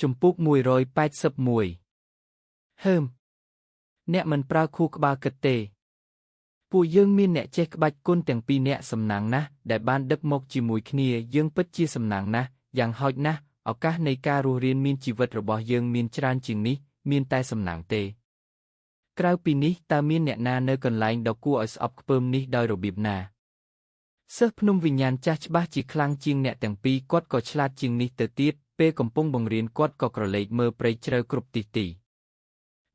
ជំពូក181ហើមអ្នកមិនប្រើខួរក្បាលគិតទេពួកយើងមានអ្នកចេះក្បាច់គុណទាំងពីរនាក់សំណាងណាស់ដែលបានដឹកមកជាមួយគ្នាយើងពិតជាសំណាងណាស់យ៉ាងហោចណាស់ឱកាសនៃការរស់រានមានជីវិតរបស់យើងមានច្រើនជាងនេះមានតែសំណាងទេក្រៅពីនេះតើមានអ្នកណានៅកន្លែងដ៏គួរឲ្យស្អប់ខ្ពើមនេះដោយរបៀបណាសិស្សភ្នំវិញ្ញាណចាស់ច្បាស់ជាខ្លាំងជាងអ្នកទាំងពីរគាត់ក៏ឆ្លាតជាងនេះទៅទៀតពេលកំពុងបង្រៀនគាត់ក៏ក្រឡេកមើលព្រៃជ្រៅគ្រប់ទិសទី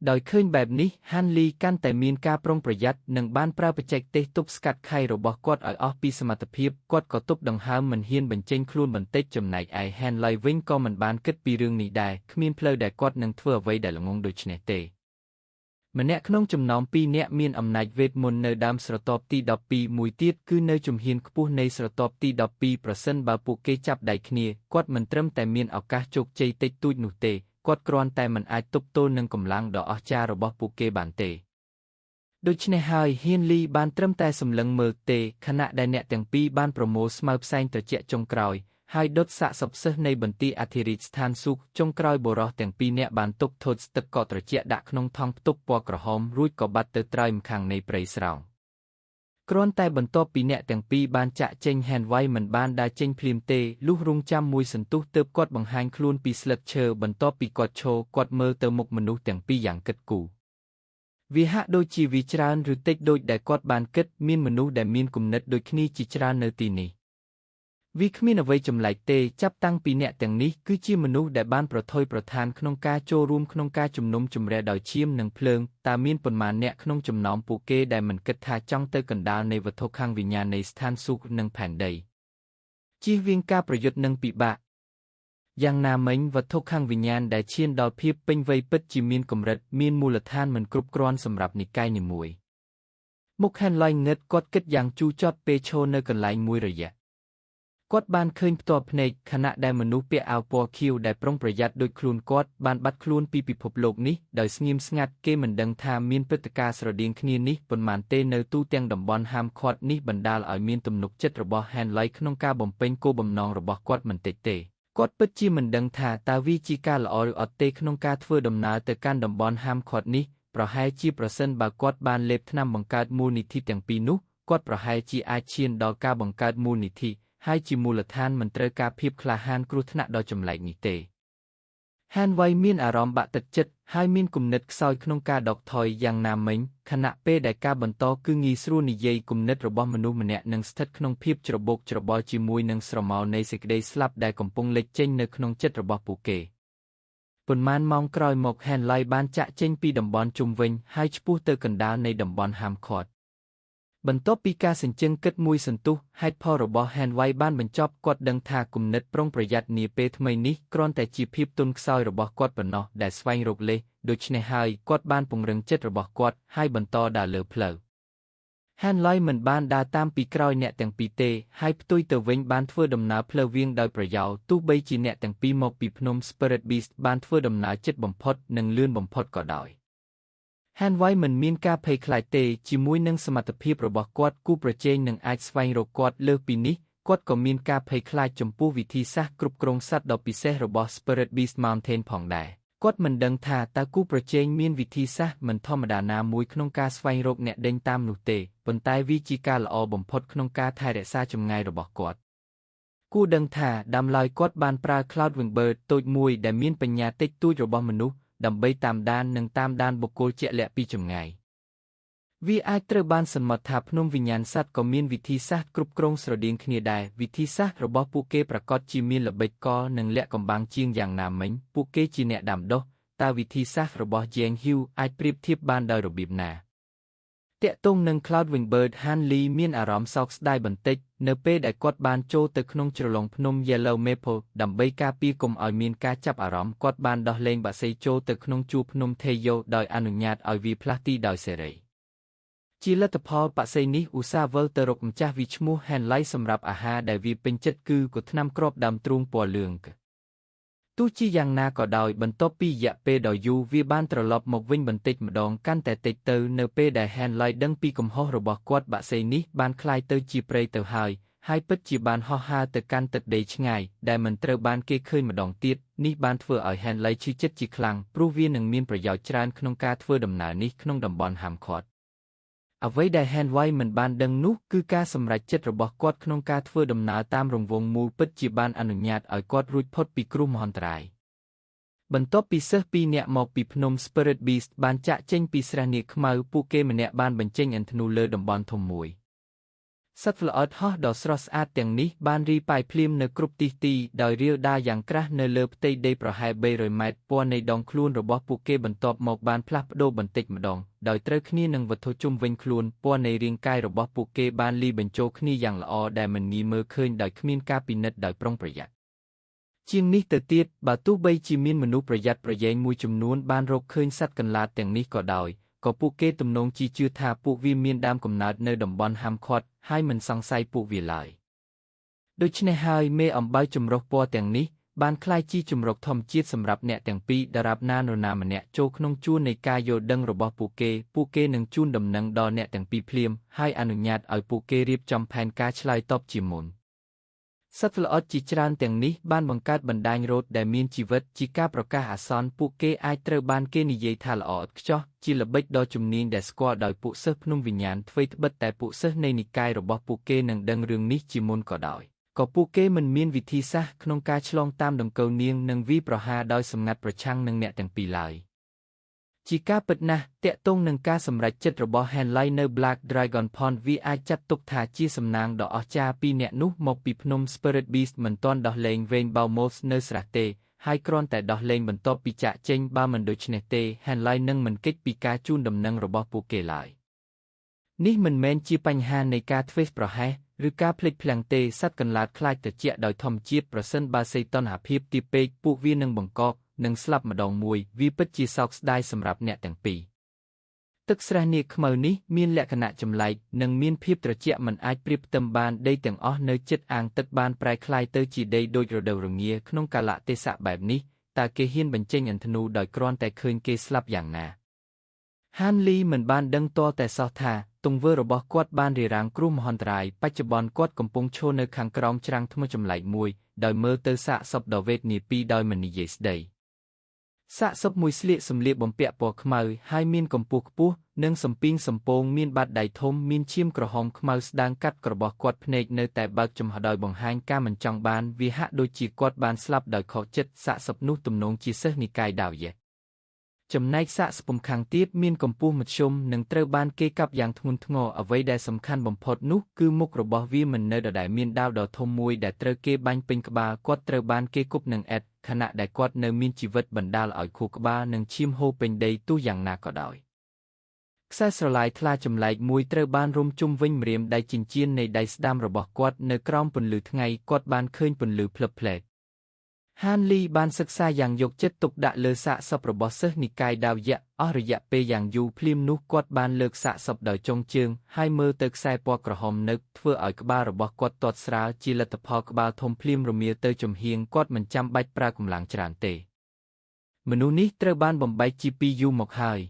ដោយឃើញបែបនេះហាន់លីកាន់តែមានការប្រុងប្រយ័ត្ននិងបានប្រើបច្ចេកទេសទប់ស្កាត់ខៃរបស់គាត់ឲ្យអស់ពីសមត្ថភាពគាត់ក៏ទប់ដង្ហើមមិនហ៊ានបញ្ចេញខ្លួនបន្តិចចំណែកឯហាន់លីវិញក៏មិនបានគិតពីរឿងនេះដែរគ្មានផ្លូវដែលគាត់នឹងធ្វើអ្វីដែលល្ងង់ដូច្នេះទេម្នាក់ក្នុងចំណោមពីរនាក់មានអំណាចវេទមន្តនៅដើមស្រទាប់ទី12មួយទៀតគឺនៅជំហានខ្ពស់នៃស្រទាប់ទី12ប្រសិនបើពួកគេចាប់ដៃគ្នាគាត់មិនត្រឹមតែមានឱកាសជោគជ័យតិចតួចនោះទេគាត់គ្រាន់តែមិនអាចទប់ទល់នឹងកម្លាំងដ៏អស្ចារ្យរបស់ពួកគេបានទេដូច្នេះហើយហ៊ានលីបានត្រឹមតែសម្លឹងមើលទេខណៈដែលអ្នកទាំងពីរបានប្រមូលស្មៅផ្សែងត្រជាក់ចុងក្រោយហើយដុតសាកសពសិស្សនៃបន្ទាយអធិរាជស្ថានស៊ូកចុងក្រោយបុរសទាំងពីរនាក់បានទុកថូតស្ទឹកកកត្រជាក់ដាក់ក្នុងថង់ផ្ទុកពណ៌ក្រហមរួចក៏បាត់ទៅត្រើយម្ខាងនៃព្រៃស្រោងគ្រាន់តែបន្ទាប់ពីអ្នកទាំងពីរបានចាក់ចេញហានវៃមិនបានដើរចេញភ្លាមទេលុះរងចាំមួយសន្ទុះទើបគាត់បង្ហាញខ្លួនពីស្លឹកឈើបន្ទាប់ពីគាត់ឈរគាត់មើលទៅមុខមនុស្សទាំងពីរយ៉ាងគិតគូរវាហាក់ដូចជាវាច្រើនឬតិចដូចដែលគាត់បានគិតមានមនុស្សដែលមានគំនិតដូចគ្នាជាច្រើននៅទីនេះវាគ្មានអ្វីចម្លែកទេចាប់តាំងពីអ្នកទាំងនេះគឺជាមនុស្សដែលបានប្រថុយប្រថានក្នុងការចូលរួមក្នុងការជំនុំជម្រះដោយឈាមនិងភ្លើងតើមានប៉ុន្មានអ្នកក្នុងចំណោមពួកគេដែលមិនគិតថាចង់ទៅកណ្ដាលនៃវត្ថុខាងវិញ្ញាណនៃស្ថានសួគ៌និងផែនដីជៀសវាងការប្រយុទ្ធនឹងពិបាកយ៉ាងណាមិញវត្ថុខាងវិញ្ញាណដែលឈានដល់ភាពពេញវ័យពិតជាមានកម្រិតមានមូលដ្ឋានមិនគ្រប់គ្រាន់សម្រាប់និកាយនីមួយមុខហានឡៃងឹតគាត់គិតយ៉ាងជូរចត់ពេលឈរនៅកន្លែងមួយរយៈគាត់បានឃើញផ្ទាល់ភ្នែកខណៈដែលមនុស្សពាក់អាវពណ៌ខៀវដែលប្រុងប្រយ័ត្នដូចខ្លួនគាត់បានបាត់ខ្លួនពីពិភពលោកនេះដោយស្ងៀមស្ងាត់គេមិនដឹងថាមានព្រឹត្តិការណ៍ស្រដៀងគ្នានេះប៉ុន្មានទេនៅទូទាំងតំបន់ហាមឃាត់នេះបណ្ដាលឲ្យមានទំនុកចិត្តរបស់ហានឡៃក្នុងការបំពេញគោលបំណងរបស់គាត់មិនតិចទេគាត់ពិតជាមិនដឹងថាតើវាជាការល្អឬអត់ទេក្នុងការធ្វើដំណើរទៅកាន់តំបន់ហាមឃាត់នេះប្រហែលជាប្រសិនបើគាត់បានលេបថ្នាំបង្កើតមូលនិធិទាំងពីរនោះគាត់ប្រហែលជាអាចឈានដល់ការបង្កើតមូលនិធិហើយជាមូលដ្ឋានមិនត្រូវការភាពក្លាហានគ្រោះថ្នាក់ដ៏ចម្លែកនេះទេហានវៃមានអារម្មណ៍បាក់ទឹកចិត្តហើយមានគំនិតខ្សោយក្នុងការដកថយយ៉ាងណាមិញខណៈពេលដែលការបន្តគឺងាយស្រួលនិយាយគំនិតរបស់មនុស្សម្នាក់នឹងស្ថិតក្នុងភាពច្របូកច្របល់ជាមួយនឹងស្រមោលនៃសេចក្តីស្លាប់ដែលកំពុងលេចចេញនៅក្នុងចិត្តរបស់ពួកគេប៉ុន្មានម៉ោងក្រោយមកហានឡៃបានចាក់ចេញពីតំបន់ជុំវិញហើយឆ្ពោះទៅកណ្ដាលនៃតំបន់ហាមឃាត់បន្ទាប់ពីការសញ្ជឹងគិតមួយសន្ទុះហេតុផលរបស់ហានវៃបានបញ្ចប់គាត់ដឹងថាគំនិតប្រុងប្រយ័ត្ននាពេលថ្មីនេះគ្រាន់តែជាភាពទន់ខ្សោយរបស់គាត់ប៉ុណ្ណោះដែលស្វែងរកលេសដូច្នេះហើយគាត់បានពង្រឹងចិត្តរបស់គាត់ហើយបន្តដើរលើផ្លូវហានឡៃមិនបានដើរតាមពីក្រោយអ្នកទាំងពីរទេហើយផ្ទុយទៅវិញបានធ្វើដំណើរផ្លូវវាងដោយប្រយោលទោះបីជាអ្នកទាំងពីរមកពីភ្នំ Spirit Beast បានធ្វើដំណើរជិតបំផុតនិងលឿនបំផុតក៏ដោយហានវៃមិនមានការភ័យខ្លាចទេជាមួយនឹងសមត្ថភាពរបស់គាត់គូប្រជែងនឹងអាចស្វែងរកគាត់លើសពីនេះគាត់ក៏មានការភ័យខ្លាចចំពោះវិធីសាស្ត្រគ្រប់គ្រងសត្វដ៏ពិសេសរបស់ Spirit Beast Mountain ផងដែរគាត់មិនដឹងថាតើគូប្រជែងមានវិធីសាស្ត្រមិនធម្មតាណាមួយក្នុងការស្វែងរកអ្នកដេញតាមនោះទេប៉ុន្តែវាជាការល្អបំផុតក្នុងការថែរក្សាចម្ងាយរបស់គាត់គួរដឹងថាដើមឡើយគាត់បានប្រើ Cloud Wingbird តូចមួយដែលមានបញ្ញាតិចតួចរបស់មនុស្សដើម្បីតាមដាននិងតាមដានបុគ្គលជាក់លាក់ពីចម្ងាយវាអាចត្រូវបានសន្មតថាភ្នំវិញ្ញាណសត្វក៏មានវិធីសាស្ត្រគ្រប់គ្រងស្រដៀងគ្នាដែរវិធីសាស្ត្ររបស់ពួកគេប្រាកដជាមានល្បិចកលនិងលាក់កំបាំងជាងយ៉ាងណាមិញពួកគេជាអ្នកដាំដុះតើវិធីសាស្ត្ររបស់យ៉េងហ៊ីវអាចប្រៀបធៀបបានដោយរបៀបណាទាក់ទងនឹង Cloud Wingbird ហានលីមានអារម្មណ៍សោកស្ដាយបន្តិចនៅពេលដែលគាត់បានចូលទៅក្នុងជ្រលងភ្នំ Yellow Maple ដើម្បីការពារកុំឲ្យមានការចាប់អារម្មណ៍គាត់បានដោះលែងបក្សីចូលទៅក្នុងជួរភ្នំ Theyo ដោយអនុញ្ញាតឲ្យវាផ្លាស់ទីដោយសេរីជាលទ្ធផលបក្សីនេះឧស្សាហ៍វិលទៅរកម្ចាស់វាឈ្មោះហានឡៃសម្រាប់អាហារដែលវាពេញចិត្តគឺកថ្នាំគ្រាប់ដើមទ្រូងពណ៌លឿងទោះជាយ៉ាងណាក៏ដោយបន្ទាប់ពីរយៈពេលដ៏យូរវាបានត្រឡប់មកវិញបន្តិចម្ដងកាន់តែតិចទៅនៅពេលដែលហានឡៃដឹងពីកំហុសរបស់គាត់បក្សីនេះបានក្លាយទៅជាព្រៃទៅហើយ ហើយពិតជាបានហោះហើរទៅកាន់ទឹកដីឆ្ងាយដែលមិនត្រូវបានគេឃើញម្ដងទៀតនេះបានធ្វើឲ្យ Henley ឈឺចិត្តជាខ្លាំងព្រោះវានឹងមានប្រយោជន៍ច្រើនក្នុងការធ្វើដំណើរនេះក្នុងតំបន់ហាមឃាត់អ្វីដែល Henley មិនបានដឹងនោះគឺការសម្រេចចិត្តរបស់គាត់ក្នុងការធ្វើដំណើរតាមរង្វង់មូលពិតជាបានអនុញ្ញាតឲ្យគាត់រួចផុតពីគ្រោះមហន្តរាយបន្ទាប់ពីសិស្សពីរនាក់មកពីភ្នំ Spirit Beast បានចាក់ចេញពីស្រះនាគខ្មៅពួកគេម្នាក់បានបញ្ចេញឥន្ធនូលើតំបន់ធំមួយសត្វល្អិតហោះដ៏ស្រស់ស្អាតទាំងនេះបានរីប៉ាយភ្លាមនៅគ្រប់ទិសទីដោយរាលដាលយ៉ាងក្រាស់នៅលើផ្ទៃដីប្រហែល300ម៉ែត្រពណ៌នៃដងខ្លួនរបស់ពួកគេបន្ទាប់មកបានផ្លាស់ប្ដូរបន្តិចម្ដងដោយត្រូវគ្នានឹងវត្ថុជុំវិញខ្លួនពណ៌នៃរាងកាយរបស់ពួកគេបានលាយបញ្ចូលគ្នាយ៉ាងល្អដែលមិនងាយមើលឃើញដោយគ្មានការពិនិត្យដោយប្រុងប្រយ័ត្នជាងនេះទៅទៀតបើទោះបីជាមានមនុស្សប្រយ័ត្នប្រយែងមួយចំនួនបានរកឃើញសត្វកន្លាតទាំងនេះក៏ដោយក៏ពួកគេទំនងជាជឿថាពួកវាមានដើមកំណើតនៅតំបន់ហាមឃាត់ហើយមិនសង្ស័យពួកវាឡើយដូច្នេះហើយមេអំបៅចម្រុះពណ៌ទាំងនេះបានក្លាយជាជម្រកធម្មជាតិសម្រាប់អ្នកទាំងពីរដរាបណានរណាម្នាក់ចូលក្នុងជួរនៃការយល់ដឹងរបស់ពួកគេពួកគេនឹងជូនដំណឹងដល់អ្នកទាំងពីរភ្លាមហើយអនុញ្ញាតឲ្យពួកគេរៀបចំផែនការឆ្លើយតបជាមុនសត្វល្អិតជាច្រើនទាំងនេះបានបង្កើតបណ្ដាញរ៉ូតដែលមានជីវិតជាការប្រកាសអាសន្នពួកគេអាចត្រូវបានគេនិយាយថាល្អឥតខ្ចោះជាល្បិចដ៏ជំនាញដែលស្គាល់ដោយពួកសិស្សភ្នំវិញ្ញាណអ្វីត្បិតតែពួកសិស្សនៃនិកាយរបស់ពួកគេនឹងដឹងរឿងនេះជាមុនក៏ដោយក៏ពួកគេមិនមានវិធីសាស្ត្រក្នុងការឆ្លងតាមដង្កូវនាងនិងវាយប្រហារដោយសម្ងាត់ប្រឆាំងនឹងអ្នកទាំងពីរឡើយជាការពិតណាស់ទាក់ទងនឹងការសម្រេចចិត្តរបស់ Henley នៅ Black Dragon Pond វាអាចចាត់ទុកថាជាសំណាងដ៏អស្ចារ្យពីអ្នកនោះមកពីភ្នំ Spirit Beast មិនទាន់ដោះលែង Rainbow Moths នៅស្រះទេហើយគ្រាន់តែដោះលែងបន្ទាប់ពីចាកចេញបើមិនដូច្នេះទេ Henley នឹងមិនគេចពីការជូនដំណឹងរបស់ពួកគេឡើយនេះមិនមែនជាបញ្ហានៃការធ្វេសប្រហែសឬការភ្លេចភ្លាំងទេសត្វកន្លាតខ្លាចត្រជាក់ដោយធម្មជាតិប្រសិនបើសីតុណ្ហភាពទាបពេកពួកវានឹងបង្កកនិងស្លាប់ម្ដងមួយវាពិតជាសោកស្ដាយសម្រាប់អ្នកទាំងពីរទឹកស្រះនាគខ្មៅនេះមានលក្ខណៈចម្លែកនិងមានភាពត្រជាក់មិនអាចប្រៀបផ្ទឹមបានដីទាំងអស់នៅជិតអាងទឹកបានប្រែក្លាយទៅជាដីដូចរដូវរងាក្នុងកាលៈទេសៈបែបនេះតើគេហ៊ានបញ្ចេញឥន្ធនូដោយគ្រាន់តែឃើញគេស្លាប់យ៉ាងណាហានលីមិនបានដឹងទាល់តែសោះថាទង្វើរបស់គាត់បានរារាំងគ្រោះមហន្តរាយបច្ចុប្បន្នគាត់កំពុងឈរនៅខាងក្រោមច្រាំងថ្មចម្លែកមួយដោយមើលទៅសាកសពដ៏វេទនាពីរដោយមិននិយាយស្ដីសាកសពមួយស្លៀកសម្លៀកបំពាក់ពណ៌ខ្មៅហើយមានកម្ពស់ខ្ពស់និងសំពីងសំពងមានបាតដៃធំមានឈាមក្រហមខ្មៅស្ដើងកាត់ក្ររបស់គាត់ភ្នែកនៅតែបើកចំហដោយបង្ហាញការមិនចង់បានវាហាក់ដូចជាគាត់បានស្លាប់ដោយខកចិត្តសាកសពនោះទំនងជាសិស្សនិកាយដាវយៈចំណែកសាកសពខាងទៀតមានកម្ពស់មធ្យមនិងត្រូវបានគេកាប់យ៉ាងធ្ងន់ធ្ងរអ្វីដែលសំខាន់បំផុតនោះគឺមុខរបស់វាមិននៅដដែលមានដាវដ៏ធំមួយដែលត្រូវគេបាញ់ពេញក្បាលគាត់ត្រូវបានគេគប់នឹងអេតខណៈដែលគាត់នៅមានជីវិតបណ្ដាលឲ្យខួរក្បាលនិងឈាមហូរពេញដីទោះយ៉ាងណាក៏ដោយខ្សែស្រឡាយថ្លាចម្លែកមួយត្រូវបានរុំជុំវិញម្រាមដៃចិញ្ចៀននៃដៃស្ដាំរបស់គាត់នៅក្រោមពន្លឺថ្ងៃគាត់បានឃើញពន្លឺភ្លឹបភ្លែតហានលីបានសិក្សាយ៉ាងយកចិត្តទុកដាក់លើសាកសពរបស់សិស្សនិកាយដាវយៈអស់រយៈពេលយ៉ាងយូរភ្លាមនោះគាត់បានលើកសាកសពដោយចុងជើងហើយមើលទៅខ្សែពណ៌ក្រហមនឹកធ្វើឲ្យក្បាលរបស់គាត់ទាត់ស្រាលជាលទ្ធផលក្បាលធំភ្លាមរមៀលទៅចំហៀងគាត់មិនចាំបាច់ប្រើកម្លាំងច្រើនទេមនុស្សនេះត្រូវបានបំបែកជាពីរយូរមកហើយ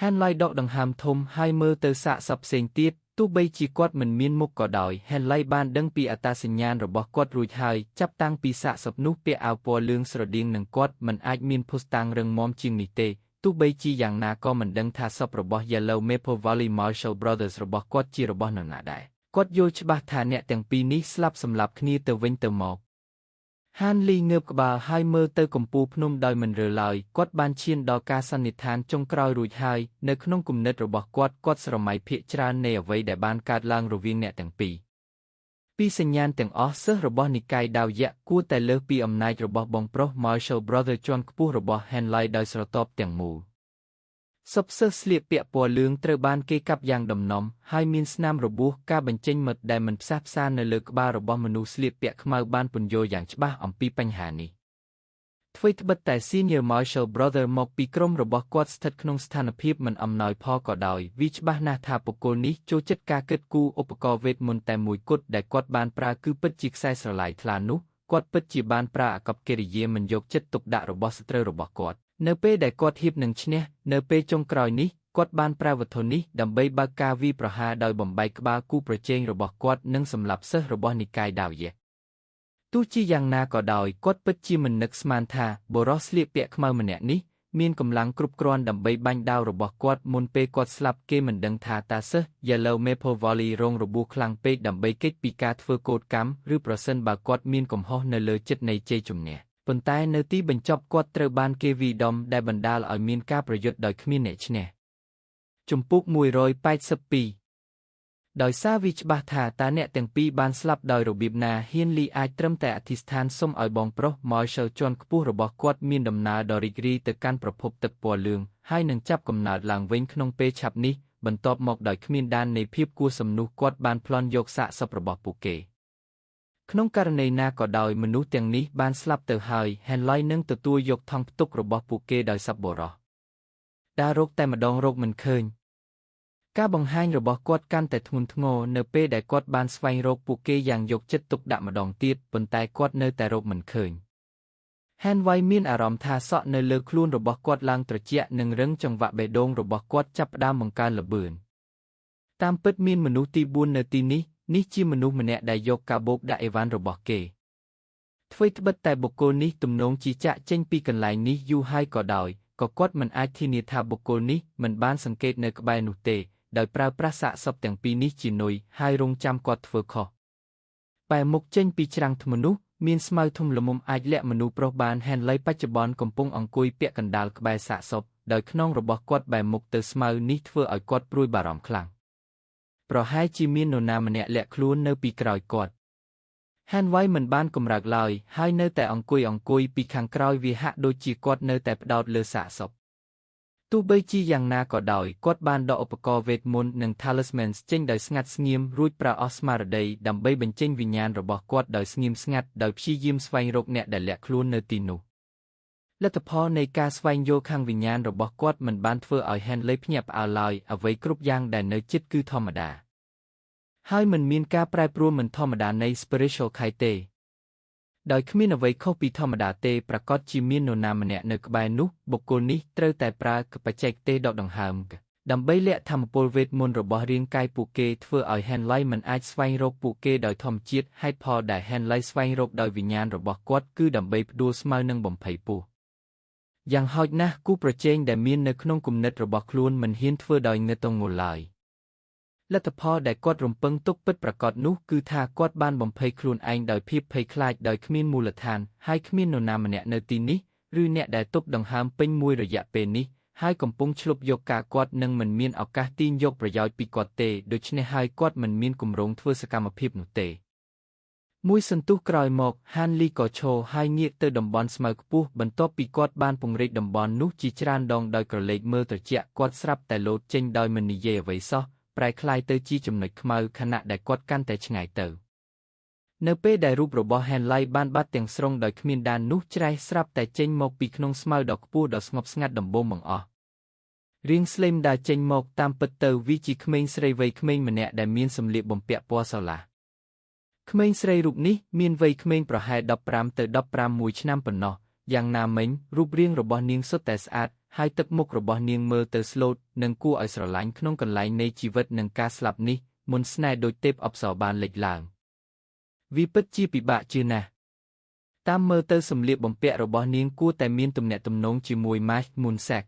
ហានលីដកដង្ហើមធំហើយមើលទៅសាកសពផ្សេងទៀតទោះបីជាគាត់មិនមានមុខក៏ដោយ Henley បានដឹងពីអត្តសញ្ញាណរបស់គាត់រួចហើយចាប់តាំងពីសាកសពនោះពាក់អាវពណ៌លឿងស្រដៀងនឹងគាត់មិនអាចមានភស្តុតាងរឹងមាំជាងនេះទេទោះបីជាយ៉ាងណាក៏មិនដឹងថាសពរបស់ Yellow Maple Valley Marshall Brothers របស់គាត់ជារបស់នរណាដែរគាត់យល់ច្បាស់ថាអ្នកទាំងពីរនេះស្លាប់សម្លាប់គ្នាទៅវិញទៅមកហានលីងើបក្បាលហើយមើលទៅកំពូលភ្នំដោយមិនរើឡើយគាត់បានឈានដល់ការសន្និដ្ឋានចុងក្រោយរួចហើយនៅក្នុងគំនិតរបស់គាត់គាត់ស្រមៃភាគច្រើននៃអ្វីដែលបានកើតឡើងរវាងអ្នកទាំងពីរពីសញ្ញាណទាំងអស់សិស្សរបស់និកាយដាវយៈគួរតែលើសពីអំណាចរបស់បងប្រុស Marshall Brother ជាន់ខ្ពស់របស់ Henley ដោយស្រទាប់ទាំងមូលសពសិស្សស្លៀកពាក់ពណ៌លឿងត្រូវបានគេកាប់យ៉ាងដំណំហើយមានស្នាមរបួសការបញ្ចេញមិត្តដែលមិនផ្សះផ្សានៅលើក្បាលរបស់មនុស្សស្លៀកពាក់ខ្មៅបានពន្យល់យ៉ាងច្បាស់អំពីបញ្ហានេះអ្វីត្បិតតែ Senior Marshall Brother មកពីក្រុមរបស់គាត់ស្ថិតក្នុងស្ថានភាពមិនអំណោយផលក៏ដោយវាច្បាស់ណាស់ថាបុគ្គលនេះចូលចិត្តការគិតគូរឧបករណ៍វេទមន្តតែមួយគត់ដែលគាត់បានប្រើគឺពិតជាខ្សែស្រឡាយថ្លានោះគាត់ពិតជាបានប្រើអាកប្បកិរិយាមិនយកចិត្តទុកដាក់របស់សត្រូវរបស់គាត់នៅពេលដែលគាត់ហៀបនឹងឈ្នះនៅពេលចុងក្រោយនេះ គាត់បានប្រើវត្ថុនេះដើម្បីបើកការវាយប្រហារដោយបំបែកក្បាលគូប្រជែងរបស់គាត់និងសម្លាប់សិស្សរបស់និកាយដាវយៈទោះជាយ៉ាងណាក៏ដោយគាត់ពិតជាមិននឹកស្មានថាបុរសស្លៀកពាក់ខ្មៅម្នាក់នេះមានកម្លាំងគ្រប់គ្រាន់ដើម្បីបាញ់ដាវរបស់គាត់មុនពេលគាត់ស្លាប់គេមិនដឹងថាតើសិស្ស Yellow Maple Valley រងរបួសខ្លាំងពេកដើម្បីគេចពីការធ្វើកោតកម្មឬប្រសិនបើគាត់មានកំហុសនៅលើចិត្តនៃជ័យជំនះប៉ុន្តែនៅទីបញ្ចប់គាត់ត្រូវបានគេវាយដំដែលបណ្ដាលឲ្យមានការប្រយុទ្ធដោយគ្មានអ្នកឈ្នះជំពូក182ដោយសារវាច្បាស់ថាតើអ្នកទាំងពីរបានស្លាប់ដោយរបៀបណាហ៊ានលីអាចត្រឹមតែអធិស្ឋានសុំឲ្យបងប្រុស Marshall ជាន់ខ្ពស់របស់គាត់មានដំណើរដ៏រីករាយទៅកាន់ប្រភពទឹកពណ៌លឿងហើយនឹងចាប់កំណើតឡើងវិញក្នុងពេលឆាប់នេះបន្ទាប់មកដោយគ្មានដាននៃភាពគួរសមនោះគាត់បានប្លន់យកសាកសពរបស់ពួកគេក្នុងករណីណាក៏ដោយមនុស្សទាំងនេះបានស្លាប់ទៅហើយ Henley នឹងទទួលយកថង់ផ្ទុករបស់ពួកគេដោយសប្បុរសដើររកតែម្ដងរកមិនឃើញការបង្ហាញរបស់គាត់កាន់តែធ្ងន់ធ្ងរនៅពេលដែលគាត់បានស្វែងរកពួកគេយ៉ាងយកចិត្តទុកដាក់ម្ដងទៀតប៉ុន្តែគាត់នៅតែរកមិនឃើញ Henry មានអារម្មណ៍ថាសក់នៅលើខ្លួនរបស់គាត់ឡើងត្រជាក់និងរឹងចង្វាក់បេះដូងរបស់គាត់ចាប់ផ្ដើមបង្កើនល្បឿនតាមពិតមានមនុស្សទី4នៅទីនេះនេះជាមនុស្សម្នាក់ដែលយកកាបូបដាក់អីវ៉ាន់របស់គេអ្វីត្បិតតែបុគ្គលនេះទំនងជាចាក់ចេញពីកន្លែងនេះយូរហើយក៏ដោយក៏គាត់មិនអាចធានាថាបុគ្គលនេះមិនបានសង្កេតនៅក្បែរនោះទេដោយប្រើប្រាស់សាកសពទាំងពីរនេះជានុយហើយរងចាំគាត់ធ្វើខុសបែរមុខចេញពីច្រាំងធ្មនោះមានស្មៅធំល្មមអាចលាក់មនុស្សប្រុសបាន Henley បច្ចុប្បន្នកំពុងអង្គុយពាក់កណ្ដាលក្បែរសាកសពដោយខ្នងរបស់គាត់បែរមុខទៅស្មៅនេះធ្វើឲ្យគាត់ព្រួយបារម្ភខ្លាំងប្រហែលជាមាននរណាម្នាក់លាក់ខ្លួននៅពីក្រោយគាត់ Henry មិនបានកម្រើកឡើយហើយនៅតែអង្គុយពីខាងក្រោយវាហាក់ដូចជាគាត់នៅតែផ្ដោតលើសាកសពទោះបីជាយ៉ាងណាក៏ដោយគាត់បានដកឧបករណ៍វេទមន្តនិង Talismans ចេញដោយស្ងាត់ស្ងៀមរួចប្រើអស់ស្មារតីដើម្បីបញ្ចេញវិញ្ញាណរបស់គាត់ដោយស្ងៀមស្ងាត់ដោយព្យាយាមស្វែងរកអ្នកដែលលាក់ខ្លួននៅទីនោះលទ្ធផលនៃការស្វែងយល់ខាងវិញ្ញាណរបស់គាត់មិនបានធ្វើឲ្យ Henley ភ្ញាក់ផ្អើលឡើយអ្វីគ្រប់យ៉ាងដែលនៅជិតគឺធម្មតាហើយមិនមានការប្រែប្រួលមិនធម្មតានៃ Spiritual ខៃទេដោយគ្មានអ្វីខុសពីធម្មតាទេប្រាកដជាមាននរណាម្នាក់នៅក្បែរនោះបុគ្គលនេះត្រូវតែប្រើបច្ចេកទេសដកដង្ហើមដើម្បីលាក់ធម្មពលវេទមន្តរបស់រាងកាយពួកគេធ្វើឲ្យ Henley មិនអាចស្វែងរកពួកគេដោយធម្មជាតិហេតុផលដែល Henley ស្វែងរកដោយវិញ្ញាណរបស់គាត់គឺដើម្បីផ្ដួលស្មៅនិងបំភ័យពស់យ៉ាងហោចណាស់គូប្រជែងដែលមាននៅក្នុងគំនិតរបស់ខ្លួនមិនហ៊ានធ្វើដោយងឹតងល់ឡើយលទ្ធផលដែលគាត់រំពឹងទុកពិតប្រាកដនោះគឺថាគាត់បានបំភ័យខ្លួនឯងដោយភាពភ័យខ្លាចដោយគ្មានមូលដ្ឋានហើយគ្មាននរណាម្នាក់នៅទីនេះឬអ្នកដែលទប់ដង្ហើមពេញមួយរយៈពេលនេះហើយកំពុងឆ្លប់យកការគាត់នឹងមិនមានឱកាសទាញយកប្រយោជន៍ពីគាត់ទេដូច្នេះហើយគាត់មិនមានគម្រោងធ្វើសកម្មភាពនោះទេមួយសន្ទុះក្រោយមកហានលីក៏ឈរហើយងាកទៅតំបន់ស្មៅខ្ពស់បន្ទាប់ពីគាត់បានពង្រីកតំបន់នោះជាច្រើនដងដោយក្រឡេកមើលត្រជាក់គាត់ស្រាប់តែលោតចេញដោយមិននិយាយអ្វីសោះប្រែក្លាយទៅជាចំណុចខ្មៅខណៈដែលគាត់កាន់តែឆ្ងាយទៅនៅពេលដែលរូបរបស់ Henley បានបាត់ទាំងស្រុងដោយគ្មានដាននោះច្រេះស្រាប់តែចេញមកពីក្នុងស្មៅដ៏ខ្ពស់ដ៏ស្ងប់ស្ងាត់ដំបូងបង្អស់រាងស្លេមដើរចេញមកតាមពិតទៅវាជាក្មេងស្រីវ័យក្មេងម្នាក់ដែលមានសម្លៀកបំពាក់ពណ៌ស្រឡះក្មេងស្រីរូបនេះមានវ័យក្មេងប្រហែល15ទៅ15ឆ្នាំប៉ុណ្ណោះយ៉ាងណាមិញរូបរាងរបស់នាងសុទ្ធតែស្អាតហើយទឹកមុខរបស់នាងមើលទៅស្លូតនិងគួរឲ្យស្រឡាញ់ក្នុងកន្លែងនៃជីវិតនិងការស្លាប់នេះមុនស្នេហ៍ដូចទេពអប្សរបានលេចឡើងវាពិតជាពិបាកជឿណាស់តាមមើលទៅសម្លៀកបំពាក់របស់នាងគួរតែមានទំនាក់ទំនងជាមួយ Mark Moonsack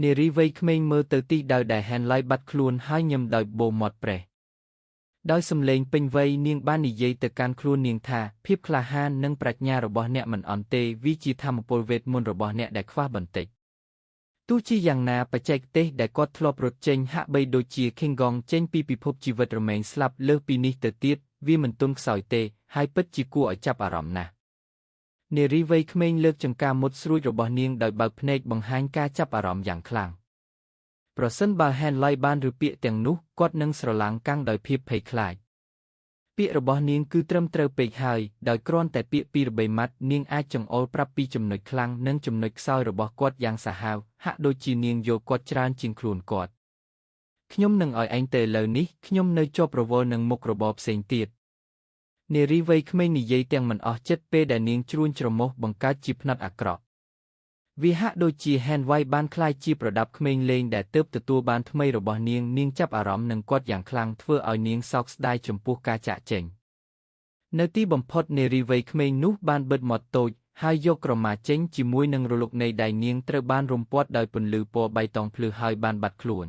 នារីវ័យក្មេងមើលទៅទីដៅដែល Henley បាត់ខ្លួនហើយញឹមដោយបូមាត់ប្រេះដោយសំឡេងពេញវ័យនាងបាននិយាយទៅកាន់ខ្លួននាងថាភាពក្លាហាននិងប្រាជ្ញារបស់អ្នកមិនអន់ទេវាជាធម្មពលវេទមន្តរបស់អ្នកដែលខ្វះបន្តិចទោះជាយ៉ាងណាបច្ចេកទេសដែលគាត់ធ្លាប់រត់ចេញហាក់បីដូចជា King Kong ចេញពីពិភពជីវិតរមែងស្លាប់លើសពីនេះទៅទៀតវាមិនទន់ខ្សោយទេហើយពិតជាគួរឲ្យចាប់អារម្មណ៍ណាស់នារីវ័យក្មេងលើកចង្កាមុតស្រួចរបស់នាងដោយបើកភ្នែកបង្ហាញការចាប់អារម្មណ៍យ៉ាងខ្លាំងប្រសិនបើ Henley បានឬពាក្យទាំងនោះគាត់នឹងស្រឡាំងកាំងដោយភាពភ័យខ្លាចពាក្យរបស់នាងគឺត្រឹមត្រូវពេកហើយដោយគ្រាន់តែពាក្យពីរបីម៉ាត់នាងអាចចង្អុលប្រាប់ពីចំណុចខ្លាំងនិងចំណុចខ្សោយរបស់គាត់យ៉ាងសាហាវហាក់ដូចជានាងយល់គាត់ច្រើនជាងខ្លួនគាត់ខ្ញុំនឹងឲ្យឯងទៅឥឡូវនេះខ្ញុំនៅជាប់រវល់នឹងមុខរបរផ្សេងទៀតនារីវ័យក្មេងនិយាយទាំងមិនអស់ចិត្តពេលដែលនាងជ្រួញច្រមុះបង្កើតជាផ្នត់អាក្រក់ វាហាក់ដូចជា Hanwei បានក្លាយជាប្រដាប់ក្មេងលេងដែលទើបទទួលបានថ្មីរបស់នាងនាងចាប់អារម្មណ៍នឹងគាត់យ៉ាងខ្លាំងធ្វើឲ្យនាងសោកស្ដាយចំពោះការចាកចេញនៅទីបំផុតនារីវ័យក្មេងនោះបានបិទមាត់តូចហើយយកក្រមាចេញជាមួយនឹងរលកនៃដៃនាងត្រូវបានរុំព័ទ្ធដោយពន្លឺពណ៌បៃតងភ្លឺហើយបានបាត់ខ្លួន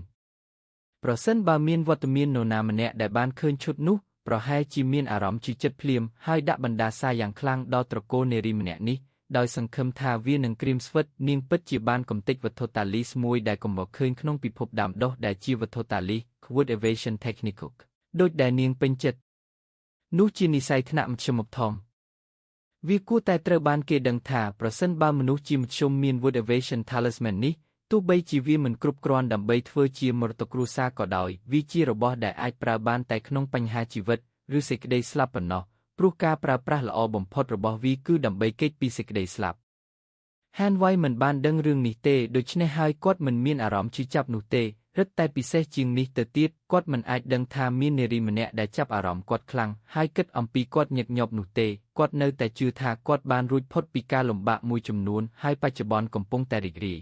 ប្រសិនបើមានវត្តមាននរណាម្នាក់ដែលបានឃើញឈុតនោះប្រហែលជាមានអារម្មណ៍ឈឺចិត្តភ្លាមហើយដាក់បណ្ដាសាយ៉ាងខ្លាំងដល់ត្រកូលនារីម្នាក់នេះដោយសង្ឃឹមថាវានឹងក្រៀមស្វិតនាងពិតជាបានកំទេចវត្ថុតាលីសមួយដែលកម្រឃើញក្នុងពិភពដើមដុះដែលជាវត្ថុតាលីស Wood Evasion Technique ដូចដែលនាងពេញចិត្តនោះជានិស័យថ្នាក់មធ្យមធំវាគួរតែត្រូវបានគេដឹងថាប្រសិនបើមនុស្សជាមធ្យមមាន Wood Evasion Talisman នេះទោះបីជាវាមិនគ្រប់គ្រាន់ដើម្បីធ្វើជាមរតកគ្រួសារក៏ដោយវាជារបស់ដែលអាចប្រើបានតែក្នុងបញ្ហាជីវិតឬសេចក្តីស្លាប់ប៉ុណ្ណោះព្រោះការប្រើប្រាស់ល្អបំផុតរបស់វាគឺដើម្បីគេចពីសេចក្តីស្លាប់ហានវៃមិនបានដឹងរឿងនេះទេដូច្នេះហើយគាត់មិនមានអារម្មណ៍ឈឺចាប់នោះទេរឹតតែពិសេសជាងនេះទៅទៀតគាត់មិនអាចដឹងថាមាននារីម្នាក់ដែលចាប់អារម្មណ៍គាត់ខ្លាំងហើយគិតអំពីគាត់ញឹកញាប់នោះទេគាត់នៅតែជឿថាគាត់បានរួចផុតពីការលំបាកមួយចំនួនហើយបច្ចុប្បន្នកំពុងតែរីករាយ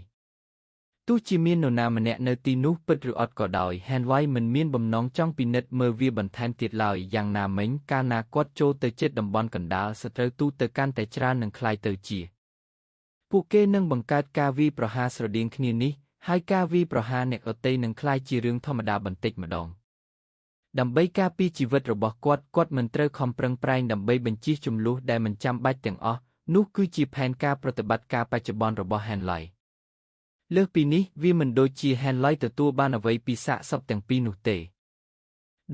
ទោះជាមាននរណាម្នាក់នៅទីនោះពិតឬអត់ក៏ដោយហានវៃមិនមានបំណងចង់ពិនិត្យមើលវាបន្ថែមទៀតឡើយយ៉ាងណាមិញកាលណាគាត់ចូលទៅជិតតំបន់កណ្ដាលសត្រូវទូទៅកាន់តែច្រើននឹងក្លាយទៅជាពួកគេនឹងបង្កើតការវាយប្រហារស្រដៀងគ្នានេះហើយការវាយប្រហារអ្នកដទៃនឹងក្លាយជារឿងធម្មតាបន្តិចម្ដងដើម្បីការពារជីវិតរបស់គាត់គាត់មិនត្រូវខំប្រឹងប្រែងដើម្បីបញ្ចៀសជម្លោះដែលមិនចាំបាច់ទាំងអស់នោះគឺជាផែនការប្រតិបត្តិការបច្ចុប្បន្នរបស់ Hanley លើសពីនេះវាមិនដូចជា Hanley ទទួលបានអ្វីពីសាកសពទាំងពីរនោះទេ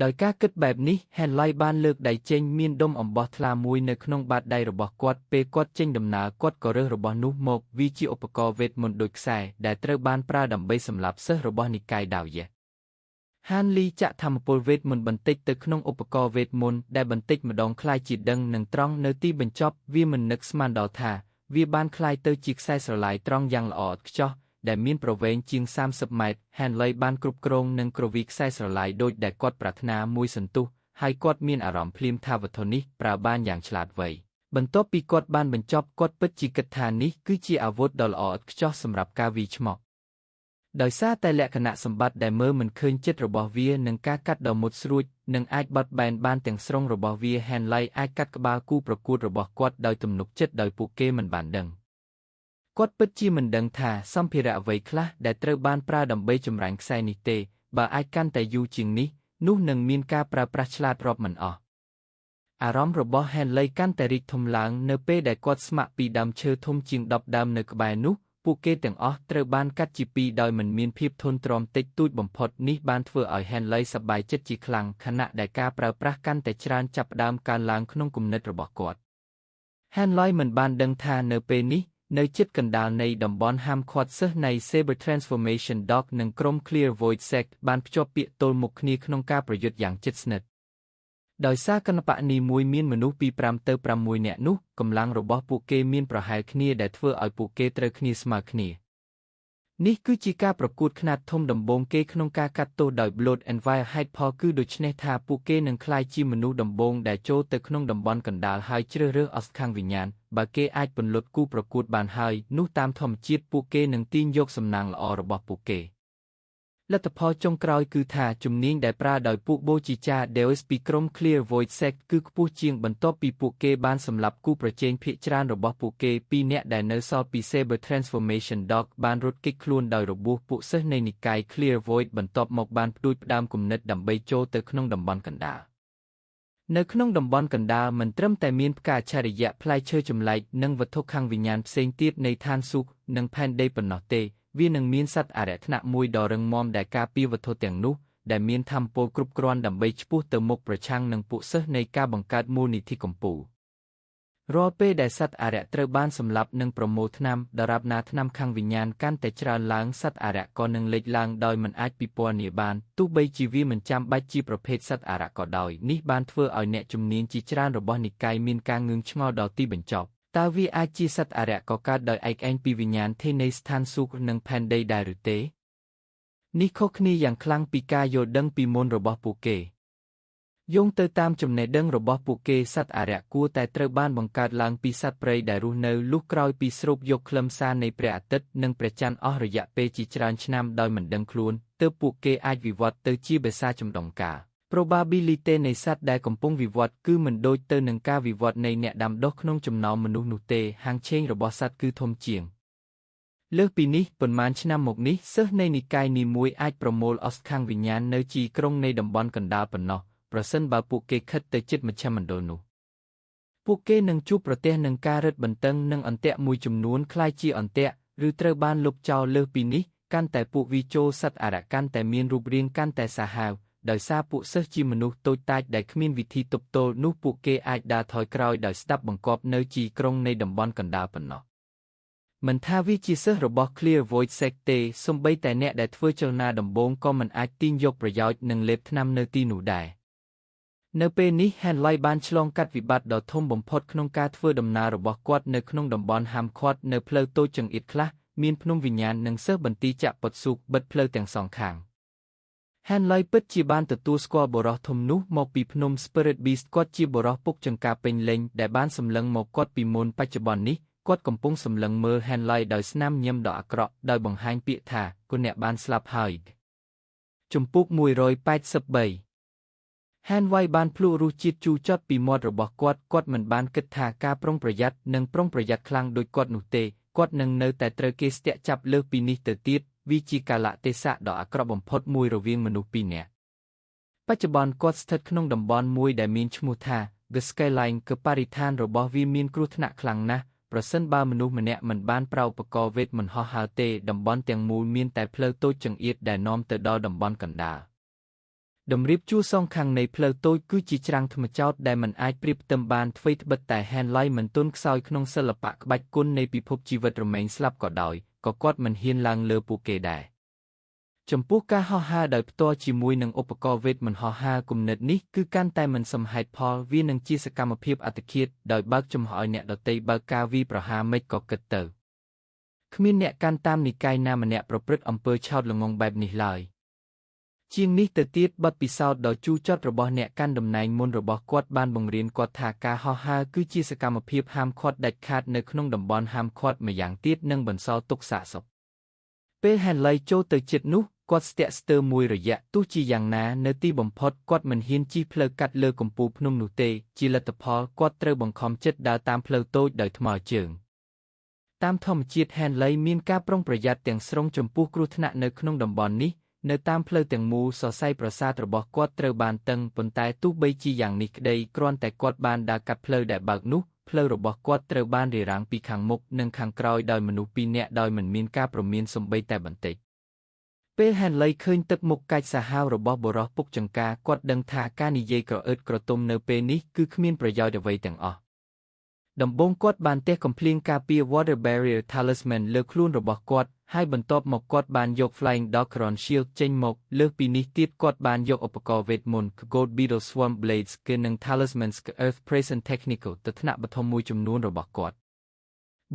ដោយការគិតបែបនេះ Hanley បានលើកដៃចេញមានដុំអំបោះថ្លាមួយនៅក្នុងបាតដៃរបស់គាត់ពេលគាត់ចេញដំណើរគាត់ក៏រើសរបស់នោះមកវាជាឧបករណ៍វេទមន្តដូចខ្សែដែលត្រូវបានប្រើដើម្បីសម្លាប់សិស្សរបស់និកាយដាវយៈហានលីចាក់ធម្មពលវេទមន្តបន្តិចទៅក្នុងឧបករណ៍វេទមន្តដែលបន្តិចម្ដងក្លាយជាដឹងនិងត្រង់នៅទីបញ្ចប់វាមិននឹកស្មានដល់ថាវាបានក្លាយទៅជាខ្សែស្រឡាយត្រង់យ៉ាងល្អឥតខ្ចោះដែលមានប្រវែងជាង30ម៉ែត្រ Hanley បានគ្រប់គ្រងនិងគ្រវីខ្សែស្រឡាយដូចដែលគាត់ប្រាថ្នាមួយសន្ទុះហើយគាត់មានអារម្មណ៍ភ្លាមថាវត្ថុនេះប្រើបានយ៉ាងឆ្លាតវៃបន្ទាប់ពីគាត់បានបញ្ចប់គាត់ពិតជាគិតថានេះគឺជាអាវុធដ៏ល្អឥតខ្ចោះសម្រាប់ការវាយឆ្មក់ដោយសារតែលក្ខណៈសម្បត្តិដែលមើលមិនឃើញចិត្តរបស់វានិងការកាត់ដ៏មុតស្រួចនិងអាចបត់បែនបានទាំងស្រុងរបស់វា Hanley អាចកាត់ក្បាលគូប្រកួតរបស់គាត់ដោយទំនុកចិត្តដោយពួកគេមិនបានដឹងគាត់ពិតជាមិនដឹងថាសម្ភារៈអ្វីខ្លះដែលត្រូវបានប្រើដើម្បីចម្រាញ់ខ្សែនេះទេបើអាចកាន់តែយូរជាងនេះនោះនឹងមានការប្រើប្រាស់ឆ្លាតរាប់មិនអស់អារម្មណ៍របស់ Hanley កាន់តែរីកធំឡើងនៅពេលដែលគាត់ស្ម័គ្រពីដើមឈើធំជាង10ដើមនៅក្បែរនោះពួកគេទាំងអស់ត្រូវបានកាត់ជាពីរដោយមិនមានភាពធន់ទ្រាំតិចតួចបំផុតនេះបានធ្វើឲ្យ Hanley សប្បាយចិត្តជាខ្លាំងខណៈដែលការប្រើប្រាស់កាន់តែច្រើនចាប់ផ្ដើមកើនឡើងក្នុងគំនិតរបស់គាត់ Hanley មិនបានដឹងថានៅពេលនេះនៅជិតកណ្ដាលនៃតំបន់ហាមឃាត់សិស្សនៃ Saber Transformation Dog និងក្រុម Clear Void Sect បានភ្ជាប់ពាក្យទល់មុខគ្នាក្នុងការប្រយុទ្ធយ៉ាងជិតស្និទ្ធដោយសារគណបក្សនេះមួយមានមនុស្សពី5ទៅ6នាក់នោះកម្លាំងរបស់ពួកគេមានប្រហែលគ្នាដែលធ្វើឲ្យពួកគេត្រូវគ្នាស្មើគ្នានេះគឺជាការប្រកួតខ្នាតធំដំបូងគេក្នុងការកាត់ទោសដោយ Blood and Fire ហេតុផលគឺដូច្នេះថាពួកគេនឹងក្លាយជាមនុស្សដំបូងដែលចូលទៅក្នុងតំបន់កណ្ដាលហើយជ្រើសរើសអស្ខាងវិញ្ញាណបើគេអាចពន្លត់គូប្រកួតបានហើយនោះតាមធម្មជាតិពួកគេនឹងទាញយកសំណាងល្អរបស់ពួកគេលទ្ធផលចុងក្រោយគឺថាជំនាញដែលប្រើដោយពួកបូជាចា Deus ពីក្រុម Clear Void Sect គឺខ្ពស់ជាងបន្ទាប់ពីពួកគេបានសម្លាប់គូប្រជែងភាគច្រើនរបស់ពួកគេពីរនាក់ដែលនៅសល់ពី Saber Transformation Dog បានរត់គេចខ្លួនដោយរបួសពួកសិស្សនៃនិកាយ Clear Void បន្ទាប់មកបានផ្ដួចផ្ដើមគំនិតដើម្បីចូលទៅក្នុងតំបន់កណ្ដាលនៅក្នុងតំបន់កណ្ដាលមិនត្រឹមតែមានផ្កាអច្ឆរិយៈផ្លែឈើចម្លែកនិងវត្ថុខាងវិញ្ញាណផ្សេងទៀតនៃឋានសួគ៌និងផែនដីប៉ុណ្ណោះទេវានឹងមានសត្វអរិយថ្នាក់មួយដ៏រឹងមាំដែលការពារវត្ថុទាំងនោះដែលមានធម៌ពលគ្រប់គ្រាន់ដើម្បីឆ្ពោះទៅមុខប្រឆាំងនឹងពួកសិស្សនៃការបង្កើតមូលនិធិកម្ពុជារាល់ពេលដែលសត្វអរិយត្រូវបានសម្លាប់និងប្រមូលថ្នាំដរាបណាថ្នាំខាងវិញ្ញាណកាន់តែច្រើនឡើងសត្វអរិយក៏នឹងលេចឡើងដោយមិនអាចពិពណ៌នាបានទោះបីជាវាមិនចាំបាច់ជាប្រភេទសត្វអរិយក៏ដោយនេះបានធ្វើឲ្យអ្នកជំនាញជាច្រើនរបស់និកាយមានការងឿងឆ្ងល់ដល់ទីបញ្ចប់តើវាអាចជាសត្វអរិយក៏កើតដោយឯកឯងពីវិញ្ញាណទេនៃស្ថានសួគ៌និងផែនដីដែរឬទេនេះខុសគ្នាយ៉ាងខ្លាំងពីការយល់ដឹងពីមុនរបស់ពួកគេ យោងទៅតាមចំណេះដឹងរបស់ពួកគេសត្វអារក្សគួរតែត្រូវបានបង្កើតឡើងពីសត្វព្រៃដែលរស់នៅលុះក្រោយពីស្រូបយកខ្លឹមសារនៃព្រះអាទិត្យនិងព្រះច័ន្ទអស់រយៈពេលជាច្រើនឆ្នាំដោយមិនដឹងខ្លួនទើបពួកគេអាចវិវត្តទៅជាបិសាចចម្ដងកាល Probability នៃសត្វដែលកំពុងវិវត្តគឺមិនដូចទៅនឹងការវិវត្តនៃអ្នកដាំដុះក្នុងចំណោមមនុស្សនោះទេហាងឆេងរបស់សត្វគឺធំជាងលើសពីនេះប៉ុន្មានឆ្នាំមកនេះសិស្សនៃនិកាយនីមួយអាចប្រមូលអស្ខាំងវិញ្ញាណនៅទីក្រុងនៃតំបន់កណ្ដាលប៉ុណ្ណោះប្រសិនបើពួកគេខិតទៅជិតមជ្ឈមណ្ឌលនោះពួកគេនឹងជួបប្រទះនឹងការរឹតបន្តឹងនិងអន្ទាក់មួយចំនួនក្លាយជាអន្ទាក់ឬត្រូវបានលុបចោលលើសពីនេះកាន់តែពួកវីចូលសត្វអារក្សកាន់តែមានរូបរាងកាន់តែសាហាវដោយសារពួកសិស្សជាមនុស្សតូចតាចដែលគ្មានវិធីទប់ទល់នោះពួកគេអាចដើរថយក្រោយដោយស្ដាប់បង្គាប់នៅទីក្រុងនៃតំបន់កណ្ដាលប៉ុណ្ណោះមិនថាវាជាសិស្សរបស់ Clear Void Sect ទេសូម្បីតែអ្នកដែលធ្វើចលនាដំបូងក៏មិនអាចទាញយកប្រយោជន៍និងលេបថ្នាំនៅទីនោះដែរនៅពេលនេះ Henley បានឆ្លងកាត់វិបត្តិដ៏ធំបំផុតក្នុងការធ្វើដំណើររបស់គាត់នៅក្នុងតំបន់ហាមឃាត់នៅផ្លូវតូចចង្អៀតខ្លះមានភ្នំវិញ្ញាណនិងសិស្សបន្ទាយចាក់ពត់ស៊ូកបិទផ្លូវទាំងសងខាង Henley ពិតជាបានទទួលស្គាល់បុរសធំនោះមកពីភ្នំ Spirit Beast គាត់ជាបុរសពុកចង្ការពេញលេញដែលបានសម្លឹងមកគាត់ពីមុនបច្ចុប្បន្ននេះគាត់កំពុងសម្លឹងមើល Henley ដោយស្នាមញញឹមដ៏អាក្រក់ដោយបង្ហាញពាក្យថាគុណអ្នកបានស្លាប់ហើយជំពូក183 Henley បានភ្លក់រសជាតិជូរចត់ពីមាត់របស់គាត់គាត់មិនបានគិតថាការប្រុងប្រយ័ត្ននិងប្រុងប្រយ័ត្នខ្លាំងដូចគាត់នោះទេគាត់នឹងនៅតែត្រូវគេស្ទាក់ចាប់លើសពីនេះទៅទៀតវាជាកាលៈទេសៈដ៏អាក្រក់បំផុតមួយរវាងមនុស្សពីរនាក់បច្ចុប្បន្នគាត់ស្ថិតក្នុងតំបន់មួយដែលមានឈ្មោះថា The Skyline គឺបរិស្ថានរបស់វាមានគ្រោះថ្នាក់ខ្លាំងណាស់ប្រសិនបើមនុស្សម្នាក់មិនបានប្រើឧបករណ៍វេទមន្តហោះហើរទេតំបន់ទាំងមូលមានតែផ្លូវតូចចង្អៀតដែលនាំទៅដល់តំបន់កណ្ដាលតម្រៀបជួរសងខាងនៃផ្លូវតូចគឺជាច្រាំងថ្មចោតដែលមិនអាចប្រៀបផ្ទឹមបានថ្វីត្បិតតែ Henley មិនទន់ខ្សោយក្នុងសិល្បៈក្បាច់គុណនៃពិភពជីវិតរមែងស្លាប់ក៏ដោយក៏គាត់មិនហ៊ានឡើងលើពួកគេដែរចំពោះការហោះហើរដោយផ្ទាល់ជាមួយនឹងឧបករណ៍វេទមន្តហោះហើរគំនិតនេះគឺកាន់តែមិនសមហេតុផលវានឹងជាសកម្មភាពអត្តឃាតដោយបើកចំហឲ្យអ្នកដទៃបើកការវាយប្រហារមិនក៏គិតទៅគ្មានអ្នកកាន់តាមនិកាយណាម្នាក់ប្រព្រឹត្តអំពើឆោតល្ងង់បែបនេះឡើយជាងនេះទៅទៀតបទពិសោធន៍ដ៏ជូរចត់របស់អ្នកកាន់តំណែងមុនរបស់គាត់បានបង្រៀនគាត់ថាការហោះហើរគឺជាសកម្មភាពហាមឃាត់ដាច់ខាតនៅក្នុងតំបន់ហាមឃាត់ម្យ៉ាងទៀតនឹងបន្សល់ទុកសាកសពពេល Henley ចូលទៅជិតនោះគាត់ស្ទាក់ស្ទើរមួយរយៈទោះជាយ៉ាងណានៅទីបំផុតគាត់មិនហ៊ានជិះផ្លូវកាត់លើកំពូលភ្នំនោះទេជាលទ្ធផលគាត់ត្រូវបង្ខំចិត្តដើរតាមផ្លូវតូចដោយថ្មើរជើងតាមធម្មជាតិ Henley មានការប្រុងប្រយ័ត្នទាំងស្រុងចំពោះគ្រោះថ្នាក់នៅក្នុងតំបន់នេះនៅតាមផ្លូវទាំងមូលសរសៃប្រសាទរបស់គាត់ត្រូវបានតឹងប៉ុន្តែទោះបីជាយ៉ាងនេះក្តីគ្រាន់តែគាត់បានដើរកាត់ផ្លូវដែលបើកនោះផ្លូវរបស់គាត់ត្រូវបានរារាំងពីខាងមុខនិងខាងក្រោយដោយមនុស្សពីរនាក់ដោយមិនមានការព្រមានសូម្បីតែបន្តិចពេល Henley ឃើញទឹកមុខកាចសាហាវរបស់បុរសពុកចង្ការគាត់ដឹងថាការនិយាយក្រអឺតក្រទុំនៅពេលនេះគឺគ្មានប្រយោជន៍អ្វីទាំងអស់ដំបូងគាត់បានទះកំភ្លៀងការពារ Water Barrier Talisman លើខ្លួនរបស់គាត់ហើយបន្ទាប់មកគាត់បានយក Flying Dog-Ron Shield ចេញមកលើសពីនេះទៀតគាត់បានយកឧបករណ៍វេទមន្ត Gold Beetle Swarm Blades គឺនឹង Talismans Earth Prison Technical ទៅថ្នាក់បឋមមួយចំនួនរបស់គាត់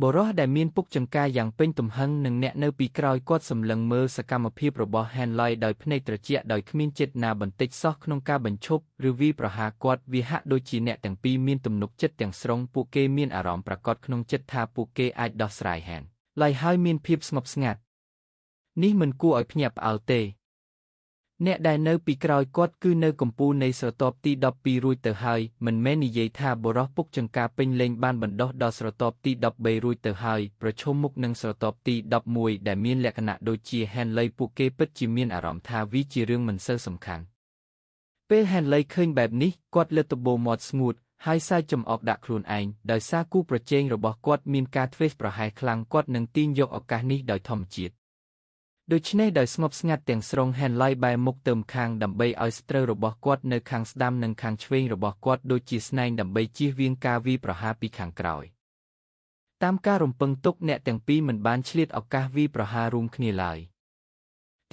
បុរសដែលមានពុកចង្ការយ៉ាងពេញទំហឹងនិងអ្នកនៅពីក្រោយគាត់សម្លឹងមើលសកម្មភាពរបស់ Henley ដោយភ្នែកត្រជាក់ដោយគ្មានចេតនាបន្តិចសោះក្នុងការបញ្ឈប់ឬវាយប្រហារគាត់វាហាក់ដូចជាអ្នកទាំងពីរមានទំនុកចិត្តទាំងស្រុងពួកគេមានអារម្មណ៍ប្រាកដក្នុងចិត្តថាពួកគេអាចដោះស្រាយ Henley ហើយមានភាពស្ងប់ស្ងាត់នេះមិនគួរឲ្យភ្ញាក់ផ្អើលទេអ្នកដែលនៅពីក្រោយគាត់គឺនៅកំពូលនៃស្រទាប់ទី12រួចទៅហើយមិនមែននិយាយថាបុរសពុកចង្ការពេញលេញបានបណ្ដុះដល់ស្រទាប់ទី13រួចទៅហើយប្រឈមមុខនឹងស្រទាប់ទី11ដែលមានលក្ខណៈដូចជា Henley ពួកគេពិតជាមានអារម្មណ៍ថាវាជារឿងមិនសូវសំខាន់ពេល Henley ឃើញបែបនេះគាត់លើកត្បូងមាត់ស្ងួតហើយសើចចំអកដាក់ខ្លួនឯងដោយសារគូប្រជែងរបស់គាត់មានការធ្វេសប្រហែសខ្លាំងគាត់នឹងទាញយកឱកាសនេះដោយធម្មជាតិដូច្នេះដោយស្ងប់ស្ងាត់ទាំងស្រុង Henley បែរមុខទៅម្ខាងដើម្បីឲ្យសត្រូវរបស់គាត់នៅខាងស្ដាំនិងខាងឆ្វេងរបស់គាត់ដូចជាស្នែងដើម្បីជៀសវាងការវាយប្រហារពីខាងក្រោយតាមការរំពឹងទុកអ្នកទាំងពីរមិនបានឆ្លៀតឱកាសវាយប្រហាររួមគ្នាឡើយ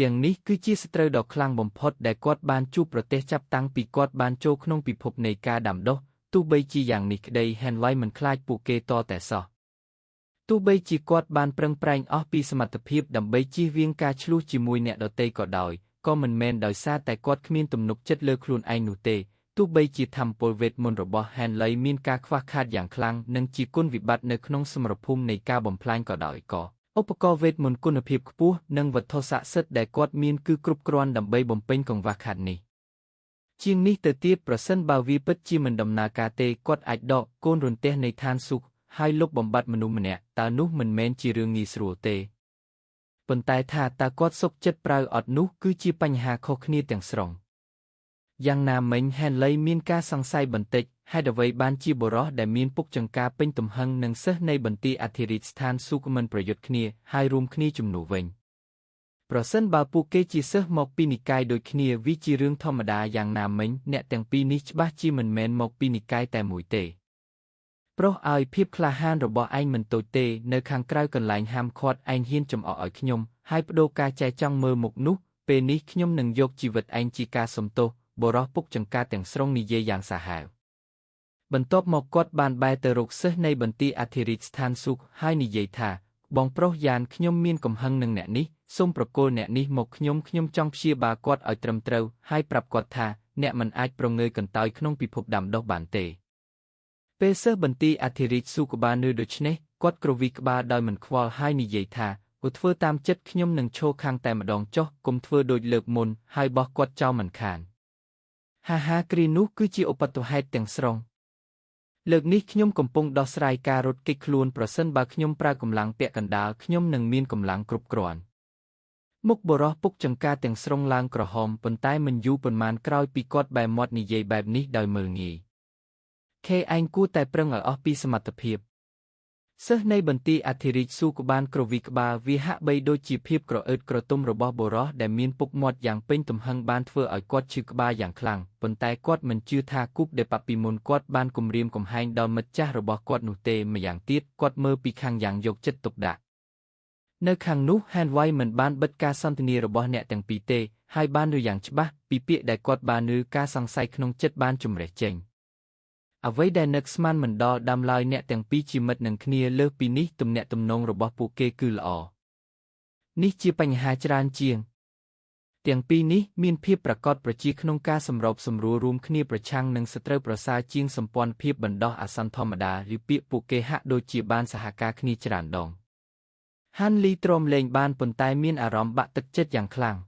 ទាំងនេះគឺជាសត្រូវដ៏ខ្លាំងបំផុតដែលគាត់បានជួបប្រទះចាប់តាំងពីគាត់បានចូលក្នុងពិភពនៃការដាំដុះទោះបីជាយ៉ាងនេះក្តី Henley មិនខ្លាចពួកគេតតែសោះទោះបីជាគាត់បានប្រឹងប្រែងអស់ពីសមត្ថភាពដើម្បីជៀសវាងការឈ្លោះជាមួយអ្នកដទៃក៏ដោយក៏មិនមែនដោយសារតែគាត់គ្មានទំនុកចិត្តលើខ្លួនឯងនោះទេ ទោះបីជាថាមពលវេទមន្តរបស់ Henley មានការខ្វះខាតយ៉ាងខ្លាំងនិងជាគុណវិបត្តិនៅក្នុងសមរភូមិនៃការបំផ្លាញក៏ដោយក៏ឧបករណ៍វេទមន្តគុណភាពខ្ពស់និងវត្ថុស័ក្តិសិទ្ធិដែលគាត់មានគឺគ្រប់គ្រាន់ដើម្បីបំពេញកង្វះខាតនេះជាងនេះទៅទៀតប្រសិនបើវាពិតជាមិនដំណើរការទេគាត់អាចដកកូនរន្ទះនៃឋានសួគ៌ហើយលុបបំបាត់មនុស្សម្នាក់តើនោះមិនមែនជារឿងងាយស្រួលទេប៉ុន្តែថាតើគាត់សុខចិត្តប្រើអត់នោះគឺជាបញ្ហាខុសគ្នាទាំងស្រុងយ៉ាងណាមិញ Henley មានការសង្ស័យបន្តិចហេតុអ្វីបានជាបុរសដែលមានពុកចង្ការពេញទំហឹងនិងសិស្សនៃបន្ទាយអធិរាជស្ថានសួគ៌មិនប្រយុទ្ធគ្នាហើយរួមគ្នាជំនួសវិញប្រសិនបើពួកគេជាសិស្សមកពីនិកាយដូចគ្នាវាជារឿងធម្មតាយ៉ាងណាមិញអ្នកទាំងពីរនេះច្បាស់ជាមិនមែនមកពីនិកាយតែមួយទេប្រុសឲ្យភាពក្លាហានរបស់ឯងមិនតូចទេនៅខាងក្រៅកន្លែងហាមឃាត់ឯងហ៊ានចំអកឲ្យខ្ញុំហើយប្ដូរការចែចង់មើលមុខនោះពេលនេះខ្ញុំនឹងយកជីវិតឯងជាការសុំទោសបុរសពុកចង្ការទាំងស្រុងនិយាយយ៉ាងសាហាវបន្ទាប់មកគាត់បានបែរទៅរកសិស្សនៃបន្ទាយអធិរាជស្ថានសួគ៌ហើយនិយាយថាបងប្រុសយ៉ានខ្ញុំមានកំហឹងនឹងអ្នកនេះសូមប្រគល់អ្នកនេះមកខ្ញុំខ្ញុំចង់ព្យាបាលគាត់ឲ្យត្រឹមត្រូវហើយប្រាប់គាត់ថាអ្នកមិនអាចប្រងើយកន្តើយក្នុងពិភពដាំដុះបានទេពេលសិស្សបន្ទាយអធិរាជសួគ៌បានឮដូច្នេះគាត់គ្រវីក្បាលដោយមិនខ្វល់ហើយនិយាយថាគួរធ្វើតាមចិត្តខ្ញុំនឹងឈរខាងតែម្ដងចុះកុំធ្វើដូចលើកមុនហើយបោះគាត់ចោលមិនខានហាហាគ្រានោះគឺជាឧបទ្ទវហេតុទាំងស្រុងលើកនេះខ្ញុំកំពុងដោះស្រាយការរត់គេចខ្លួនប្រសិនបើខ្ញុំប្រើកម្លាំងពាក់កណ្ដាលខ្ញុំនឹងមានកម្លាំងគ្រប់គ្រាន់មុខបុរសពុកចង្ការទាំងស្រុងឡើងក្រហមប៉ុន្តែមិនយូរប៉ុន្មានក្រោយពីគាត់បែរមាត់និយាយបែបនេះដោយមើលងាយខេឯងគួរតែប្រឹងឲ្យអស់ពីសមត្ថភាពសិស្សនៃបន្ទាយអធិរាជសួគ៌បានគ្រវីក្បាលវាហាក់បីដូចជាភាពក្រអឺតក្រទុំរបស់បុរសដែលមានពុកមាត់យ៉ាងពេញទំហឹងបានធ្វើឲ្យគាត់ឈឺក្បាលយ៉ាងខ្លាំងប៉ុន្តែគាត់មិនជឿថាគូបដែលប៉ពីមុនគាត់បានគំរាមកំហែងដល់មិត្តចាស់របស់គាត់នោះទេម្យ៉ាងទៀតគាត់មើលពីខាងយ៉ាងយកចិត្តទុកដាក់នៅខាងនោះ Henley មិនបានបិទការសន្ទនារបស់អ្នកទាំងពីរទេហើយបានឮយ៉ាងច្បាស់ពីពាក្យដែលគាត់បានឮការសង្ស័យក្នុងចិត្តបានជម្រះចេញអ្វីដែលនឹកស្មានមិនដល់ដើមឡើយអ្នកទាំងពីរជាមិត្តនឹងគ្នាលើសពីនេះទំនាក់ទំនងរបស់ពួកគេគឺល្អនេះជាបញ្ហាច្រើនជាងទាំងពីរនេះមានភាពប្រាកដប្រជាក្នុងការសម្របសម្រួលរួមគ្នាប្រឆាំងនឹងសត្រូវប្រសើរជាងសម្ព័ន្ធភាពបណ្ដោះអាសន្នធម្មតាឬពាក្យពួកគេហាក់ដូចជាបានសហការគ្នាច្រើនដងហាន់លីទ្រាំលែងបានប៉ុន្តែមានអារម្មណ៍បាក់ទឹកចិត្តយ៉ាងខ្លាំង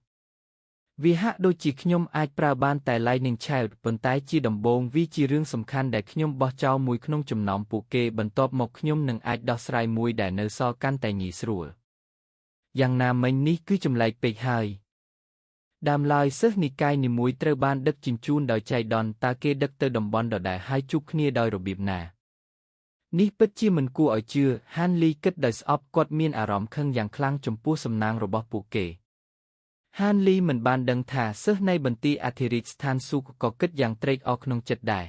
វាហាក់ដូចជាខ្ញុំអាចប្រើបានតែ Lightning Child ប៉ុន្តែជាដំបូងវាជារឿងសំខាន់ដែលខ្ញុំបោះចោលមួយក្នុងចំណោមពួកគេបន្ទាប់មកខ្ញុំនឹងអាចដោះស្រាយមួយដែលនៅសល់កាន់តែងាយស្រួលយ៉ាងណាមិញនេះគឺចម្លែកពេកហើយដើមឡើយសិស្សនិកាយនីមួយត្រូវបានដឹកជញ្ជូនដោយចៃដន្យតើគេដឹកទៅតំបន់ដដែលហើយជួបគ្នាដោយរបៀបណានេះពិតជាមិនគួរឲ្យជឿហានលីគិតដោយស្អប់គាត់មានអារម្មណ៍ខឹងយ៉ាងខ្លាំងចំពោះសំណាងរបស់ពួកគេហានលីមិនបានដឹងថាសិស្សនៃបន្ទាយអធិរាជស្ថានសួគ៌ក៏គិតយ៉ាងត្រេកអរក្នុងចិត្តដែរ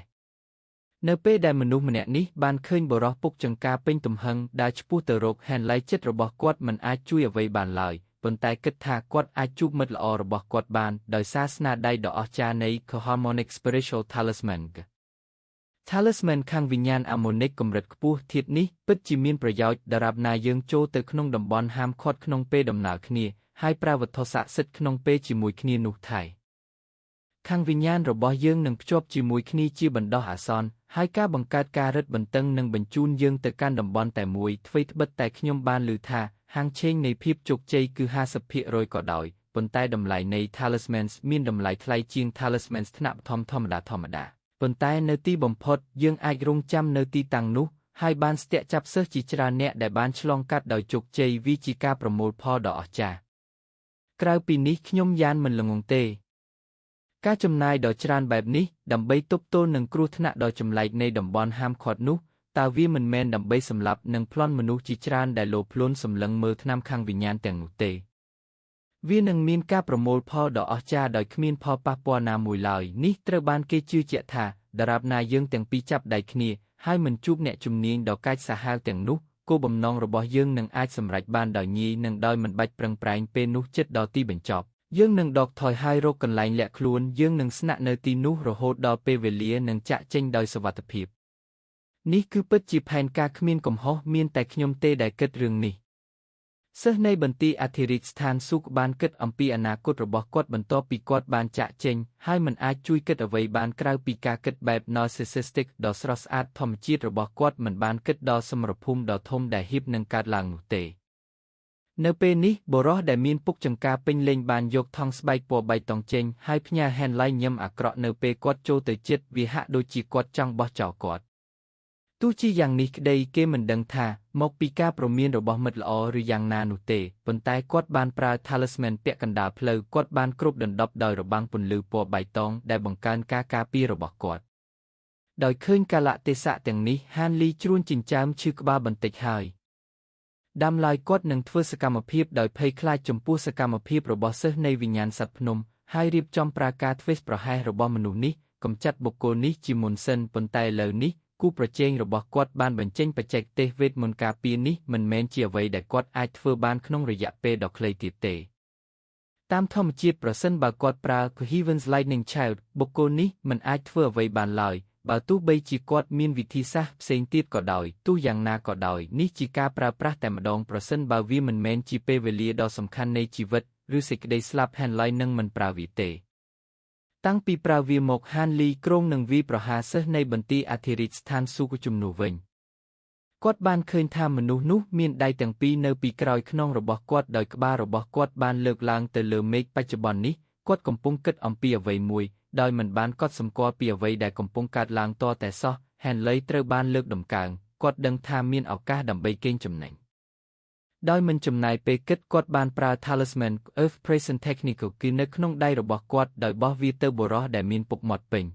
នៅពេលដែលមនុស្សម្នាក់នេះបានឃើញបុរសពុកចង្ការពេញទំហឹងដើរឆ្ពោះទៅរក Henley ចិត្តរបស់គាត់មិនអាចជួយអ្វីបានឡើយប៉ុន្តែគិតថាគាត់អាចជួបមិត្តល្អរបស់គាត់បានដោយសារស្នាដៃដ៏អស្ចារ្យនៃ Harmonic Spiritual Talisman Talisman ខាងវិញ្ញាណអាម៉ូនិកកម្រិតខ្ពស់ធាតុនេះពិតជាមានប្រយោជន៍ដរាបណាយើងចូលទៅក្នុងតំបន់ហាមឃាត់ក្នុងពេលដំណើរគ្នាហើយប្រើវត្ថុស័ក្តិសិទ្ធិក្នុងពេលជាមួយគ្នានោះថៃខាងវិញ្ញាណរបស់យើងនឹងភ្ជាប់ជាមួយគ្នាជាបណ្ដោះអាសន្នហើយការបង្កើតការរឹតបន្តឹងនឹងបញ្ជូនយើងទៅកាន់តំបន់តែមួយថ្វីត្បិតតែខ្ញុំបានឮថាហាងឆេងនៃភាពជោគជ័យគឺ 50% ក៏ដោយប៉ុន្តែតម្លៃនៃ Talismans មានតម្លៃថ្លៃជាង Talismans ថ្នាក់បឋមធម្មតាប៉ុន្តែនៅទីបំផុតយើងអាចរងចាំនៅទីតាំងនោះហើយបានស្ទាក់ចាប់សិស្សជាច្រើនអ្នកដែលបានឆ្លងកាត់ដោយជោគជ័យវាជាការប្រមូលផលដ៏អស្ចារ្យក្រៅពីនេះខ្ញុំយ៉ានមិនល្ងង់ទេការចំណាយដ៏ច្រើនបែបនេះដើម្បីទប់ទល់នឹងគ្រោះថ្នាក់ដ៏ចម្លែកនៃតំបន់ហាមឃាត់នោះតើវាមិនមែនដើម្បីសម្លាប់និងប្លន់មនុស្សជាច្រើនដែលលោភលន់សម្លឹងមើលថ្នាំខាងវិញ្ញាណទាំងនោះទេវានឹងមានការប្រមូលផលដ៏អស្ចារ្យដោយគ្មានផលប៉ះពាល់ណាមួយឡើយនេះត្រូវបានគេជឿជាក់ថាដរាបណាយើងទាំងពីរចាប់ដៃគ្នាហើយមិនជួបអ្នកជំនាញដ៏កាចសាហាវទាំងនោះគោលបំណងរបស់យើងនឹងអាចសម្រេចបានដោយងាយនិងដោយមិនបាច់ប្រឹងប្រែងពេលនោះជិតដល់ទីបញ្ចប់យើងនឹងដកថយហើយរកកន្លែងលាក់ខ្លួនយើងនឹងស្នាក់នៅទីនោះរហូតដល់ពេលវេលានឹងចាក់ចេញដោយសុវត្ថិភាពនេះគឺពិតជាផែនការគ្មានកំហុសមានតែខ្ញុំទេដែលគិតរឿងនេះ សិស្សនៃបន្ទាយអធិរាជស្ថានស៊ូកបានគិតអំពីអនាគតរបស់គាត់បន្ទាប់ពីគាត់បានចាកចេញហើយមិនអាចជួយគិតអ្វីបានក្រៅពីការគិតបែប narcissistic ដ៏ស្រស់ស្អាតធម្មជាតិរបស់គាត់មិនបានគិតដល់សមរភូមិដ៏ធំដែលហៀបនឹងកើតឡើងនោះទេនៅពេលនេះបុរសដែលមានពុកចង្ការពេញលេញបានយកថង់ស្បែកពណ៌បៃតងចេញហើយផ្ញើ Henley ញឹមអាក្រក់នៅពេលគាត់ចូលទៅជិតវាហាក់ដូចជាគាត់ចង់បោះចោលគាត់ទោះជាយ៉ាងនេះក្តីគេមិនដឹងថាមកពីការព្រមានរបស់មិត្តល្អឬយ៉ាងណានោះទេប៉ុន្តែគាត់បានប្រើ talisman ពាក់កណ្ដាលផ្លូវគាត់បានគ្របដណ្ដប់ដោយរបាំងពន្លឺពណ៌បៃតងដែលបង្កើនការការពាររបស់គាត់ដោយឃើញកាលៈទេសៈទាំងនេះហានលីជ្រួញចិញ្ចើមឈឺក្បាលបន្តិចហើយដាំឡើយគាត់នឹងធ្វើសកម្មភាពដោយភ័យខ្លាចចំពោះសកម្មភាពរបស់សិស្សនៃវិញ្ញាណសត្វភ្នំហើយរៀបចំប្រាការធ្វេសប្រហែសរបស់មនុស្សនេះកម្ចាត់បុគ្គលនេះជាមុនសិនប៉ុន្តែឥឡូវនេះគូប្រជែងរបស់គាត់បានបញ្ចេញបច្ចេកទេសវេទមន្តការពារនេះមិនមែនជាអ្វីដែលគាត់អាចធ្វើបានក្នុងរយៈពេលដ៏ខ្លីទៀតទេតាមធម្មជាតិប្រសិនបើគាត់ប្រើ Heaven's Lightning Child បុគ្គលនេះមិនអាចធ្វើអ្វីបានឡើយបើទោះបីជាគាត់មានវិធីសាស្ត្រផ្សេងទៀតក៏ដោយទោះយ៉ាងណាក៏ដោយនេះជាការប្រើប្រាស់តែម្ដងប្រសិនបើវាមិនមែនជាពេលវេលាដ៏សំខាន់នៃជីវិតឬសេចក្តីស្លាប់ Henley នឹងមិនប្រើវាទេតាំងពីប្រើវាមកហានលីគ្រោងនឹងវាយប្រហារសិស្សនៃបន្ទាយអធិរាជស្ថានស៊ូកជំនួសវិញគាត់បានឃើញថាមនុស្សនោះមានដៃទាំងពីរនៅពីក្រោយខ្នងរបស់គាត់ដោយក្បាលរបស់គាត់បានលើកឡើងទៅលើមេឃបច្ចុប្បន្ននេះគាត់កំពុងគិតអំពីអ្វីមួយដោយមិនបានកត់សម្គាល់ពីអ្វីដែលកំពុងកើតឡើងតតែសោះ Henley ត្រូវបានលើកដំកើងគាត់ដឹងថាមានឱកាសដើម្បីកេងចំណេញដោយមិនចំណាយពេលគិតគាត់បានប្រើ Talisman Earth Present Technical គឺនៅក្នុងដៃរបស់គាត់ដោយបោះវាទៅបុរសដែលមានពុកមាត់ពេញ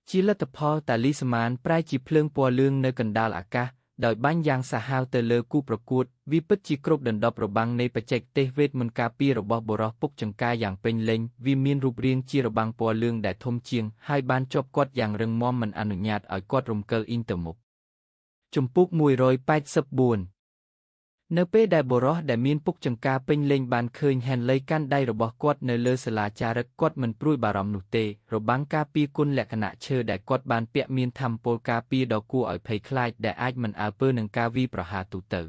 ជាលទ្ធផលតាលីស្មានប្រែជាភ្លើងពណ៌លឿងនៅកណ្ដាលអាកាសដោយបាញ់យ៉ាងសាហាវទៅលើគូប្រកួតវាពិតជាគ្របដណ្ដប់របាំងនៃបច្ចេកទេសវេទមន្តការពាររបស់បុរសពុកចង្ការយ៉ាងពេញលេញវាមានរូបរាងជារបាំងពណ៌លឿងដែលធំជាងហើយបានជាប់គាត់យ៉ាងរឹងមាំមិនអនុញ្ញាតឲ្យគាត់រំកិលអ៊ីងទៅមុខជំពូក184នៅពេលដែលបុរសដែលមានពុកចង្ការពេញលេញបានឃើញ Henley កាន់ដៃរបស់គាត់នៅលើសិលាចារឹកគាត់មិនព្រួយបារម្ភនោះទេរបាំងការពារគុណលក្ខណៈឈើដែលគាត់បានពាក់មានធម្មពលការពារដ៏គួរឲ្យភ័យខ្លាចដែលអាចមិនអើពើនឹងការវាយប្រហារទូទៅ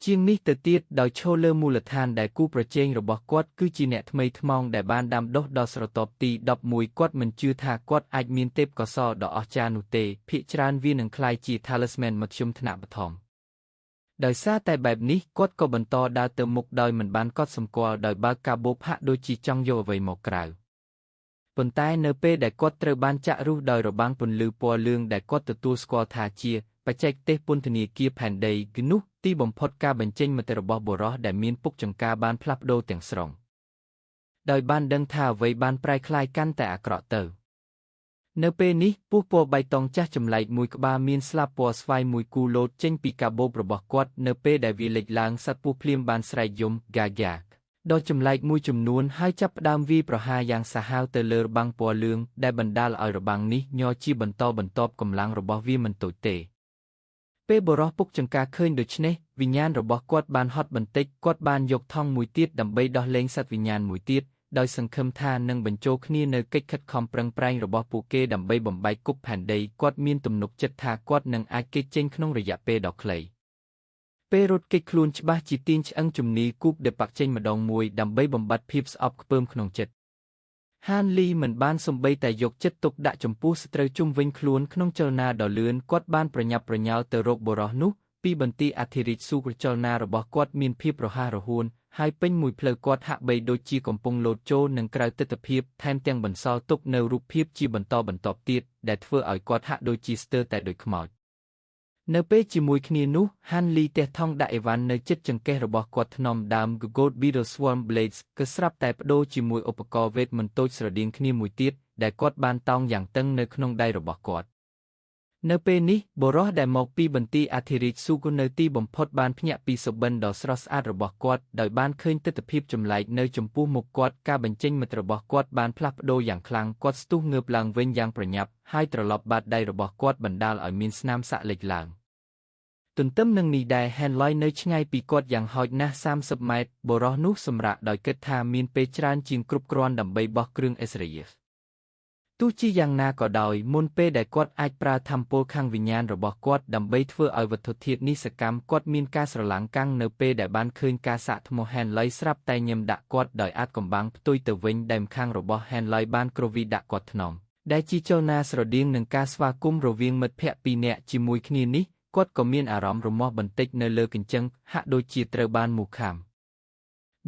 ជាងនេះទៅទៀតដោយឈរលើមូលដ្ឋានដែលគូប្រជែងរបស់គាត់គឺជាអ្នកថ្មីថ្មោងដែលបានដាំដុះដល់ស្រទាប់ទី11គាត់មិនជឿថាគាត់អាចមានទេពកោសល្យដ៏អស្ចារ្យនោះទេភាគច្រើនវានឹងក្លាយជា Talisman មធ្យមថ្នាក់បឋមដោយសារតែបែបនេះគាត់ក៏បន្តដើរទៅមុខដោយមិនបានកត់សម្គាល់ដោយបើកកាបូបហាក់ដូចជាចង់យកអ្វីមកក្រៅប៉ុន្តែនៅពេលដែលគាត់ត្រូវបានចាក់រុះដោយរបាំងពន្លឺពណ៌លឿងដែលគាត់ទទួលស្គាល់ថាជាបច្ចេកទេសពន្ធនាគារផែនដីគឺនោះទីបំផុតការបញ្ចេញមតិរបស់បុរសដែលមានពុកចង្ការបានផ្លាស់ប្ដូរទាំងស្រុងដោយបានដឹងថាអ្វីបានប្រែក្លាយកាន់តែអាក្រក់ទៅនៅពេលនេះពស់ពណ៌បៃតងចាស់ចម្លែកមួយក្បាលមានស្លាបពណ៌ស្វាយមួយគូលោតចេញពីកាបូបរបស់គាត់នៅពេលដែលវាលេចឡើងសត្វពស់ភ្លាមបានស្រែកយំហ្គាហ្គាដ៏ចម្លែកមួយចំនួនហើយចាប់ផ្ដើមវាយប្រហារយ៉ាងសាហាវទៅលើរបាំងពណ៌លឿងដែលបណ្ដាលឲ្យរបាំងនេះញ័រជាបន្តបន្ទាប់កម្លាំងរបស់វាមិនតូចទេពេលបុរសពុកចង្ការឃើញដូច្នេះវិញ្ញាណរបស់គាត់បានហត់បន្តិចគាត់បានយកថង់មួយទៀតដើម្បីដោះលែងសត្វវិញ្ញាណមួយទៀតដោយសង្ឃឹមថានឹងបញ្ចូលគ្នានៅកិច្ចខិតខំប្រឹងប្រែងរបស់ពួកគេដើម្បីបំបែកគុកផែនដីគាត់មានទំនុកចិត្តថាគាត់នឹងអាចគេចចេញក្នុងរយៈពេលដ៏ខ្លីពេលរត់គេចខ្លួនច្បាស់ជាទាញឆ្អឹងជំនីគូបដេប៉ាក់ចេញម្ដងមួយដើម្បីបំបត្តិភាពស្អប់ខ្ពើមក្នុងចិត្តហានលីមិនបានសំបីតែយកចិត្តទុកដាក់ចំពោះសត្រូវជុំវិញខ្លួនក្នុងចលនាដ៏លឿនគាត់បានប្រញាប់ប្រញាល់ទៅរកបុរសនោះពីបន្ទាយអធិរាជស៊ូចលនារបស់គាត់មានភាពរហ័សរហួនហើយពេញមួយផ្លូវគាត់ហាក់បីដូចជាកំពុងលោតចូលនឹងក្រៅទិដ្ឋភាពថែមទាំងបន្សល់ទុកនៅរូបភាពជាបន្តបន្ទាប់ទៀតដែលធ្វើឲ្យគាត់ហាក់ដូចជាស្ទើរតែដូចខ្មោចនៅពេលជាមួយគ្នានោះហានលីទះថង់ដាក់អីវ៉ាន់នៅជិតចង្កេះរបស់គាត់ថ្នមដើម Gold Beetle Swarm Blades គឺស្រាប់តែប្ដូរជាមួយឧបករណ៍វេទមន្តតូចស្រដៀងគ្នាមួយទៀតដែលគាត់បានតោងយ៉ាងតឹងនៅក្នុងដៃរបស់គាត់នៅពេលនេះបុរសដែលមកពីបន្ទាយអធិរាជស៊ូកនៅទីបំផុតបានភ្ញាក់ពីសុបិនដ៏ស្រស់ស្អាតរបស់គាត់ដោយបានឃើញទិដ្ឋភាពចម្លែកនៅចំពោះមុខគាត់ការបញ្ចេញមិត្តរបស់គាត់បានផ្លាស់ប្ដូរយ៉ាងខ្លាំងគាត់ស្ទុះងើបឡើងវិញយ៉ាងប្រញាប់ហើយត្រឡប់បាតដៃរបស់គាត់បណ្ដាលឲ្យមានស្នាមសាក់លេចឡើងទន្ទឹមនឹងនេះដែរ Henley នៅឆ្ងាយពីគាត់យ៉ាងហោចណាស់30ម៉ែត្របុរសនោះសម្រាកដោយគិតថាមានពេលច្រើនជាងគ្រប់គ្រាន់ដើម្បីបោះគ្រឿងអេសរ៉ាយ ទោះជាយ៉ាងណាក៏ដោយមុនពេលដែលគាត់អាចប្រើថាមពលខាងវិញ្ញាណរបស់គាត់ដើម្បីធ្វើឲ្យវត្ថុធាតុនេះសកម្មគាត់មានការស្រឡាំងកាំងនៅពេលដែលបានឃើញការសាកថ្ម Henley ស្រាប់តែញឹមដាក់គាត់ដោយអាចកំបាំងផ្ទុយទៅវិញដែលម្ខាងរបស់ Henley បានគ្រវីដាក់គាត់ថ្នមដែលជាចលនាស្រដៀងនឹងការស្វាគមន៍រវាងមិត្តភក្តិពីរនាក់ជាមួយគ្នានេះគាត់ក៏មានអារម្មណ៍រមាស់បន្តិចនៅលើកញ្ចឹងហាក់ដូចជាត្រូវបានមូសខាំ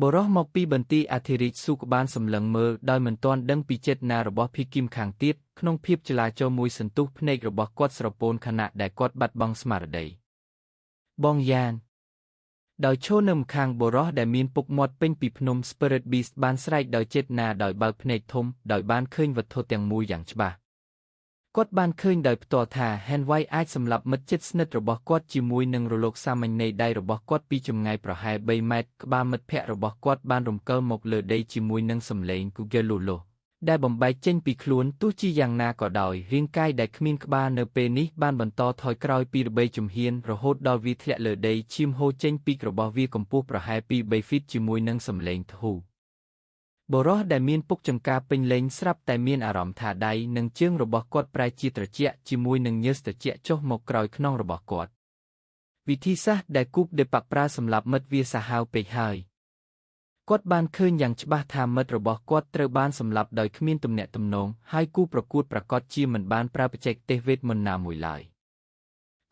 បុរសមកពីបន្ទាយអធិរាជស៊ូក្បានសម្លឹងមើលដោយមិនទាន់ដឹងពីចេតនារបស់ភីគីមខាងទៀតក្នុងភាពចលាចលមួយសន្ទុះភ្នែករបស់គាត់ស្រពោនខណៈដែលគាត់បាត់បង់ស្មារតីបងយ៉ានដោយឈរនៅម្ខាងបុរសដែលមានពុកមាត់ពេញពីភ្នំ Spirit Beast បានស្រែកដោយចេតនាដោយបើកភ្នែកធំដោយបានឃើញវត្ថុទាំងមូលយ៉ាងច្បាស់គាត់បានឃើញដោយផ្ទាល់ថា Henry អាចសម្លាប់មិត្តជិតស្និទ្ធរបស់គាត់ជាមួយនឹងរលកសាមញ្ញនៃដៃរបស់គាត់ពីចម្ងាយប្រហែល3ម៉ែត្រក្បាលមិត្តភក្តិរបស់គាត់បានរំកិលមកលើដីជាមួយនឹងសំឡេង Google ដែលបំបែកចេញពីខ្លួនទោះជាយ៉ាងណាក៏ដោយរាងកាយដែលគ្មានក្បាលនៅពេលនេះបានបន្តថយក្រោយពី3ជំហានរហូតដល់វាធ្លាក់លើដីឈាមហូរចេញពីរបស់វាកម្ពស់ប្រហែលពី3ហ្វីតជាមួយនឹងសំឡេងធូរបុរសដែលមានពុកចង្ការពេញលេញស្រាប់តែមានអារម្មណ៍ថាដៃនិងជើងរបស់គាត់ប្រែជាត្រជាក់ជាមួយនឹងញើសត្រជាក់ចុះមកក្រោយខ្នងរបស់គាត់វិធីសាស្ត្រដែលគូបដេប៉ាក់ប្រើសម្រាប់មិត្តវាសាហាវពេកហើយគាត់បានឃើញយ៉ាងច្បាស់ថាមិត្តរបស់គាត់ត្រូវបានសម្លាប់ដោយគ្មានទំនាក់ទំនងហើយគូប្រកួតប្រាកដជាមិនបានប្រើបច្ចេកទេសវេទមន្តណាមួយឡើយ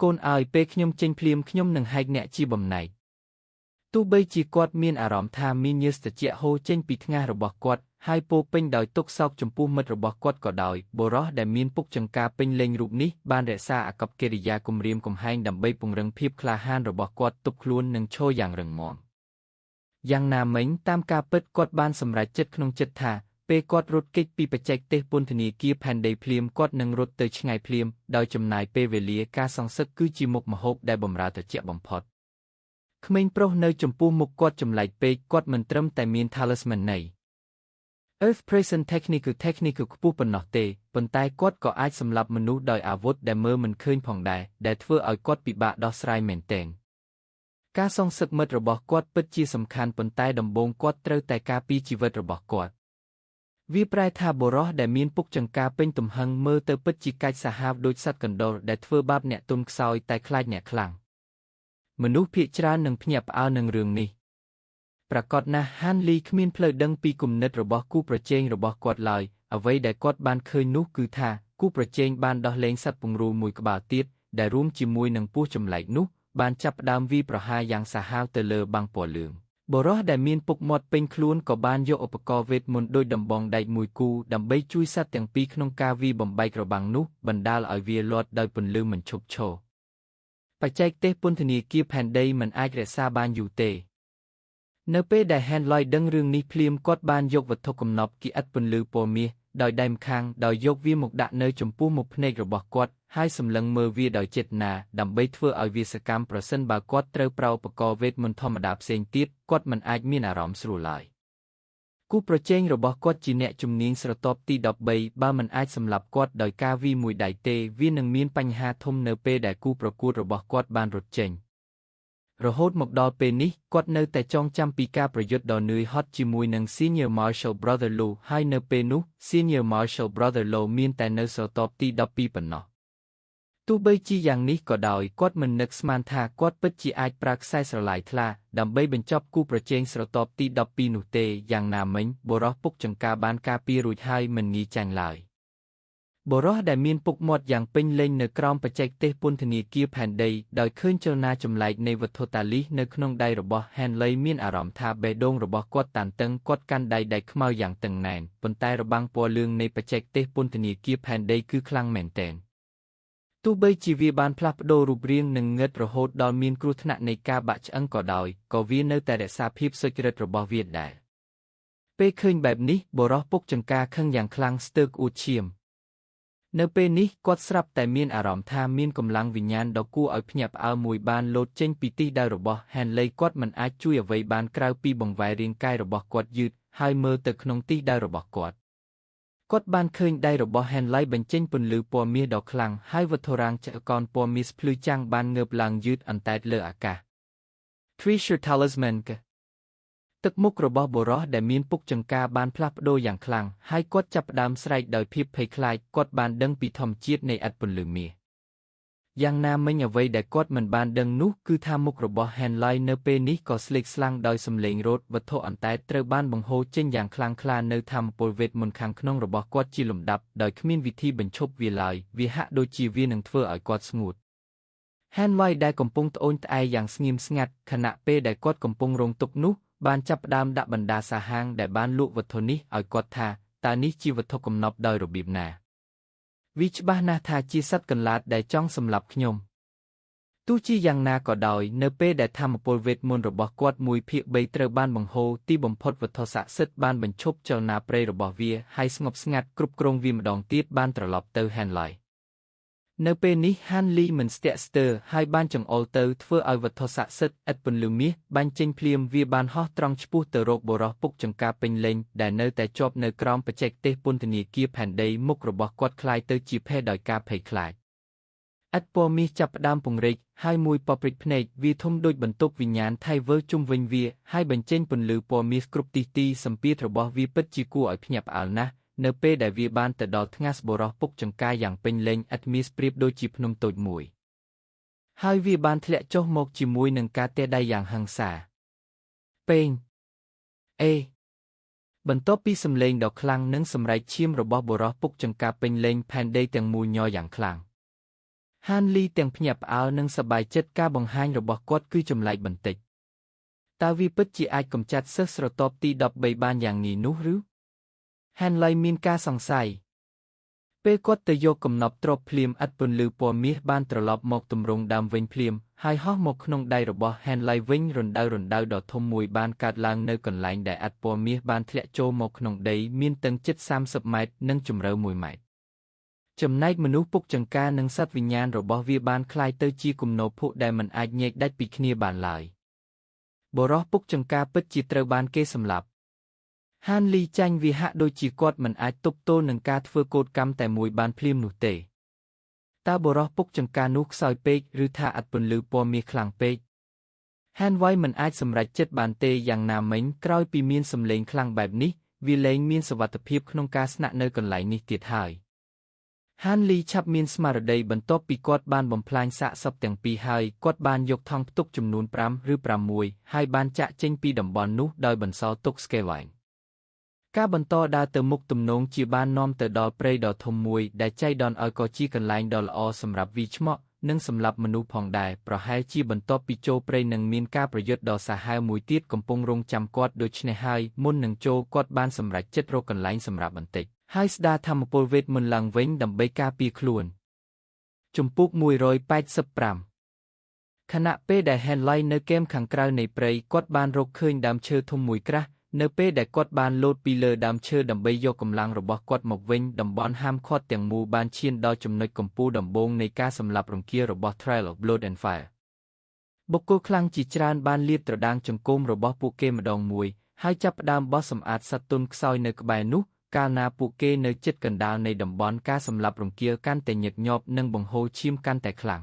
កូនឲ្យពេលខ្ញុំចេញភ្លាមខ្ញុំនឹងហែកអ្នកជាបំណែកទោះបីជាគាត់មានអារម្មណ៍ថាមានញើសត្រជាក់ហូរចេញពីថ្ងាសរបស់គាត់ហើយពោពេញដោយទុក្ខសោកចំពោះមិត្តរបស់គាត់ក៏ដោយបុរសដែលមានពុកចង្ការពេញលេញរូបនេះបានរក្សាអាកប្បកិរិយាគំរាមកំហែងដើម្បីពង្រឹងភាពក្លាហានរបស់គាត់ទប់ខ្លួននិងឈរយ៉ាងរឹងមាំយ៉ាងណាមិញតាមការពិតគាត់បានសម្រេចចិត្តក្នុងចិត្តថាពេលគាត់រត់គេចពីបច្ចេកទេសពន្ធនាគារផែនដីភ្លាមគាត់នឹងរត់ទៅឆ្ងាយភ្លាមដោយចំណាយពេលវេលាការសងសឹកគឺជាមុខម្ហូបដែលបម្រើត្រជាក់បំផុតក្មេងប្រុសនៅចំពោះមុខគាត់ចម្លែកពេកគាត់មិនត្រឹមតែមាន talisman នៃ Earth Prison Technique ខ្ពស់ប៉ុណ្ណោះទេប៉ុន្តែគាត់ក៏អាចសម្លាប់មនុស្សដោយអាវុធដែលមើលមិនឃើញផងដែរដែលធ្វើឲ្យគាត់ពិបាកដោះស្រាយមែនទែនការសងសឹកមិត្តរបស់គាត់ពិតជាសំខាន់ប៉ុន្តែដំបូងគាត់ត្រូវតែការពារជីវិតរបស់គាត់វាប្រែថាបុរសដែលមានពុកចង្ការពេញទំហឹងមើលទៅពិតជាកាចសាហាវដូចសត្វកណ្ដុរដែលធ្វើបាបអ្នកទន់ខ្សោយតែខ្លាចអ្នកខ្លាំងមនុស្សភាគច្រើននឹងភ្ញាក់ផ្អើលនឹងរឿងនេះប្រាកដណាស់ហានលីគ្មានផ្លូវដឹងពីគំនិតរបស់គូប្រជែងរបស់គាត់ឡើយអ្វីដែលគាត់បានឃើញនោះគឺថាគូប្រជែងបានដោះលែងសត្វពង្រូលមួយក្បាលទៀតដែលរួមជាមួយនឹងពស់ចម្លែកនោះបានចាប់ផ្ដើមវាយប្រហារយ៉ាងសាហាវទៅលើបាំងពណ៌លឿងបុរសដែលមានពុកមាត់ពេញខ្លួនក៏បានយកឧបករណ៍វេទមន្តដូចដំបងដែកមួយគូដើម្បីជួយសត្វទាំងពីរក្នុងការវាយបំបែករបាំងនោះបណ្ដាលឲ្យវាលាត់ដោយពន្លឺមិនឈប់ឈរបច្ចេកទេសពន្ធនាគារផែនដីមិនអាចរក្សាបានយូរទេនៅពេលដែល Henley ដឹងរឿងនេះភ្លាមគាត់បានយកវត្ថុកំណប់គីឥតពន្លឺពណ៌មាសដោយដៃម្ខាងដោយយកវាមកដាក់នៅចំពោះមុខភ្នែករបស់គាត់ហើយសម្លឹងមើលវាដោយចេតនាដើម្បីធ្វើឲ្យវាសកម្មប្រសិនបើគាត់ត្រូវប្រើឧបករណ៍វេទមន្តធម្មតាផ្សេងទៀតគាត់មិនអាចមានអារម្មណ៍ស្រួលឡើយគូប្រជែងរបស់គាត់ជាអ្នកជំនាញស្រទាប់ទី13បើមិនអាចសម្លាប់គាត់ដោយការវាយមួយដៃទេវានឹងមានបញ្ហាធំនៅពេលដែលគូប្រកួតរបស់គាត់បានរត់ចេញរហូតមកដល់ពេលនេះគាត់នៅតែចងចាំពីការប្រយុទ្ធដ៏នឿយហត់ជាមួយនឹង Senior Marshal Brother Lu ហើយនៅពេលនោះ Senior Marshal Brother Lu មានតែនៅស្រទាប់ទី12ប៉ុណ្ណោះទោះបីជាយ៉ាងនេះក៏ដោយគាត់មិននឹកស្មានថាគាត់ពិតជាអាចប្រើខ្សែស្រឡាយថ្លាដើម្បីបញ្ចប់គូប្រជែងស្រទាប់ទី12នោះទេយ៉ាងណាមិញបុរសពុកចង្ការបានការពាររួចហើយមិនងាយចាញ់ឡើយបុរសដែលមានពុកមាត់យ៉ាងពេញលេញនៅក្រោមបច្ចេកទេសពន្ធនាគារផែនដីដោយឃើញចលនាចម្លែកនៃវត្ថុតាលីសនៅក្នុងដៃរបស់ Henley មានអារម្មណ៍ថាបេះដូងរបស់គាត់តានតឹងគាត់កាន់ដៃដែកខ្មៅយ៉ាងតឹងណែនប៉ុន្តែរបាំងពណ៌លឿងនៃបច្ចេកទេសពន្ធនាគារផែនដីគឺខ្លាំងមែនទែនទោះបីជាវាបានផ្លាស់ប្ដូររូបរាងនិងងឹតរហូតដល់មានគ្រោះថ្នាក់នៃការបាក់ឆ្អឹងក៏ដោយក៏វានៅតែរក្សាភាពសុចរិតរបស់វាដែរពេលឃើញបែបនេះបុរសពុកចង្ការខឹងយ៉ាងខ្លាំងស្ទើរក្អួតឈាមនៅពេលនេះគាត់ស្រាប់តែមានអារម្មណ៍ថាមានកម្លាំងវិញ្ញាណដ៏គួរឲ្យភ្ញាក់ផ្អើលមួយបានលោតចេញពីទិសដៅរបស់ Henley គាត់មិនអាចជួយអ្វីបានក្រៅពីបង្វែររាងកាយរបស់គាត់យឺតហើយមើលទៅក្នុងទិសដៅរបស់គាត់គាត់បានឃើញដៃរបស់ Henley បញ្ចេញពន្លឺពណ៌មាសដ៏ខ្លាំងហើយវត្ថុរាងចតុកោណពណ៌មាសភ្លឺចាំងបានងើបឡើងយឺតអណ្តែតលើអាកាស Treasure Talisman ទឹកមុខរបស់បុរសដែលមានពុកចង្ការបានផ្លាស់ប្ដូរយ៉ាងខ្លាំងហើយគាត់ចាប់ផ្ដើមស្រែកដោយភាពភ័យខ្លាចគាត់បានដឹងពីធម្មជាតិនៃឥទ្ធិពន្លឺមាសយ៉ាងណាមិញអ្វីដែលគាត់មិនបានដឹងនោះគឺថាមុខរបស់ Henley នៅពេលនេះក៏ស្លេកស្លាំងដោយសំឡេងរោទ៍វត្ថុអណ្តែតត្រូវបានបង្ហូរចេញយ៉ាងខ្លាំងក្លានៅថាមពលវេទមន្តខាងក្នុងរបស់គាត់ជាលំដាប់ដោយគ្មានវិធីបញ្ឈប់វាឡើយវាហាក់ដូចជាវានឹងធ្វើឲ្យគាត់ស្ងួត Henley ដែលកំពុងត្អូញត្អែយ៉ាងស្ងៀមស្ងាត់ខណៈពេលដែលគាត់កំពុងរងទុក្ខនោះបានចាប់ផ្ដើមដាក់បណ្ដាសាហាងដែលបានលក់វត្ថុនេះឲ្យគាត់ថាតើនេះជាវត្ថុកំណប់ដោយរបៀបណាវាច្បាស់ណាស់ថាជាសត្វកន្លាតដែលចង់សម្លាប់ខ្ញុំទោះជាយ៉ាងណាក៏ដោយនៅពេលដែលធម្មពលវេទមន្តរបស់គាត់1/3ត្រូវបានបង្ហូរទីបំផុតវត្ថុស័ក្តិសិទ្ធិបានបញ្ឈប់ចលនាព្រៃរបស់វាហើយស្ងប់ស្ងាត់គ្រប់គ្រងវាម្ដងទៀតបានត្រឡប់ទៅ Henley នៅពេលនេះហានលីមិនស្ទាក់ស្ទើរហើយបានចង្អុលទៅធ្វើឲ្យវត្ថុស័ក្តិសិទ្ធិឥទ្ធិពន្លឺមាសបាញ់ចេញភ្លាមវាបានហោះត្រង់ឆ្ពោះទៅរកបុរសពុកចង្ការពេញលេញដែលនៅតែជាប់នៅក្រោមបច្ចេកទេសពន្ធនាគារផែនដីមុខរបស់គាត់ក្លាយទៅជាភេទដោយការភ័យខ្លាចឥទ្ធិពណ៌មាសចាប់ផ្ដើមពង្រីកហើយមួយប៉ព្រិចភ្នែកវាធំដូចបន្ទប់វិញ្ញាណថៃវិលជុំវិញវាហើយបញ្ចេញពន្លឺពណ៌មាសគ្រប់ទិសទីសម្ពាធរបស់វាពិតជាគួរឲ្យភ្ញាក់ផ្អើលណាស់នៅពេលដែលវាបានទៅដល់ថ្ងាសបុរសពុកចង្ការយ៉ាងពេញលេញឥទ្ធិមាសប្រៀបដូចជាភ្នំតូចមួយហើយវាបានធ្លាក់ចុះមកជាមួយនឹងការទះដៃយ៉ាងហិង្សាពេងអេបន្ទាប់ពីសំឡេងដ៏ខ្លាំងនិងសម្រែកឈាមរបស់បុរសពុកចង្ការពេញលេញផែនដីទាំងមូលញ័រយ៉ាងខ្លាំងហានលីទាំងភ្ញាក់ផ្អើលនិងសប្បាយចិត្តការបង្ហាញរបស់គាត់គឺចម្លែកបន្តិចតើវាពិតជាអាចកម្ចាត់សិស្សស្រទាប់ទី13បានយ៉ាងងាយនោះឬ Henley មានការសង្ស័យពេលគាត់ទៅយកកំណប់ទ្រព្យភ្លាមឥទ្ធិពន្លឺពណ៌មាសបានត្រឡប់មកទម្រង់ដើមវិញភ្លាមហើយហោះមកក្នុងដៃរបស់ Henley វិញរណ្ដៅដ៏ធំមួយបានកើតឡើងនៅកន្លែងដែលឥទ្ធិពណ៌មាសបានធ្លាក់ចូលមកក្នុងដីមានតឹងជិត30ម៉ែត្រនិងជម្រៅ1ម៉ែត្រចំណែកមនុស្សពុកចង្ការនិងសត្វវិញ្ញាណរបស់វាបានក្លាយទៅជាគំនរភក់ដែលមិនអាចញែកដាច់ពីគ្នាបានឡើយបុរសពុកចង្ការពិតជាត្រូវបានគេសម្លាប់ហានលីចាញ់វាហាក់ដូចជាគាត់មិនអាចទប់ទល់នឹងការធ្វើកោតកម្មតែមួយបានភ្លាមនោះទេតើបុរសពុកចង្ការនោះខ្សោយពេកឬថាឥទ្ធិពន្លឺពណ៌មាសខ្លាំងពេកហានវៃមិនអាចសម្រេចចិត្តបានទេយ៉ាងណាមិញក្រោយពីមានសំឡេងខ្លាំងបែបនេះវាលែងមានសុវត្ថិភាពក្នុងការស្នាក់នៅកន្លែងនេះទៀតហើយហានលីឆាប់មានស្មារតីបន្ទាប់ពីគាត់បានបំផ្លាញសាកសពទាំងពីរហើយគាត់បានយកថង់ផ្ទុកចំនួន5ឬ6ហើយបានចាក់ចេញពីតំបន់នោះដោយបន្សល់ទុកស្កេវ៉ែងការបន្តដើរទៅមុខទំនងជាបាននាំទៅដល់ព្រៃដ៏ធំមួយដែលចៃដន្យឲ្យក៏ជាកន្លែងដ៏ល្អសម្រាប់វាយឆ្មក់និងសម្លាប់មនុស្សផងដែរប្រហែលជាបន្ទាប់ពីចូលព្រៃនឹងមានការប្រយុទ្ធដ៏សាហាវមួយទៀតកំពុងរង់ចាំគាត់ដូច្នេះហើយមុននឹងចូលគាត់បានសម្រេចចិត្តរកកន្លែងសម្រាប់បន្តិចហើយស្ដារធម្មពលវេទមន្តឡើងវិញដើម្បីការពារខ្លួនជំពូក185ខណៈពេលដែល Henley នៅគែមខាងក្រៅនៃព្រៃគាត់បានរកឃើញដើមឈើធំមួយក្រាស់នៅពេលដែលគាត់បានលោតពីលើដើមឈើដើម្បីយកកម្លាំងរបស់គាត់មកវិញតំបន់ហាមឃាត់ទាំងមូលបានឈានដល់ចំណុចកំពូលដំបូងនៃការសម្លាប់រង្គាលរបស់ Trail of Blood and Fire បុគ្គលខ្លាំងជាច្រើនបានលាតត្រដាងចង្គមរបស់ពួកគេម្ដងមួយហើយចាប់ផ្ដើមបោះសម្អាតសត្វទន់ខ្សោយនៅក្បែរនោះកាលណាពួកគេនៅជិតកណ្ដាលនៃតំបន់ការសម្លាប់រង្គាលកាន់តែញឹកញាប់និងបង្ហូរឈាមកាន់តែខ្លាំង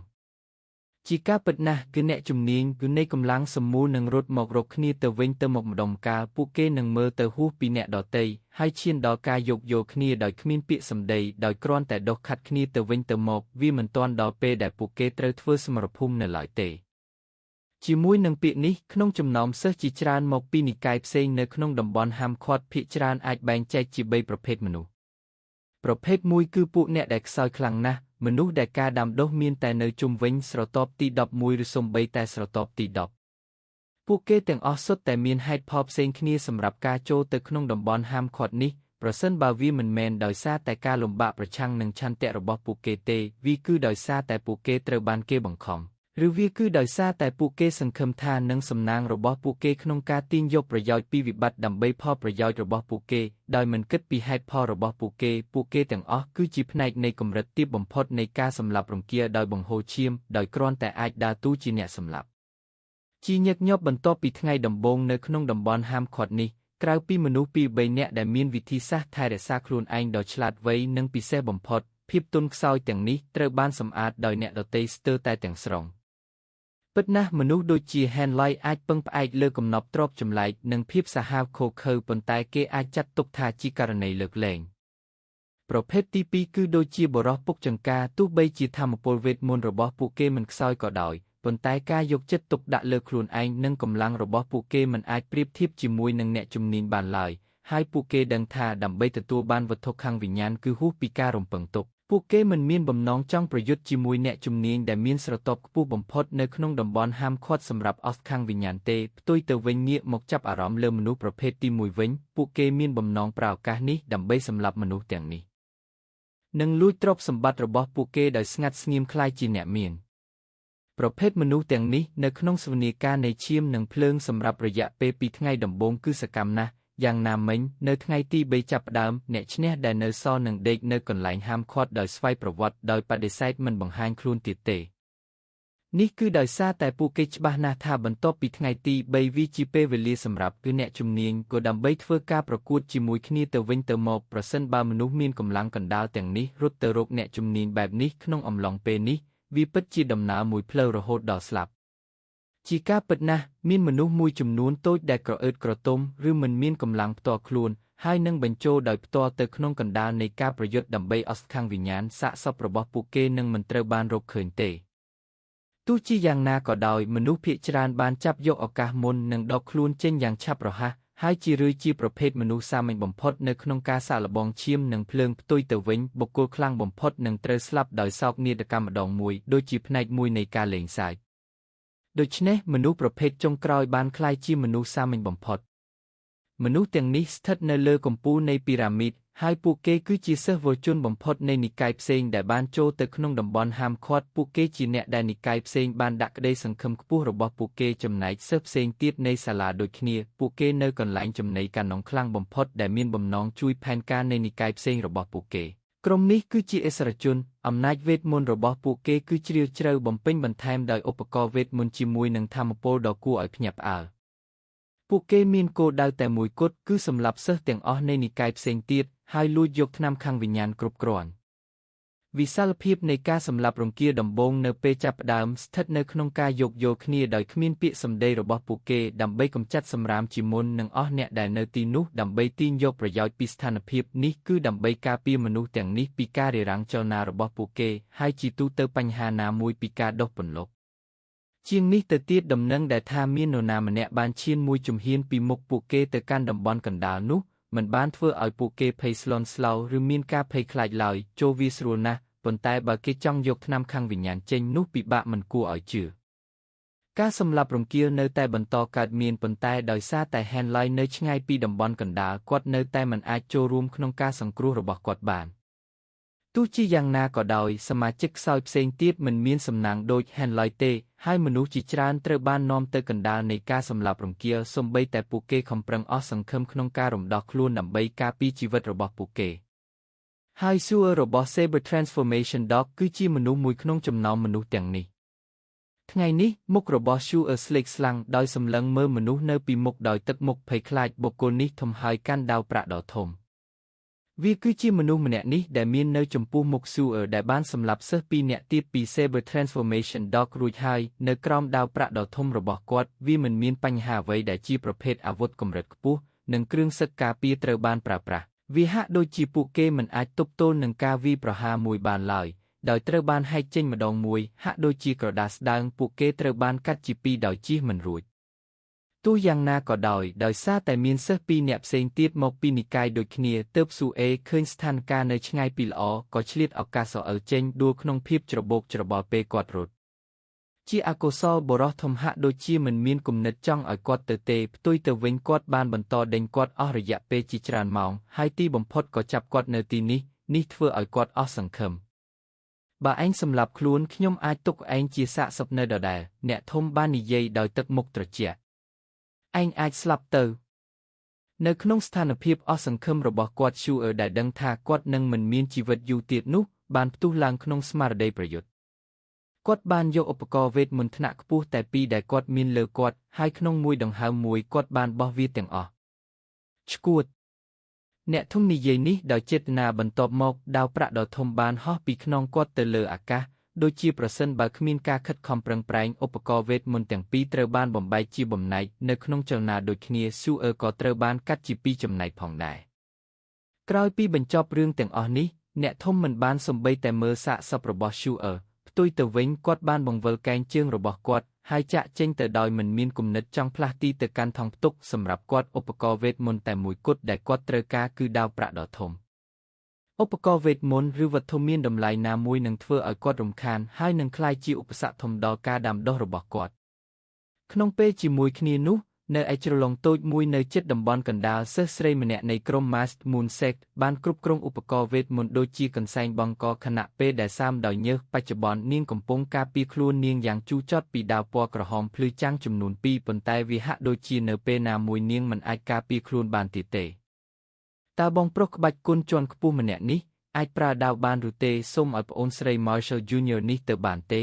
ជាការពិតណាស់គឺអ្នកជំនាញគឺនៃកម្លាំងសម្មូលនឹងរត់មករកគ្នាទៅវិញទៅមកម្ដងកាលពួកគេនឹងមើលទៅហួសពីអ្នកដទៃហើយឈានដល់ការយោគយល់គ្នាដោយគ្មានពាក្យសម្ដីដោយគ្រាន់តែដុសខាត់គ្នាទៅវិញទៅមកវាមិនទាន់ដល់ពេលដែលពួកគេត្រូវធ្វើសមរភូមិនៅឡើយទេជាមួយនឹងពាក្យនេះក្នុងចំណោមសិស្សជាច្រើនមកពីនិកាយផ្សេងនៅក្នុងតំបន់ហាមឃាត់ភាគច្រើនអាចបែងចែកជា3ប្រភេទមនុស្សប្រភេទមួយគឺពួកអ្នកដែលខ្សោយខ្លាំងណាស់មនុស្សដែលការដាំដុះមានតែនៅជុំវិញស្រទាប់ទី11ឬសូម្បីតែស្រទាប់ទី10ពួកគេទាំងអស់សុទ្ធតែមានហេតុផលផ្សេងគ្នាសម្រាប់ការចូលទៅក្នុងតំបន់ហាមឃាត់នេះប្រសិនបើវាមិនមែនដោយសារតែការលំបាកប្រឆាំងនឹងឆន្ទៈរបស់ពួកគេទេវាគឺដោយសារតែពួកគេត្រូវបានគេបង្ខំឬវាគឺដោយសារតែពួកគេសង្ឃឹមថានឹងសំណាងរបស់ពួកគេក្នុងការទាញយកប្រយោជន៍ពីវិបត្តិដើម្បីផលប្រយោជន៍របស់ពួកគេដោយមិនគិតពីហេតុផលរបស់ពួកគេពួកគេទាំងអស់គឺជាផ្នែកនៃកម្រិតទាបបំផុតនៃការសម្លាប់រង្គាលដោយបង្ហូរឈាមដោយគ្រាន់តែអាចដើរតួជាអ្នកសម្លាប់ជាញឹកញាប់បន្ទាប់ពីថ្ងៃដំបូងនៅក្នុងតំបន់ហាមឃាត់នេះក្រៅពីមនុស្សពីរបីនាក់ដែលមានវិធីសាស្ត្រថែរក្សាខ្លួនឯងដ៏ឆ្លាតវៃនិងពិសេសបំផុតភាពទន់ខ្សោយទាំងនេះត្រូវបានសម្អាតដោយអ្នកដទៃស្ទើរតែទាំងស្រុង ពិតណាស់មនុស្សដូចជា Henley អាចពឹងផ្អែកលើកំណប់ទ្រព្យចម្លែកនិងភាពសាហាវឃោរឃៅប៉ុន្តែគេអាចចាត់ទុកថាជាករណីលើកលែងប្រភេទទី2គឺដូចជាបុរសពុកចង្ការទោះបីជាថាមពលវេទមន្តរបស់ពួកគេមិនខ្សោយក៏ដោយប៉ុន្តែការយកចិត្តទុកដាក់លើខ្លួនឯងនិងកម្លាំងរបស់ពួកគេមិនអាចប្រៀបធៀបជាមួយនឹងអ្នកជំនាញបានឡើយហើយពួកគេដឹងថាដើម្បីទទួលបានវត្ថុខាងវិញ្ញាណគឺហួសពីការរំពឹងទុកពួកគេមិនមានបំណងចង់ប្រយុទ្ធជាមួយអ្នកជំនាញដែលមានស្រទាប់ខ្ពស់បំផុតនៅក្នុងតំបន់ហាមឃាត់សម្រាប់អស់ខាងវិញ្ញាណទេផ្ទុយទៅវិញងាកមកចាប់អារម្មណ៍លើមនុស្សប្រភេទទី1វិញពួកគេមានបំណងប្រើឱកាសនេះដើម្បីសម្លាប់មនុស្សទាំងនេះនិងលួចទ្រព្យសម្បត្តិរបស់ពួកគេដោយស្ងាត់ស្ងៀមក្លាយជាអ្នកមានប្រភេទមនុស្សទាំងនេះនៅក្នុងសវនាការនៃឈាមនិងភ្លើងសម្រាប់រយៈពេល2ថ្ងៃដំបូងគឺសកម្មណាស់យ៉ាងណាមិញនៅថ្ងៃទី3ចាប់ផ្ដើមអ្នកឈ្នះដែលនៅសល់នឹងដេកនៅកន្លែងហាមឃាត់ដោយស្វ័យប្រវត្តិដោយបដិសេធមិនបង្ហាញខ្លួនទៀតទេនេះគឺដោយសារតែពួកគេច្បាស់ណាស់ថាបន្ទាប់ពីថ្ងៃទី3វាជាពេលវេលាសម្រាប់គឺអ្នកជំនាញក៏ដើម្បីធ្វើការប្រកួតជាមួយគ្នាទៅវិញទៅមកប្រសិនបើមនុស្សមានកម្លាំងកណ្ដាលទាំងនេះរត់ទៅរកអ្នកជំនាញបែបនេះក្នុងអំឡុងពេលនេះវាពិតជាដំណើរមួយផ្លូវរហូតដល់ស្លាប់ជាការពិតណាស់មានមនុស្សមួយចំនួនតូចដែលក្រអឺតក្រទុំឬមិនមានកម្លាំងផ្ទាល់ខ្លួនហើយនឹងបញ្ចូលដោយផ្ទាល់ទៅក្នុងកណ្ដាលនៃការប្រយុទ្ធដើម្បីអស្ខាងវិញ្ញាណសាកសពរបស់ពួកគេនឹងមិនត្រូវបានរកឃើញទេទោះជាយ៉ាងណាក៏ដោយមនុស្សភាគច្រើនបានចាប់យកឱកាសមុននឹងដកខ្លួនចេញយ៉ាងឆាប់រហ័សហើយជារឿយជាប្រភេទមនុស្សសាមញ្ញបំផុតនៅក្នុងការសាកល្បងឈាមនិងភ្លើងផ្ទុយទៅវិញបុគ្គលខ្លាំងបំផុតនឹងត្រូវស្លាប់ដោយសោកនាដកម្មម្ដងមួយដូចជាផ្នែកមួយនៃការលេងសើចដូច្នេះមនុស្សប្រភេទចុងក្រោយបានក្លាយជាមនុស្សសាមញ្ញបំផុតមនុស្សទាំងនេះស្ថិតនៅលើកំពូលនៃពីរ៉ាមីតហើយពួកគេគឺជាសិស្សវជនបំផុតនៃនិកាយផ្សេងដែលបានចូលទៅក្នុងតំបន់ហាមឃាត់ពួកគេជាអ្នកដែលនិកាយផ្សេងបានដាក់ក្តីសង្ឃឹមខ្ពស់របស់ពួកគេចំណែកសិស្សផ្សេងទៀតនៃសាលាដូចគ្នាពួកគេនៅកន្លែងចំណីកាណុងខ្លាំងបំផុតដែលមានបំណងជួយផែនការនៃនិកាយផ្សេងរបស់ពួកគេក្រុមនេះគឺជាអិសរាជជនអំណាចវេទមន្តរបស់ពួកគេគឺជ្រាលជ្រៅបំពេញបន្ថែមដោយឧបករណ៍វេទមន្តជាមួយនឹងថាមពលដ៏គួរឲ្យភ្ញាក់ផ្អើលពួកគេមានគោលដៅតែមួយគត់គឺសម្លាប់សិស្សទាំងអស់នៃនិកាយផ្សេងទៀតហើយលួចយកថ្នាំខាងវិញ្ញាណគ្រប់គ្រាន់វិសាលភាពនៃការសម្លាប់រង្គាលដំបូងនៅពេលចាប់ផ្ដើមស្ថិតនៅក្នុងការយោគយល់គ្នាដោយគ្មានពាក្យសម្ដីរបស់ពួកគេដើម្បីកម្ចាត់សម្រាមជាមុននិងអស់អ្នកដែលនៅទីនោះដើម្បីទាញយកប្រយោជន៍ពីស្ថានភាពនេះគឺដើម្បីការពារមនុស្សទាំងនេះពីការរារាំងចលនារបស់ពួកគេហើយជាទូទៅបញ្ហាណាមួយពីការដុសពន្លកជាងនេះទៅទៀតដំណឹងដែលថាមាននរណាម្នាក់បានឈានមួយជំហានពីមុខពួកគេទៅកាន់តំបន់កណ្ដាលនោះមិនបានធ្វើឲ្យពួកគេភ័យស្លន់ស្លោឬមានការភ័យខ្លាចឡើយចូលវាស្រួលណាស់ប៉ុន្តែបើគេចង់យកថ្នាំខាងវិញ្ញាណចេញនោះពិបាកមិនគួរឲ្យជឿការសម្លាប់រង្គាលនៅតែបន្តកើតមានប៉ុន្តែដោយសារតែ Henley នៅឆ្ងាយពីតំបន់កណ្ដាលគាត់នៅតែមិនអាចចូលរួមក្នុងការសង្គ្រោះរបស់គាត់បានទោះជាយ៉ាងណាក៏ដោយសមាជិកខ្សោយផ្សេងទៀតមិនមានសំណាងដូច Henley ទេហើយមនុស្សជាច្រើនត្រូវបាននាំទៅកណ្ដាលនៃការសម្លាប់រង្គាលសូម្បីតែពួកគេខំប្រឹងអស់សង្ឃឹមក្នុងការរំដោះខ្លួនដើម្បីការពារជីវិតរបស់ពួកគេហើយសួររបស់ Saber Transformation Dog គឺជាមនុស្សមួយក្នុងចំណោមមនុស្សទាំងនេះថ្ងៃនេះមុខរបស់ Sure ស្លេកស្លាំងដោយសម្លឹងមើលមនុស្សនៅពីមុខដោយទឹកមុខភ័យខ្លាចបុគ្គលនេះធំហើយកាន់ដាវប្រាក់ដ៏ធំវាគឺជាមនុស្សម្នាក់នេះដែលមាននៅចំពោះមុខ Sure ដែលបានសម្លាប់សិស្សពីរនាក់ទៀតពី Saber Transformation Dog រួចហើយនៅក្រោមដាវប្រាក់ដ៏ធំរបស់គាត់វាមិនមានបញ្ហាអ្វីដែលជាប្រភេទអាវុធកម្រិតខ្ពស់និងគ្រឿងសឹកការពារត្រូវបានប្រើប្រាស់វាហាក់ដូចជាពួកគេមិនអាចទប់ទល់នឹងការវាយប្រហារមួយបានឡើយដោយត្រូវបានហែកចេញម្ដងមួយហាក់ដូចជាក្រដាសស្ដើងពួកគេត្រូវបានកាត់ជាពីរដោយជៀសមិនរួចទោះយ៉ាងណាក៏ដោយដោយសារតែមានសិស្សពីរនាក់ផ្សេងទៀតមកពីនិកាយដូចគ្នាទើបស៊ូអេឃើញស្ថានភាពនៅឆ្ងាយពីល្អក៏ឆ្លៀតឱកាសសអិលចេញដួលក្នុងភាពច្របូកច្របល់ពេលគាត់រត់ជាអកុសលបុរសធំហាក់ដូចជាមិនមានគំនិតចង់ឲ្យគាត់ទៅទេផ្ទុយទៅវិញគាត់បានបន្តដេញគាត់អស់រយៈពេលជាច្រើនម៉ោងហើយទីបំផុតក៏ចាប់គាត់នៅទីនេះនេះធ្វើឲ្យគាត់អស់សង្ឃឹមបើឯងសម្លាប់ខ្លួនខ្ញុំអាចទុកឯងជាសាកសពនៅដដែលអ្នកធំបាននិយាយដោយទឹកមុខត្រជាក់ឯងអាចស្លាប់ទៅនៅក្នុងស្ថានភាពអស់សង្ឃឹមរបស់គាត់ Sure ដែលដឹងថាគាត់នឹងមិនមានជីវិតយូរទៀតនោះបានផ្ទុះឡើងក្នុងស្មារតីប្រយុទ្ធគាត់បានយកឧបករណ៍វេទមន្តថ្នាក់ខ្ពស់តែពីរដែលគាត់មានលើគាត់ហើយក្នុងមួយដង្ហើមមួយគាត់បានបោះវាទាំងអស់ឆ្កួត អ្នកធំនិយាយនេះដោយចេតនាបន្ទាប់មកដាវប្រាក់ដ៏ធំបានហោះពីខ្នងគាត់ទៅលើអាកាស ដូចជាប្រសិនបើគ្មានការខិតខំប្រឹងប្រែងឧបករណ៍វេទមន្តទាំងពីរត្រូវបានបំបែកជាបំណែកនៅក្នុងចលនាដូចគ្នាស៊ូអឺក៏ត្រូវបានកាត់ជាពីរចំណែកផងដែរក្រោយពីបញ្ចប់រឿងទាំងអស់នេះអ្នកធំមិនបានសំបីតែមើលសាកសពរបស់ស៊ូអឺផ្ទុយទៅវិញគាត់បានបង្វិលកែងជើងរបស់គាត់ហើយចាក់ចេញទៅដោយមិនមានគំនិតចង់ផ្លាស់ទីទៅកាន់ថង់ផ្ទុកសម្រាប់គាត់ឧបករណ៍វេទមន្តតែមួយគត់ដែលគាត់ត្រូវការគឺដាវប្រាក់ដ៏ធំឧបករណ៍វេទមន្តឬវត្ថុមានតម្លៃណាមួយនឹងធ្វើឲ្យគាត់រំខានហើយនឹងក្លាយជាឧបសគ្គធំដល់ការដាំដុះរបស់គាត់ក្នុងពេលជាមួយគ្នានោះនៅឯជ្រលងតូចមួយនៅជិតតំបន់កណ្ដាលសិស្សស្រីម្នាក់នៃក្រុម Masked Moon Sect បានគ្រប់គ្រងឧបករណ៍វេទមន្តដូចជាកន្សែងបង្កខណៈពេលដែលសាមដោយញើសបច្ចុប្បន្ននាងកំពុងការពារខ្លួននាងយ៉ាងជូរចត់ពីដាវពណ៌ក្រហមភ្លឺចាំងចំនួន2ប៉ុន្តែវាហាក់ដូចជានៅពេលណាមួយនាងមិនអាចការពារខ្លួនបានទៀតទេតើបងប្រុសក្បាច់គុណជាន់ខ្ពស់ម្នាក់នេះអាចប្រើដាវបានឬទេសូមឲ្យប្អូនស្រី Marshall Jr. នេះទៅបានទេ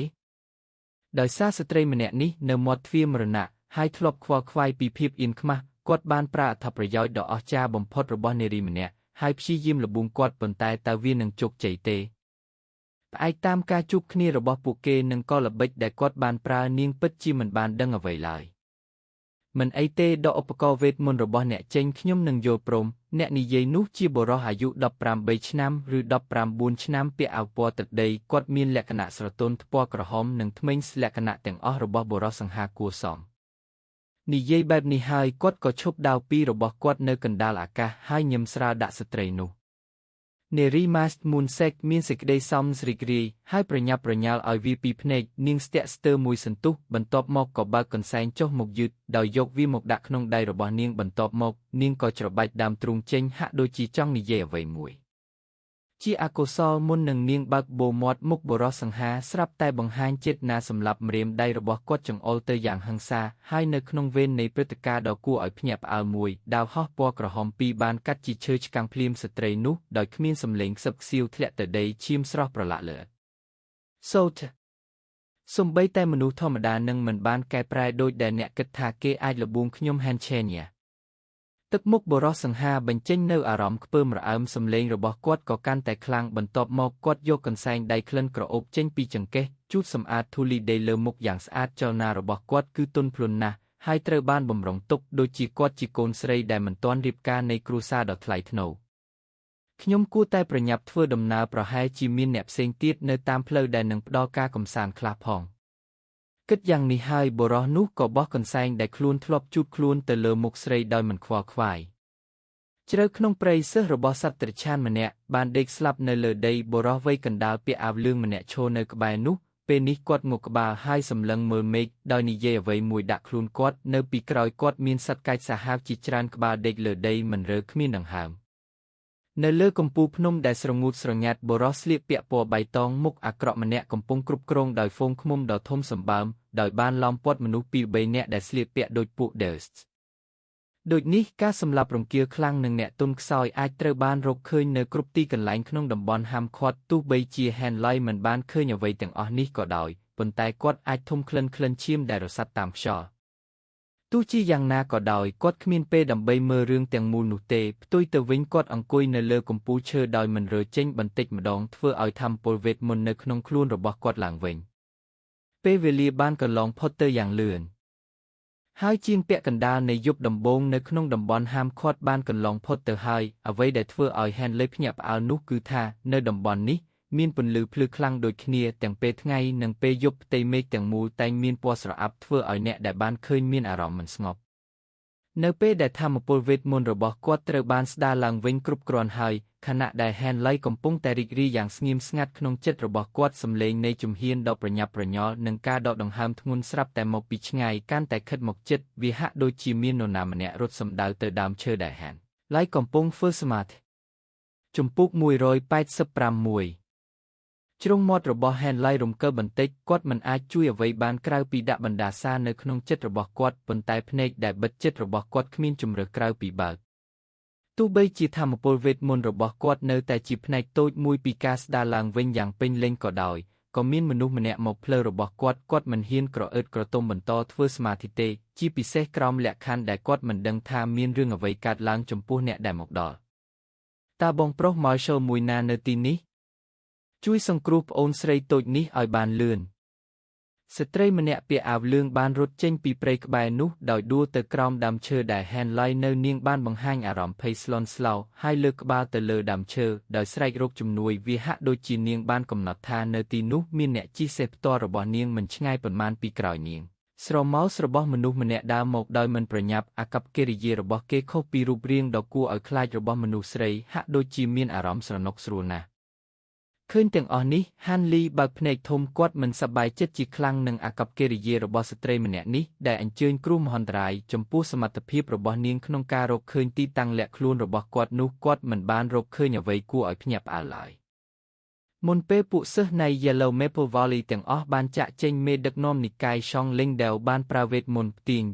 ដោយសារស្ត្រីម្នាក់នេះនៅមាត់ទ្វារមរណៈហើយធ្លាប់ខ្វល់ខ្វាយពីភាពអៀនខ្មាស់គាត់បានប្រើអត្ថប្រយោជន៍ដ៏អស្ចារ្យបំផុតរបស់នារីម្នាក់ហើយព្យាយាមល្បួងគាត់ប៉ុន្តែតើវានឹងជោគជ័យទេផ្អែកតាមការជួបគ្នារបស់ពួកគេនិងកលល្បិចដែលគាត់បានប្រើនាងពិតជាមិនបានដឹងអ្វីឡើយមិនអីទេដកឧបករណ៍វេទមន្តរបស់អ្នកចេញខ្ញុំនឹងយល់ព្រមអ្នកនិយាយនោះជាបុរសអាយុ18ឆ្នាំឬ19ឆ្នាំពាក់អាវពណ៌ទឹកដីគាត់មានលក្ខណៈស្រទន់ពណ៌ក្រហមនិងធ្មេញលក្ខណៈទាំងអស់របស់បុរសសង្ហាគួរសមនិយាយបែបនេះហើយគាត់ក៏ឈប់ដាវពីររបស់គាត់នៅកណ្ដាលអាកាសហើយញឹមស្រាលដាក់ស្ត្រីនោះនារី Masked Moon Sect មានសេចក្តីសំរីករាយហើយប្រញាប់ប្រញាល់ឲ្យវាពីភ្នែកនាងស្ទាក់ស្ទើរមួយសន្ទុះបន្ទាប់មកក៏បើកកន្សែងចុះមកយឺតដោយយកវាមកដាក់ក្នុងដៃរបស់នាងបន្ទាប់មកនាងក៏ច្របាច់ដើមទ្រូងចេញហាក់ដូចជាចង់និយាយអ្វីមួយជាអកុសលមុននឹងនាងបើកបូមាត់មុខបុរសសង្ហាស្រាប់តែបង្ហាញចេតនាសម្លាប់ម្រាមដៃរបស់គាត់ចង្អុលទៅយ៉ាងហិង្សាហើយនៅក្នុងវេននៃព្រឹត្តិការណ៍ដ៏គួរឲ្យភ្ញាក់ផ្អើលមួយដាវហោះពណ៌ក្រហមពីរបានកាត់ជាឈើឆ្កាំងភ្លាមស្ត្រីនោះដោយគ្មានសម្លេងខ្សឹបខ្សៀវធ្លាក់ទៅដីឈាមស្រស់ប្រឡាក់លើសូត្រសំបីតែមនុស្សធម្មតានឹងមិនបានកែប្រែដូចដែលអ្នកគិតថាគេអាចល្បួងខ្ញុំហានឆេញ៉ាទឹកមុខបុរសសង្ហាបញ្ចេញនៅអារម្មណ៍ខ្ពើមរអើមសំឡេងរបស់គាត់ក៏កាន់តែខ្លាំងបន្ទាប់មកគាត់យកកន្សែងដៃក្លិនក្រអូបចេញពីចង្កេះជូតសម្អាតធូលីដីលើមុខយ៉ាងស្អាតចលនារបស់គាត់គឺទន់ភ្លន់ណាស់ហើយត្រូវបានបំរុងទុកដូចជាគាត់ជាកូនស្រីដែលមិនទាន់រៀបការនៃគ្រួសារដ៏ថ្លៃថ្នូរខ្ញុំគួរតែប្រញាប់ធ្វើដំណើរប្រហែលជាមានអ្នកផ្សេងទៀតនៅតាមផ្លូវដែលនឹងផ្ដល់ការកម្សាន្តខ្លះផងគិតយ៉ាងនេះហើយបុរសនោះក៏បោះកន្សែងដែលខ្លួនធ្លាប់ជូតខ្លួនទៅលើមុខស្រីដោយមិនខ្វល់ខ្វាយជ្រៅក្នុងព្រៃសិស្សរបស់សត្វត្រឆានម្នាក់បានដេកស្លាប់នៅលើដីបុរសវ័យកណ្ដាលពាក់អាវលឿងម្នាក់ឈរនៅក្បែរនោះពេលនេះគាត់ងក់ក្បាលហើយសម្លឹងមើលមេឃដោយនិយាយអ្វីមួយដាក់ខ្លួនគាត់នៅពីក្រោយគាត់មានសត្វកាចសាហាវជាច្រើនក្បាលដេកលើដីមិនរើគ្មានដង្ហើមនៅលើកំពូលភ្នំដែលស្រងូតស្រញាត់បុរសស្លៀកពាក់ពណ៌បៃតងមុខអាក្រក់ម្នាក់កំពុងគ្រប់គ្រងដោយហ្វូងឃ្មុំដ៏ធំសម្បើមដោយបានឡោមព័ទ្ធមនុស្សពីរបីនាក់ដែលស្លៀកពាក់ដូចពួក Durst ដូចនេះការសម្លាប់រង្គាលខ្លាំងនិងអ្នកទន់ខ្សោយអាចត្រូវបានរកឃើញនៅគ្រប់ទីកន្លែងក្នុងតំបន់ហាមឃាត់ទោះបីជា Henley មិនបានឃើញអ្វីទាំងអស់នេះក៏ដោយប៉ុន្តែគាត់អាចធំក្លិនឈាមដែលរសាត់តាមខ្យល់ទោះជាយ៉ាងណាក៏ដោយគាត់គ្មានពេលដើម្បីមើលរឿងទាំងមូលនោះទេផ្ទុយទៅវិញគាត់អង្គុយនៅលើកំពូលឈើដោយមិនរើចេញបន្តិចម្ដងធ្វើឲ្យធម្មពលវេទមន្តនៅក្នុងខ្លួនរបស់គាត់ឡើងវិញពេលវេលាបានកន្លងផុតទៅយ៉ាងលឿនហើយជាងពាក់កណ្ដាលនៃយប់ដំបូងនៅក្នុងតំបន់ហាមឃាត់បានកន្លងផុតទៅហើយអ្វីដែលធ្វើឲ្យ Henley ភ្ញាក់ផ្អើលនោះគឺថានៅតំបន់នេះមានពន្លឺភ្លឺខ្លាំងដូចគ្នាទាំងពេលថ្ងៃនិងពេលយប់ផ្ទៃមេឃទាំងមូលតែងមានពណ៌ស្រអាប់ធ្វើឲ្យអ្នកដែលបានឃើញមានអារម្មណ៍មិនស្ងប់នៅពេលដែលធម្មពលវេទមន្តរបស់គាត់ត្រូវបានស្ដារឡើងវិញគ្រប់គ្រាន់ហើយខណៈដែល Henley កំពុងតែរីករាយយ៉ាងស្ងៀមស្ងាត់ក្នុងចិត្តរបស់គាត់សម្លេងនៃជំហានដ៏ប្រញាប់ប្រញាល់និងការដកដង្ហើមធ្ងន់ស្រាប់តែមកពីឆ្ងាយកាន់តែខិតមកជិតវាហាក់ដូចជាមាននរណាម្នាក់រត់សម្ដៅទៅដើមឈើដែល Henley កំពុងធ្វើសមាធិជំពូក185ជ្រុងមាត់របស់ Henley រំកិលបន្តិចគាត់មិនអាចជួយអ្វីបានក្រៅពីដាក់បណ្ដាសានៅក្នុងចិត្តរបស់គាត់ប៉ុន្តែភ្នែកដែលបិទចិត្តរបស់គាត់គ្មានជម្រើសក្រៅពីបើកទោះបីជាធម្មពលវេទមន្តរបស់គាត់នៅតែជាផ្នែកតូចមួយពីការស្ដារឡើងវិញយ៉ាងពេញលេញក៏ដោយក៏មានមនុស្សម្នាក់មកផ្លូវរបស់គាត់គាត់មិនហ៊ានក្រអឺតក្រទុំបន្តធ្វើសមាធិទេជាពិសេសក្រោមលក្ខខណ្ឌដែលគាត់មិនដឹងថាមានរឿងអ្វីកើតឡើងចំពោះអ្នកដែលមកដល់តើបងប្រុស Marshall មួយណានៅទីនេះ ជួយសង្គ្រោះប្អូនស្រីតូចនេះឲ្យបានលឿនស្ត្រីម្នាក់ពាក់អាវលឿងបានរត់ចេញពីព្រៃក្បែរនោះដោយដួលទៅក្រោមដើមឈើដែល Henley នៅនាងបានបង្ហាញអារម្មណ៍ភ័យស្លន់ស្លោហើយលើកក្បាលទៅលើដើមឈើដោយស្រែករកជំនួយវាហាក់ដូចជានាងបានកំណត់ថានៅទីនោះមានអ្នកជិះសេះផ្ទាល់របស់នាងមិនឆ្ងាយប៉ុន្មានពីក្រោយនាងស្រមោលរបស់មនុស្សម្នាក់ដើរមកដោយមិនប្រញាប់អាកប្បកិរិយារបស់គេខុសពីរូបរាងដ៏គួរឲ្យខ្លាចរបស់មនុស្សស្រីហាក់ដូចជាមានអារម្មណ៍ស្រណុកស្រួលណាស់ឃើញទាំងអស់នេះហានលីបើកភ្នែកធំគាត់មិនសប្បាយចិត្តជាខ្លាំងនឹងអាកប្បកិរិយារបស់ស្ត្រីម្នាក់នេះដែលអញ្ជើញគ្រោះមហន្តរាយចំពោះសមត្ថភាពរបស់នាងក្នុងការរកឃើញទីតាំងលាក់ខ្លួនរបស់គាត់នោះគាត់មិនបានរកឃើញអ្វីគួរឲ្យភ្ញាក់ផ្អើលឡើយមុនពេលពួកសិស្សនៃ Yellow Maple Valley ទាំងអស់បានចាក់ចេញមេដឹកនាំនិកាយ Shong Lingdale បានប្រើវេទមន្តផ្ទៀង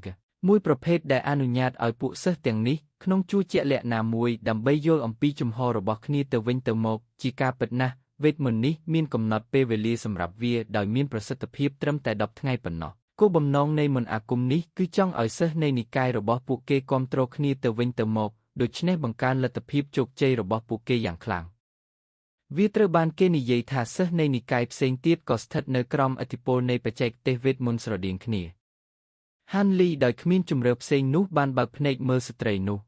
មួយប្រភេទដែលអនុញ្ញាតឲ្យពួកសិស្សទាំងនេះក្នុងជួរជាក់លាក់ណាមួយដើម្បីយល់អំពីជំហររបស់គ្នាទៅវិញទៅមកជាការពិតណាស់វេទមន្តនេះមានកំណត់ពេលវេលាសម្រាប់វាដោយមានប្រសិទ្ធភាពត្រឹមតែ10ថ្ងៃប៉ុណ្ណោះគោលបំណងនៃមន្តអាគមនេះគឺចង់ឲ្យសិស្សនៃនិកាយរបស់ពួកគេគាំទ្រគ្នាទៅវិញទៅមកដូច្នេះបង្កើនលទ្ធភាពជោគជ័យរបស់ពួកគេយ៉ាងខ្លាំងវាត្រូវបានគេនិយាយថាសិស្សនៃនិកាយផ្សេងទៀតក៏ស្ថិតនៅក្រោមឥទ្ធិពលនៃបច្ចេកទេសវេទមន្តស្រដៀងគ្នាហានលីដោយគ្មានជម្រើសផ្សេងនោះបានបើកភ្នែកមើលស្ត្រីនោះ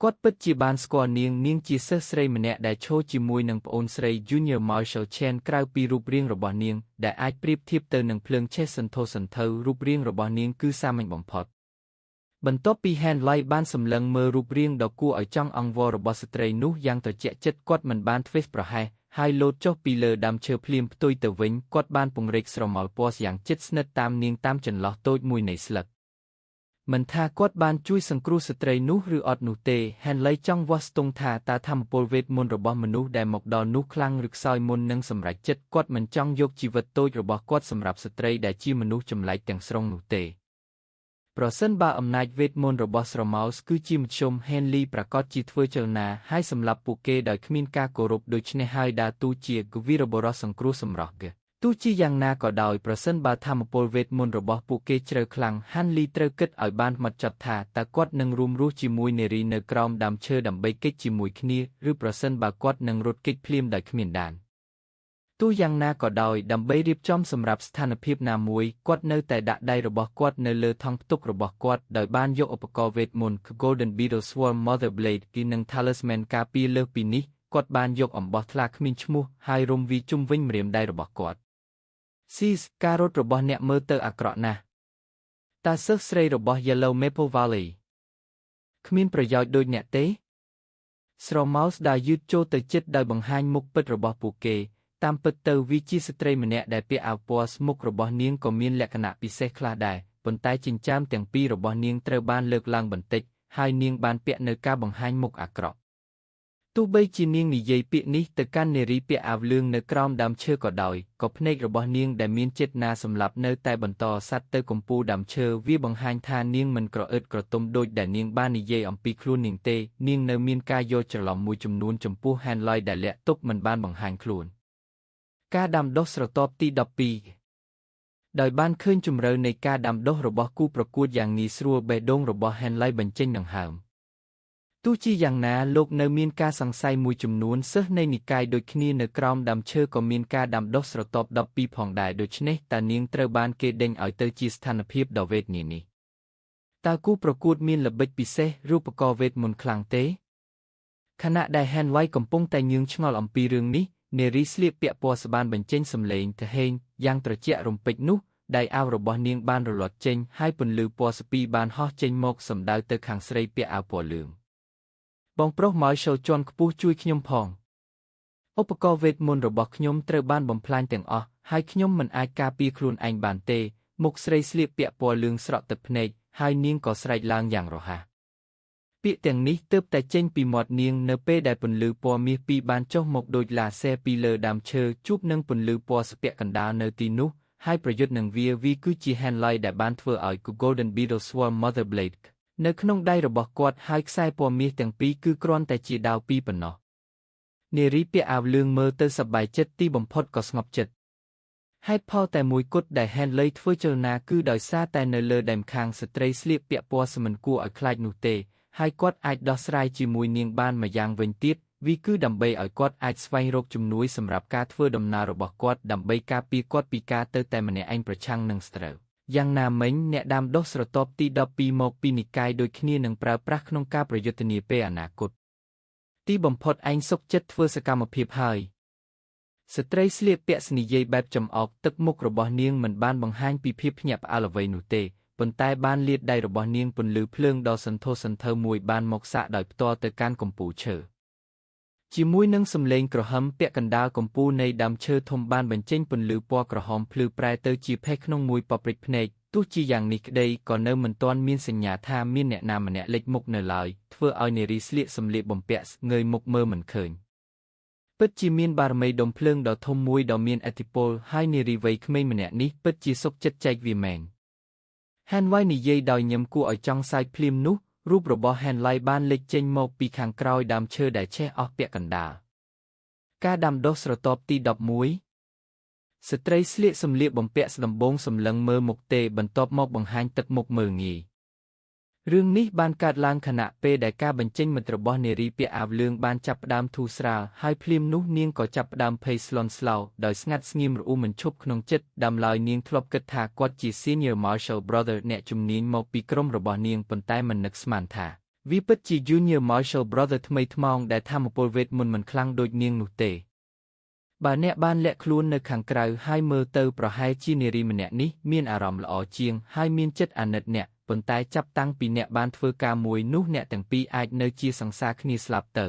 គាត់ពិតជាបានស្គាល់នាងនាងជាសិស្សស្រីម្នាក់ដែលឈរជាមួយនឹងប្អូនស្រី Junior Marshall Chen ក្រៅពីរូបរាងរបស់នាងដែលអាចប្រៀបធៀបទៅនឹងភ្លើងឆេះសន្ធោសន្ធៅរូបរាងរបស់នាងគឺសាមញ្ញបំផុតបន្ទាប់ពី Henley បានសម្លឹងមើលរូបរាងដ៏គួរឲ្យចង់អង្វររបស់ស្ត្រីនោះយ៉ាងត្រជាក់ចិត្តគាត់មិនបានធ្វេសប្រហែសហើយលោតចុះពីលើដើមឈើភ្លាមផ្ទុយទៅវិញគាត់បានពង្រីកស្រមោលពណ៌យ៉ាងជិតស្និទ្ធតាមនាងតាមចន្លោះតូចមួយនៃស្លឹកមិនថាគាត់បានជួយសង្គ្រោះស្ត្រីនោះឬអត់នោះទេ Henley ចង់វាស់ស្ទង់ថាតើធម្មពលវេទមន្តរបស់មនុស្សដែលមកដល់នោះខ្លាំងឬខ្សោយមុននឹងសម្រេចចិត្តគាត់មិនចង់យកជីវិតតូចរបស់គាត់សម្រាប់ស្ត្រីដែលជាមនុស្សចម្លែកទាំងស្រុងនោះទេប្រសិនបើអំណាចវេទមន្តរបស់ស្រមោលគឺជាមធ្យម Henley ប្រាកដជាធ្វើចលនាហើយសម្លាប់ពួកគេដោយគ្មានការគោរពដូច្នេះហើយដើរតួជាវីរបុរសសង្គ្រោះសម្រស់គេទោះជាយ៉ាងណាក៏ដោយប្រសិនបើធម្មពលវេទមន្តរបស់ពួកគេជ្រៅខ្លាំងហានលីត្រូវគិតឲ្យបានហ្មត់ចត់ថាតើគាត់នឹងរួមរស់ជាមួយនារីនៅក្រោមដើមឈើដើម្បីគេចជាមួយគ្នាឬប្រសិនបើគាត់នឹងរត់គេចភ្លាមដោយគ្មានដានទោះយ៉ាងណាក៏ដោយដើម្បីរៀបចំសម្រាប់ស្ថានភាពណាមួយគាត់នៅតែដាក់ដៃរបស់គាត់នៅលើថង់ផ្ទុករបស់គាត់ដោយបានយកឧបករណ៍វេទមន្ត Golden Beetle Swarm Mother Blade គីនិង Talisman ការពារលើសពីនេះគាត់បានយកអំបោះថ្លាគ្មានឈ្មោះហើយរុំវាជុំវិញម្រាមដៃរបស់គាត់ស៊ីសការរត់របស់អ្នកមើលទៅអាក្រក់ណាស់តើសិស្សស្រីរបស់ Yellow Maple Valley គ្មានប្រយោជន៍ដូចអ្នកទេស្រមោលស្ដាយយឺតចូលទៅចិត្តដោយបង្ហាញមុខពិតរបស់ពួកគេតាមពិតទៅវាជាស្ត្រីម្នាក់ដែលពាក់អាវពណ៌ស្មុករបស់នាងក៏មានលក្ខណៈពិសេសខ្លះដែរប៉ុន្តែចិញ្ចើមទាំងពីររបស់នាងត្រូវបានលើកឡើងបន្តិចហើយនាងបានពាក់នៅការបង្ហាញមុខអាក្រក់ទោះបីជានាងនិយាយពាក្យនេះទៅកាន់នារីពាក់អាវលឿងនៅក្រោមដើមឈើក៏ដោយក៏ភ្នែករបស់នាងដែលមានចេតនាសម្លាប់នៅតែបន្តសត្វទៅកំពូលដើមឈើវាបង្ហាញថានាងមិនក្រអឺតក្រទុំដូចដែលនាងបាននិយាយអំពីខ្លួននាងទេនាងនៅមានការយល់ច្រឡំមួយចំនួនចំពោះ Henley ដែលលាក់ទុកមិនបានបង្ហាញខ្លួនការដាំដុះស្រទាប់ទី12ដោយបានឃើញជម្រៅនៃការដាំដុះរបស់គូប្រកួតយ៉ាងងាយស្រួលបេះដូងរបស់ Henley បញ្ចេញដង្ហើមទោះជាយ៉ាងណាលោកនៅមានការសង្ស័យមួយចំនួនសិស្សនៃនិកាយដូចគ្នានៅក្រោមដើមឈើក៏មានការដាំដុះស្រទាប់12ផងដែរដូច្នេះតើនាងត្រូវបានគេដេញឲ្យទៅជាស្ថានភាពដ៏វេទនានេះតើគូប្រកួតមានល្បិចពិសេសឬឧបករណ៍វេទមន្តខ្លាំងទេខណៈដែល Henley កំពុងតែងឿងឆ្ងល់អំពីរឿងនេះនារីស្លៀកពាក់ពណ៌ស្បានបញ្ចេញសំឡេងទហេងយ៉ាងត្រជាក់រំពេចនោះដៃអាវរបស់នាងបានរលត់ចេញហើយពន្លឺពណ៌ស្ពីបានហោះចេញមកសម្ដៅទៅខាងស្រីពាក់អាវពណ៌លឿងបងប្រុស Marshall ជាន់ខ្ពស់ជួយខ្ញុំផងឧបករណ៍វេទមន្តរបស់ខ្ញុំត្រូវបានបំផ្លាញទាំងអស់ហើយខ្ញុំមិនអាចការពារខ្លួនឯងបានទេមុខស្រីស្លៀកពាក់ពណ៌លឿងស្រក់ទឹកភ្នែកហើយនាងក៏ស្រែកឡើងយ៉ាងរហ័សពាក្យទាំងនេះទើបតែចេញពីមាត់នាងនៅពេលដែលពន្លឺពណ៌មាសពីរបានចុះមកដូចឡាស៊ែពីលើដើមឈើជួបនឹងពន្លឺពណ៌ស្ពាក់កណ្ដាលនៅទីនោះហើយប្រយុទ្ធនឹងវាគឺជា Henley ដែលបានធ្វើឲ្យ Golden Beetle Swarm Mother Blade នៅក្នុងដៃរបស់គាត់ហើយខ្សែពណ៌មាសទាំងពីរគឺគ្រាន់តែជាដាវពីរប៉ុណ្ណោះនារីពាក់អាវលឿងមើលទៅសប្បាយចិត្តទីបំផុតក៏ស្ងប់ចិត្តហេតុផលតែមួយគត់ដែល Henley ធ្វើចលនាគឺដោយសារតែនៅលើដើមខាងស្ត្រីស្លៀកពាក់ពណ៌មិនគួរឲ្យខ្លាចនោះទេហើយគាត់អាចដោះស្រាយជាមួយនាងបានម្យ៉ាងវិញទៀត វាគឺដើម្បីឲ្យគាត់អាចស្វែងរកជំនួយសម្រាប់ការធ្វើដំណើររបស់គាត់ដើម្បីការពារគាត់ពីការទៅតែម្នាក់ឯងប្រឆាំងនឹងសត្រូវយ៉ាងណាមិញអ្នកដាំដុះស្រទាប់ទី12មកពីនិកាយដូចគ្នានឹងប្រើប្រាស់ក្នុងការប្រយុទ្ធនាពេលអនាគតទីបំផុតឯងសុខចិត្តធ្វើសកម្មភាពហើយស្ត្រីស្លៀកពាក់ស្និយាយបែបចំអកទឹកមុខរបស់នាងមិនបានបង្ហាញពីភាពភ្ញាក់ផ្អើលអ្វីនោះទេប៉ុន្តែបានលាតដៃរបស់នាងពន្លឺភ្លើងដ៏សន្ធោសន្ធៅមួយបានមកសាកដោយផ្ទាល់ទៅកាន់កំពូលឈើជាមួយនឹងសំឡេងក្រហមពាក់កណ្ដាលកំពូលនៃដើមឈើធំបានបញ្ចេញពន្លឺពណ៌ក្រហមភ្លឺប្រែទៅជាផេះក្នុងមួយប៉ព្រិចភ្នែកទោះជាយ៉ាងនេះក្តីក៏នៅមិនទាន់មានសញ្ញាថាមានអ្នកណាម្នាក់លេចមុខនៅឡើយធ្វើឲ្យនារីស្លៀកសម្លៀកបំពាក់ងើយមុខមើលមិនឃើញពិតជាមានបារមីដុំភ្លើងដ៏ធំមួយដ៏មានឥទ្ធិពលហើយនារីវ័យក្មេងម្នាក់នេះពិតជាសុខចិត្តចែកវាមែនហានវ៉ៃនិយាយដោយញឹមគួរឲ្យចង់សើចភ្លាមនោះរូបរបស់ហានឡៃបានលេចចេញមកពីខាងក្រោយដើមឈើដែលឆេះអស់ពាក់កណ្ដាលការដាំដុះស្រទាប់ទី11ស្ត្រីស្លៀកសម្លៀកបំពាក់ស្ដំបងសម្លឹងមើលមុខទេបន្ទាប់មកបង្ហាញទឹកមុខមើលងាយរឿងនេះបានកើតឡើងខណៈពេលដែលការបញ្ចេញមិត្តរបស់នារីពាក់អាវលឿងបានចាប់ផ្ដើមធូរស្រាលហើយភ្លាមនោះនាងក៏ចាប់ផ្ដើមភ័យស្លន់ស្លោដោយស្ងាត់ស្ងៀមរអ៊ូមិនឈប់ក្នុងចិត្តដើមឡើយនាងធ្លាប់គិតថាគាត់ជា Senior Marshal Brother អ្នកជំនាញមកពីក្រុមរបស់នាងប៉ុន្តែមិននឹកស្មានថាវាពិតជា Junior Marshal Brother ថ្មីថ្មោងដែលថាមពលវេទមន្តមិនខ្លាំងដូចនាងនោះទេបើអ្នកបានលាក់ខ្លួននៅខាងក្រៅហើយមើលទៅប្រហែលជានារីម្នាក់នេះមានអារម្មណ៍ល្អជាងហើយមានចិត្តអាណិតអ្នកប៉ុន្តែចាប់តាំងពីអ្នកបានធ្វើការមួយនោះអ្នកទាំងពីរអាចនៅជាសង្សារគ្នាស្លាប់ទៅ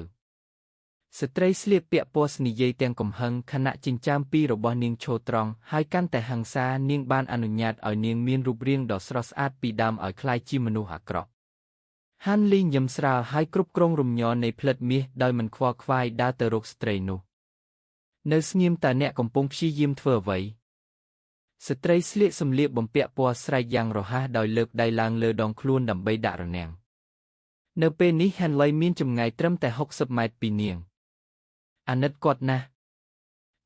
ស្ត្រីស្លៀកពាក់ពណ៌ស្និយាយទាំងកំហឹងខណៈចិញ្ចើមពីររបស់នាងឈរត្រង់ហើយកាន់តែហិង្សានាងបានអនុញ្ញាតឲ្យនាងមានរូបរាងដ៏ស្រស់ស្អាតពីដើមឲ្យក្លាយជាមនុស្សអាក្រក់ហានលីញឹមស្រាលហើយគ្រប់គ្រងរំញ័រនៃផ្លិតមាសដោយមិនខ្វល់ខ្វាយដើរទៅរកស្ត្រីនោះនៅស្ងៀមតើអ្នកកំពុងព្យាយាមធ្វើអ្វីស្ត្រីស្លៀកសម្លៀកបំពាក់ពណ៌ស្រែកយ៉ាងរហ័សដោយលើកដៃឡើងលើដងខ្លួនដើម្បីដាក់រនាំងនៅពេលនេះហានឡៃមានចម្ងាយត្រឹមតែ60ម៉ែត្រពីនាងអាណិតគាត់ណាស់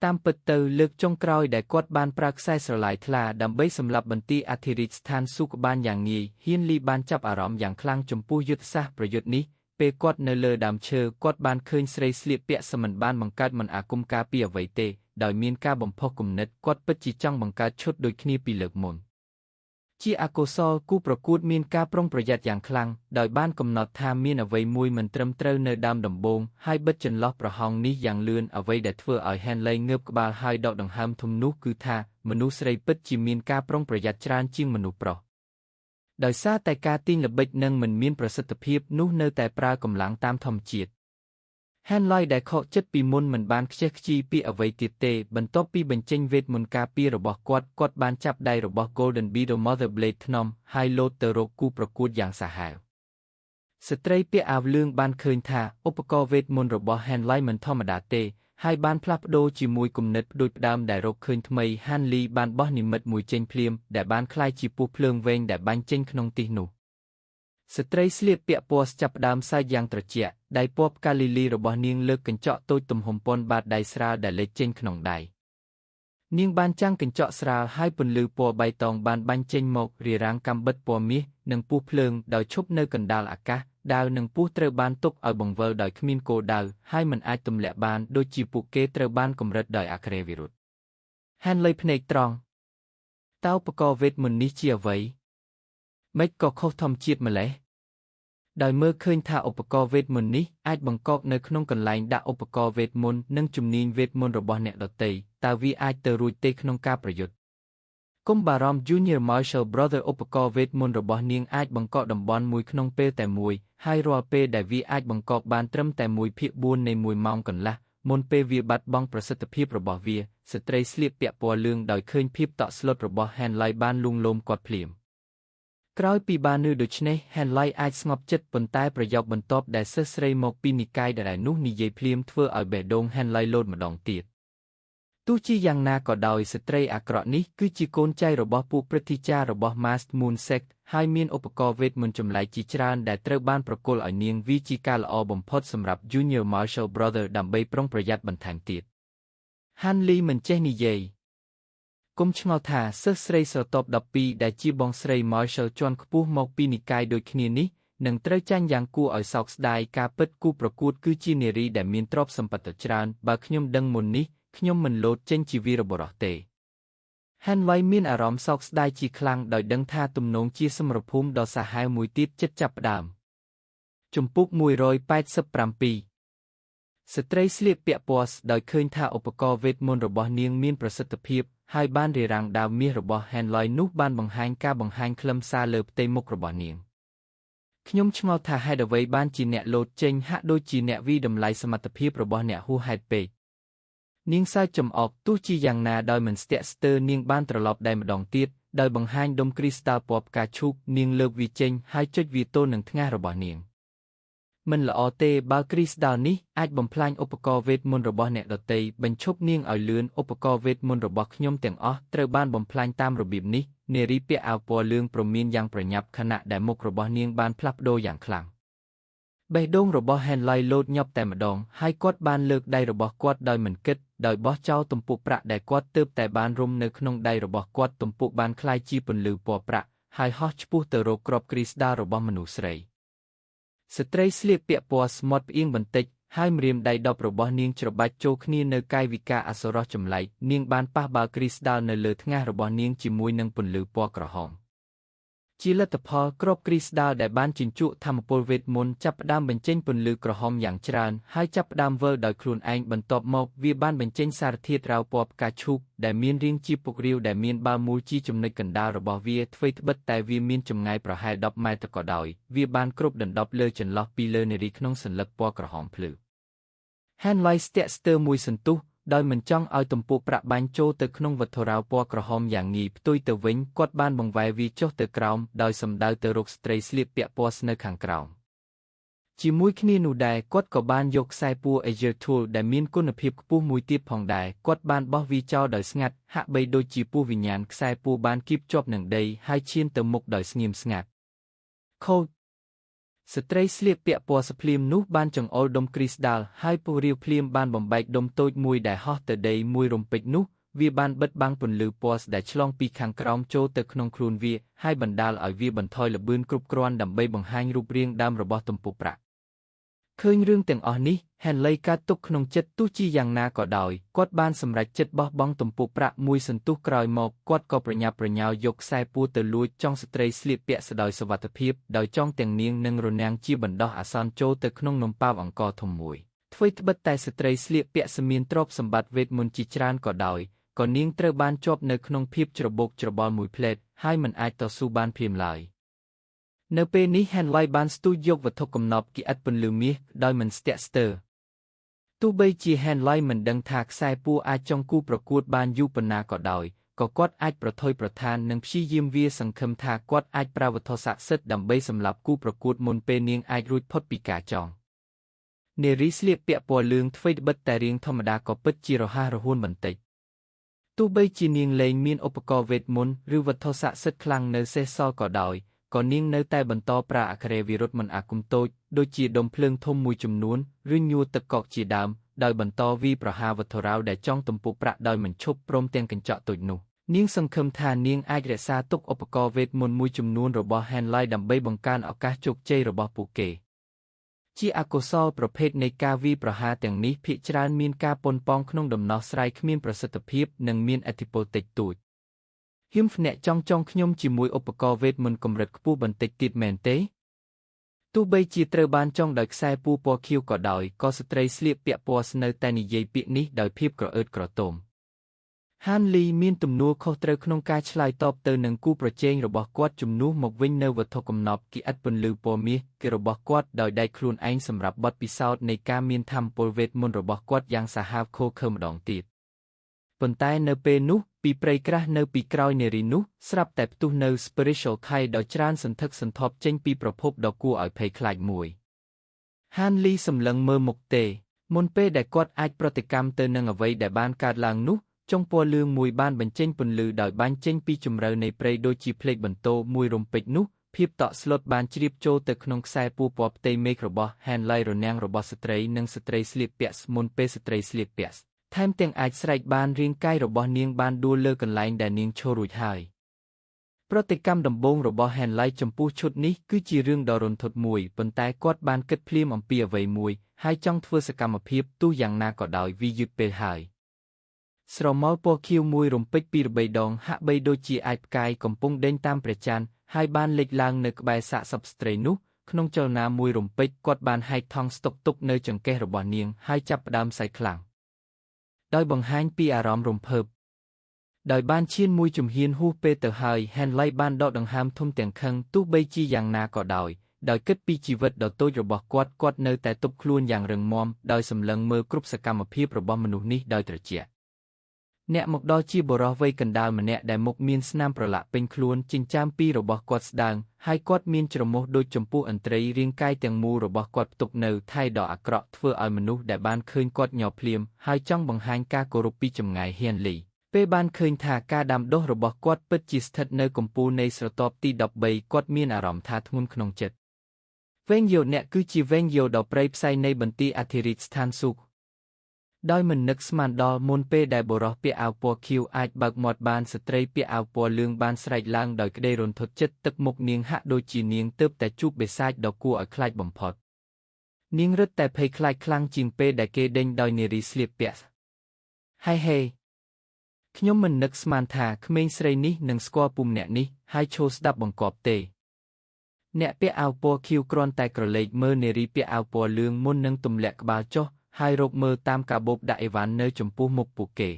តាមពិតទៅលើកចុងក្រោយដែលគាត់បានប្រើខ្សែស្រឡាយថ្លាដើម្បីសម្លាប់បន្ទាយអធិរាជស្ថានស៊ូក្បានយ៉ាងងាយហ៊ានលីបានចាប់អារម្មណ៍យ៉ាងខ្លាំងចំពោះយុទ្ធសាស្ត្រប្រយុទ្ធនេះពេលគាត់នៅលើដើមឈើគាត់បានឃើញស្រីស្លៀកពាក់សមិនបានបង្កើតមន្តអាគមការពារអ្វីទេដោយមានការបំផុសគំនិតគាត់ពិតជាចង់បង្កើតឈុតដូចគ្នាពីលើកមុនជាអកុសលគូប្រកួតមានការប្រុងប្រយ័ត្នយ៉ាងខ្លាំងដោយបានកំណត់ថាមានអ្វីមួយមិនត្រឹមត្រូវនៅដើមដំបូងហើយបិទចន្លោះប្រហោងនេះយ៉ាងលឿនអ្វីដែលធ្វើឲ្យ Henley ងើបក្បាលហើយដកដង្ហើមធំនោះគឺថាមនុស្សស្រីពិតជាមានការប្រុងប្រយ័ត្នច្រើនជាងមនុស្សប្រុសដោយសារតែការទាញល្បិចនឹងមិនមានប្រសិទ្ធភាពនោះនៅតែប្រើកម្លាំងតាមធម្មជាតិហានឡៃដែលខកចិត្តពីមុនមិនបានខ្ជិះខ្ជាយពីអ្វីទៀតទេបន្ទាប់ពីបញ្ចេញវេទមន្តការពាររបស់គាត់គាត់បានចាប់ដៃរបស់ Golden Beetle Mother Blade ថ្នមហើយលោតទៅរកគូប្រកួតយ៉ាងសាហាវស្ត្រីពាក់អាវលឿងបានឃើញថាឧបករណ៍វេទមន្តរបស់ហានឡៃមិនធម្មតាទេហើយបានផ្លាស់ប្ដូរជាមួយគំនិតផ្ដួចផ្ដើមដែលរកឃើញថ្មីហានលីបានបោះនិមិត្តមួយចេញភ្លាមដែលបានក្លាយជាពស់ភ្លើងវែងដែលបាញ់ចេញក្នុងទីនោះស្ត្រីស្លៀកពាក់ពណ៌ចាប់ផ្ដើមសើចយ៉ាងត្រជាក់ដៃពណ៌ផ្កាលីលីរបស់នាងលើកកញ្ចក់តូចទំហំប៉ុនបាតដៃស្រាលដែលលេចចេញក្នុងដៃនាងបានចាំងកញ្ចក់ស្រាលហើយពន្លឺពណ៌បៃតងបានបាញ់ចេញមករារាំងកាំបិតពណ៌មាសនិងពស់ភ្លើងដោយឈប់នៅកណ្ដាលអាកាសដាវនិងពស់ត្រូវបានទុកឲ្យបង្វិលដោយគ្មានគោលដៅហើយមិនអាចទម្លាក់បានដូចជាពួកគេត្រូវបានកម្រិតដោយអគ្គវិរុទ្ធហានលៃភ្នែកត្រង់តើឧបករណ៍វេទមន្តនេះជាអ្វីម៉េចក៏ខុសធម្មជាតិម្ល៉េះដោយមើលឃើញថាឧបករណ៍វេទមន្តនេះអាចបង្កកនៅក្នុងកន្លែងដាក់ឧបករណ៍វេទមន្តនិងជំនាញវេទមន្តរបស់អ្នកដទៃតើវាអាចទៅរួចទេក្នុងការប្រយុទ្ធកុំបារម្ភ Junior Marshal Brother ឧបករណ៍វេទមន្តរបស់នាងអាចបង្កកតំបន់មួយក្នុងពេលតែមួយហើយរាល់ពេលដែលវាអាចបង្កកបានត្រឹមតែ1/4នៃ1ម៉ោងកន្លះមុនពេលវាបាត់បង់ប្រសិទ្ធភាពរបស់វាស្ត្រីស្លៀកពាក់ពណ៌លឿងដោយឃើញភាពតក់ស្លុតរបស់ Henley បានលួងលោមគាត់ភ្លាមក្រោយពីបានឮដូច្នេះ Henley អាចស្ងប់ចិត្តប៉ុន្តែប្រយោគបន្ទាប់ដែលសិស្សស្រីមកពីនិកាយដដែលនោះនិយាយភ្លាមធ្វើឲ្យបេះដូង Henley លោតម្ដងទៀតទោះជាយ៉ាងណាក៏ដោយស្ត្រីអាក្រក់នេះគឺជាកូនចៅរបស់ពួកព្រឹទ្ធាចារ្យរបស់ Masked Moon Sect ហើយមានឧបករណ៍វេទមន្តចម្លែកជាច្រើនដែលត្រូវបានប្រគល់ឲ្យនាងវាជាការល្អបំផុតសម្រាប់ Junior Marshal Brother ដើម្បីប្រុងប្រយ័ត្នបន្ថែមទៀតហានលីមិនចេះនិយាយ គុំឆ្ងល់ថាសិស្សស្រីស្រទាប់12ដែលជាបងស្រី Marshall ជាន់ខ្ពស់មកពីនិកាយដូចគ្នានេះ នឹងត្រូវចាញ់យ៉ាងគួរឲ្យសោកស្ដាយការពិតគូប្រកួតគឺជានារីដែលមានទ្រព្យសម្បត្តិច្រើនបើខ្ញុំដឹងមុននេះខ្ញុំមិនលោតចេញជាវីរបុរសទេហាន់ឡៃមានអារម្មណ៍សោកស្ដាយជាខ្លាំងដោយដឹងថាទំនងជាសមរភូមិដ៏សាហាវមួយទៀតជិតចាប់ផ្ដើមជំពូក187ស្ត្រីស្លៀកពាក់ពណ៌ដោយឃើញថាឧបករណ៍វេទមន្តរបស់នាងមានប្រសិទ្ធភាពហើយបានរារាំងដាវមាសរបស់ Henley នោះបានបង្ហាញការបង្ហាញខ្លឹមសារលើផ្ទៃមុខរបស់នាងខ្ញុំឆ្ងល់ថាហេតុអ្វីបានជាអ្នកលោតចេញហាក់ដូចជាអ្នកវិតម្លៃសមត្ថភាពរបស់អ្នកហួសហេតុពេកនាងសើចចំអកទោះជាយ៉ាងណាដោយមិនស្ទាក់ស្ទើរនាងបានត្រឡប់ដែរម្ដងទៀតដោយបង្ហាញដុំគ្រីស្តាល់ពណ៌ផ្កាឈូកនាងលើកវាចេញហើយចុចវាទល់នឹងថ្ងាសរបស់នាងមិនល្អទេបើគ្រីស្តាល់នេះអាចបំផ្លាញឧបករណ៍វេទមន្តរបស់អ្នកដទៃបញ្ឈប់នាងឲ្យលឿនឧបករណ៍វេទមន្តរបស់ខ្ញុំទាំងអស់ត្រូវបានបំផ្លាញតាមរបៀបនេះនារីពាក់អាវពណ៌លឿងព្រមានយ៉ាងប្រញាប់ខណៈដែលមុខរបស់នាងបានផ្លាស់ប្ដូរយ៉ាងខ្លាំងបេះដូងរបស់ Henley លោតញាប់តែម្ដងហើយគាត់បានលើកដៃរបស់គាត់ដោយមិនគិតដោយបោះចោលទំពក់ប្រាក់ដែលគាត់ទើបតែបានរុំនៅក្នុងដៃរបស់គាត់ទំពក់បានក្លាយជាពន្លឺពណ៌ប្រាក់ហើយហោះឆ្ពោះទៅរកគ្រាប់គ្រីស្តាល់របស់មនុស្សស្រីស្ត្រីស្លៀកពាក់ពណ៌ស្មុតផ្អៀងបន្តិចហើយម្រាមដៃដប់របស់នាងច្របាច់ចូលគ្នានៅកាយវិការអសុរោះចម្លែកនាងបានប៉ះបាល់គ្រីស្តាល់នៅលើថ្ងាសរបស់នាងជាមួយនឹងពន្លឺពណ៌ក្រហមជាលទ្ធផលគ្រាប់គ្រីស្តាល់ដែលបានជញ្ជក់ធម្មពលវេទមន្តចាប់ផ្ដើមបញ្ចេញពន្លឺក្រហមយ៉ាងច្រើនហើយចាប់ផ្ដើមវិលដោយខ្លួនឯងបន្ទាប់មកវាបានបញ្ចេញសារធាតុរ៉ាវពណ៌ផ្កាឈូកដែលមានរាងជាពុករាវដែលមានបាល់មូលជាចំណុចកណ្ដាលរបស់វាថ្វីត្បិតតែវាមានចម្ងាយប្រហែល10ម៉ែត្រក៏ដោយវាបានគ្របដណ្ដប់លើចន្លោះពីលើនារីក្នុងសន្លឹកពណ៌ក្រហមភ្លឺ Henley ស្ទាក់ស្ទើរមួយសន្ទុះដោយមិនចង់ឲ្យទំពក់ប្រាក់បាញ់ចូលទៅក្នុងវត្ថុរ៉ាវពណ៌ក្រហមយ៉ាងងាយផ្ទុយទៅវិញគាត់បានបង្វែរវាចុះទៅក្រោមដោយសំដៅទៅរកស្ត្រីស្លៀកពាក់ពណ៌ស្នៅខាងក្រោមជាមួយគ្នានោះដែរគាត់ក៏បានយកខ្សែពួរ Azure Tool ដែលមានគុណភាពខ្ពស់មួយទៀតផងដែរគាត់បានបោះវាចោលដោយស្ងាត់ហាក់បីដូចជាពស់វិញ្ញាណខ្សែពួរបានគៀបជាប់នឹងដីហើយឈានទៅមុខដោយស្ងៀមស្ងាត់ខូចស្ត្រីស្លៀកពាក់ពណ៌ស្ភ្លៀមនោះបានចង្អុលដុំគ្រីស្តាល់ហើយពរាវភ្លាមបានបំបែកដុំតូចមួយដែលហោះទៅដីមួយរំពេចនោះវាបានបិទបាំងពន្លឺពណ៌ដែលឆ្លងពីខាងក្រោមចូលទៅក្នុងខ្លួនវាហើយបណ្ដាលឲ្យវាបន្ថយល្បឿនគ្រប់គ្រាន់ដើម្បីបង្ហាញរូបរាងដើមរបស់ទំពក់ប្រាក់ឃើញរឿងទាំងអស់នេះ Henley កើតទុកក្នុងចិត្តទោះជាយ៉ាងណាក៏ដោយគាត់បានសម្រេចចិត្តបោះបង់ទំពក់ប្រាក់មួយសន្ទុះក្រោយមកគាត់ក៏ប្រញាប់ប្រញាល់យកខ្សែពួរទៅលួចចង់ស្ត្រីស្លៀកពាក់ស្ដោយសុវត្ថិភាពដោយចង់ទាំងនាងនិងរនាំងជាបណ្ដោះអាសន្នចូលទៅក្នុងនំប៉ាវអង្ករធំមួយថ្វីត្បិតតែស្ត្រីស្លៀកពាក់ស្មានទ្រព្យសម្បត្តិវេទមន្តជាច្រើនក៏ដោយក៏នាងត្រូវបានជាប់នៅក្នុងភាពច្របូកច្របល់មួយផ្លែតហើយមិនអាចតស៊ូបានភ្លាមឡើយនៅពេលនេះ Henley បានស្ទូចយកវត្ថុកំណប់គីឥតពន្លឺមាសដោយមិនស្ទាក់ស្ទើរទោះបីជា Henley មិនដឹងថាខ្សែពួរអាចចង់គូប្រកួតបានយូរប៉ុណ្ណាក៏ដោយក៏គាត់អាចប្រថុយប្រថាននិងព្យាយាមវាសង្ឃឹមថាគាត់អាចប្រើវត្ថុស័ក្តិសិទ្ធិដើម្បីសម្លាប់គូប្រកួតមុនពេលនាងអាចរួចផុតពីការចងនារីស្លៀកពាក់ពណ៌លឿងថ្វីត្បិតតែរាងធម្មតាក៏ពិតជារហ័សរហួនបន្តិចទោះបីជានាងលែងមានឧបករណ៍វេទមន្តឬវត្ថុស័ក្តិសិទ្ធិខ្លាំងនៅសេសសល់ក៏ដោយក៏នាងនៅតែបន្តប្រើអគ្គវិរុទ្ធមន្តអាគមតូចដូចជាដុំភ្លើងធំមួយចំនួនឬញួរទឹកកកជាដើមដោយបន្តវាយប្រហារវត្ថុរ៉ាវដែលចង់ទំពក់ប្រាក់ដោយមិនឈប់ព្រមទាំងកញ្ចក់តូចនោះនាងសង្ឃឹមថានាងអាចរក្សាទុកឧបករណ៍វេទមន្តមួយចំនួនរបស់ Henley ដើម្បីបង្កើនឱកាសជោគជ័យរបស់ពួកគេជាអកុសលប្រភេទនៃការវាយប្រហារទាំងនេះភាគច្រើនមានការប៉ុនប៉ងក្នុងដំណោះស្រាយគ្មានប្រសិទ្ធភាពនិងមានឥទ្ធិពលតិចតួចហ៊ឹមអ្នកចង់ចង់ខ្ញុំជាមួយឧបករណ៍វេទមន្តកម្រិតខ្ពស់បន្តិចទៀតមែនទេទោះបីជាត្រូវបានចង់ដោយខ្សែពួរពណ៌ខៀវក៏ដោយក៏ស្ត្រីស្លៀកពាក់ពណ៌ស្នៅតែនិយាយពាក្យនេះដោយភាពក្រអឺតក្រទមហានលីមានទំនួលខុសត្រូវក្នុងការឆ្លើយតបទៅនឹងគូប្រជែងរបស់គាត់ជំនួសមកវិញនៅវត្ថុកំណប់គីឥតពន្លឺពណ៌មាសគេរបស់គាត់ដោយដៃខ្លួនឯងសម្រាប់បទពិសោធន៍នៃការមានធម្មពលវេទមន្តរបស់គាត់យ៉ាងសាហាវឃោរឃៅម្ដងទៀតប៉ុន្តែនៅពេលនោះពីព្រៃក្រាស់នៅពីក្រោយនារីនោះស្រាប់តែផ្ទុះនៅ Spiritual Kai ដ៏ច្រើនសន្ធឹកសន្ធាប់ចេញពីប្រភពដ៏គួរឲ្យភ័យខ្លាចមួយហានលីសម្លឹងមើលមុខទេមុនពេលដែលគាត់អាចប្រតិកម្មទៅនឹងអ្វីដែលបានកើតឡើងនោះចុងពណ៌លឿងមួយបានបញ្ចេញពន្លឺដោយបាញ់ចេញពីជម្រៅនៃព្រៃដូចជាភ្លេចបន្ទោមួយរំពេចនោះភាពតក់ស្លុតបានជ្រាបចូលទៅក្នុងខ្សែពួរពណ៌ផ្ទៃមេឃរបស់ Henley រនាំងរបស់ស្ត្រីនិងស្ត្រីស្លៀកពាក់មុនពេលស្ត្រីស្លៀកពាក់ថែមទាំងអាចស្រែកបានរាងកាយរបស់នាងបានដួលលើកន្លែងដែលនាងឈររួចហើយ ប្រតិកម្មដំបូងរបស់ Henley ចំពោះឈុតនេះគឺជារឿងដ៏រន្ធត់មួយប៉ុន្តែគាត់បានគិតភ្លាមអំពីអ្វីមួយហើយចង់ធ្វើសកម្មភាពទោះយ៉ាងណាក៏ដោយវាយឺតពេលហើយស្រមោលពណ៌ខៀវមួយរំពេចពីរបីដងហាក់បីដូចជាអាចផ្កាយកំពុងដេញតាមព្រះច័ន្ទហើយបានលេចឡើងនៅក្បែរសាកសពស្ត្រីនោះក្នុងចលនាមួយរំពេចគាត់បានហែកថង់ស្តុកទុកនៅចង្កេះរបស់នាងហើយចាប់ផ្ដើមសែកខ្លាំងដោយបង្ហាញពីអារម្មណ៍រំភើបដោយបានឈានមួយជំហានហួសពេលទៅហើយ Henley បានដកដង្ហើមធំទាំងខឹងទោះបីជាយ៉ាងណាក៏ដោយដោយគិតពីជីវិតដ៏តូចរបស់គាត់គាត់នៅតែទប់ខ្លួនយ៉ាងរឹងមាំដោយសម្លឹងមើលគ្រប់សកម្មភាពរបស់មនុស្សនេះដោយត្រជាក់អ្នកមកដល់ជាបុរសវ័យកណ្ដាលម្នាក់ដែលមុខមានស្នាមប្រឡាក់ពេញខ្លួនចិញ្ចើមពីររបស់គាត់ស្ដើងហើយគាត់មានច្រមុះដូចចំពោះឥន្ទ្រីរាងកាយទាំងមូលរបស់គាត់ផ្ទុកនៅថៃដ៏អាក្រក់ធ្វើឲ្យមនុស្សដែលបានឃើញគាត់ញ័រភ្លាមហើយចង់បង្ហាញការគោរពពីចម្ងាយ Henley ពេលបានឃើញថាការដាំដុះរបស់គាត់ពិតជាស្ថិតនៅកំពូលនៃស្រទាប់ទី13គាត់មានអារម្មណ៍ថាធ្ងន់ក្នុងចិត្តវែងយោអ្នកគឺជាវែងយោដ៏ព្រៃផ្សៃនៃបន្ទាយអធិរាជស្ថានសួគ៌ដោយមិននឹកស្មានដល់មុនពេលដែលបុរសពាក់អាវពណ៌ខៀវអាចបើកមាត់បានស្ត្រីពាក់អាវពណ៌លឿងបានស្រែកឡើងដោយក្តីរន្ធត់ចិត្តទឹកមុខនាងហាក់ដូចជានាងទើបតែជួបបិសាចដ៏គួរឲ្យខ្លាចបំផុតនាងរឹតតែភ័យខ្លាចខ្លាំងជាងពេលដែលគេដេញដោយនារីស្លៀកពាក់ហេហេខ្ញុំមិននឹកស្មានថាក្មេងស្រីនេះនឹងស្គាល់ពុំអ្នកនេះហើយឈរស្ដាប់បង្គាប់ទេអ្នកពាក់អាវពណ៌ខៀវគ្រាន់តែក្រឡេកមើលនារីពាក់អាវពណ៌លឿងមុននឹងទម្លាក់ក្បាលចុះហើយរកមើលតាមកាបូបដាក់អីវ៉ាន់នៅចំពោះមុខពួកគេ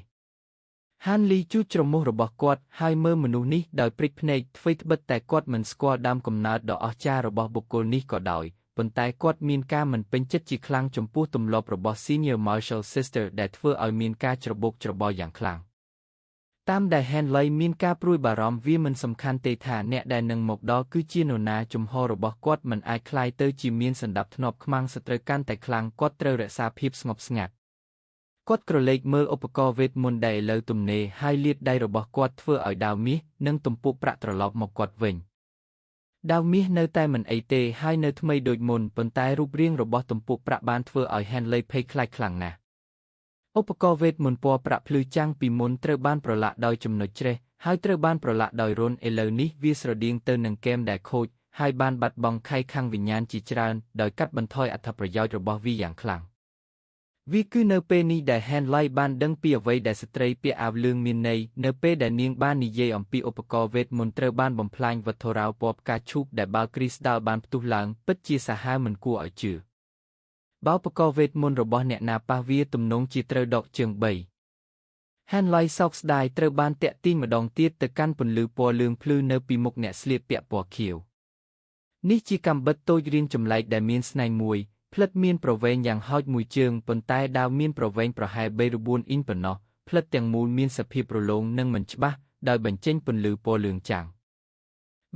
ហានលីជូតច្រមុះរបស់គាត់ហើយមើលមនុស្សនេះដោយព្រិចភ្នែកអ្វីត្បិតតែគាត់មិនស្គាល់ដើមកំណើតដ៏អស្ចារ្យរបស់បុគ្គលនេះក៏ដោយប៉ុន្តែគាត់មានការមិនពេញចិត្តជាខ្លាំងចំពោះទម្លាប់របស់ Senior Marshal Sister ដែលធ្វើឲ្យមានការច្របូកច្របល់យ៉ាងខ្លាំងតាមដែល Henley មានការព្រួយបារម្ភវាមិនសំខាន់ទេថាអ្នកដែលនឹងមកដល់គឺជានរណាជំហររបស់គាត់មិនអាចក្លាយទៅជាមានសណ្ដាប់ធ្នាប់ខ្មាំងសត្រូវកាន់តែខ្លាំងគាត់ត្រូវរក្សាភាពស្ងប់ស្ងាត់គាត់ក្រឡេកមើលឧបករណ៍វេទមន្តដែលឥឡូវទំនេរហើយលាតដៃរបស់គាត់ធ្វើឲ្យដាវមាសនិងទំពក់ប្រាក់ត្រឡប់មកគាត់វិញដាវមាសនៅតែមិនអីទេហើយនៅថ្មីដូចមុនប៉ុន្តែរូបរាងរបស់ទំពក់ប្រាក់បានធ្វើឲ្យ Henley ភ័យខ្លាចខ្លាំងណាស់ឧបករណ៍វេទមន្តពណ៌ប្រាក់ភ្លឺចាំងពីមុនត្រូវបានប្រឡាក់ដោយចំណុចច្រេះហើយត្រូវបានប្រឡាក់ដោយរន្ធឥឡូវនេះវាស្រដៀងទៅនឹងគែមដែលខូចហើយបានបាត់បង់ខៃខាងវិញ្ញាណជាច្រើនដោយកាត់បន្ថយអត្ថប្រយោជន៍របស់វាយ៉ាងខ្លាំងវាគឺនៅពេលនេះដែល Henley បានដឹងពីអ្វីដែលស្ត្រីពាក់អាវលឿងមានន័យនៅពេលដែលនាងបាននិយាយអំពីឧបករណ៍វេទមន្តត្រូវបានបំផ្លាញវត្ថុរោពណ៌ផ្កាឈូកដែលបាល់គ្រីស្ដាល់បានផ្ទុះឡើងពិតជាសាហាវមិនគួរឲ្យជឿបើឧបករណ៍វេទមន្តរបស់អ្នកណាប៉ះវាទំនងជាត្រូវដកជើង3 Henley សោកស្ដាយត្រូវបានទាក់ទាញម្ដងទៀតទៅកាន់ពន្លឺពណ៌លឿងភ្លឺនៅពីមុខអ្នកស្លៀកពាក់ពណ៌ខៀវនេះជាកាំបិតតូចរាងចម្លែកដែលមានស្នែងមួយផ្លិតមានប្រវែងយ៉ាងហោចមួយជើងប៉ុន្តែដាវមានប្រវែងប្រហែល3 ឬ4អ៊ីនប៉ុណ្ណោះផ្លិតទាំងមូលមានសភាពរលោងនិងមិនច្បាស់ដោយបញ្ចេញពន្លឺពណ៌លឿងចាំង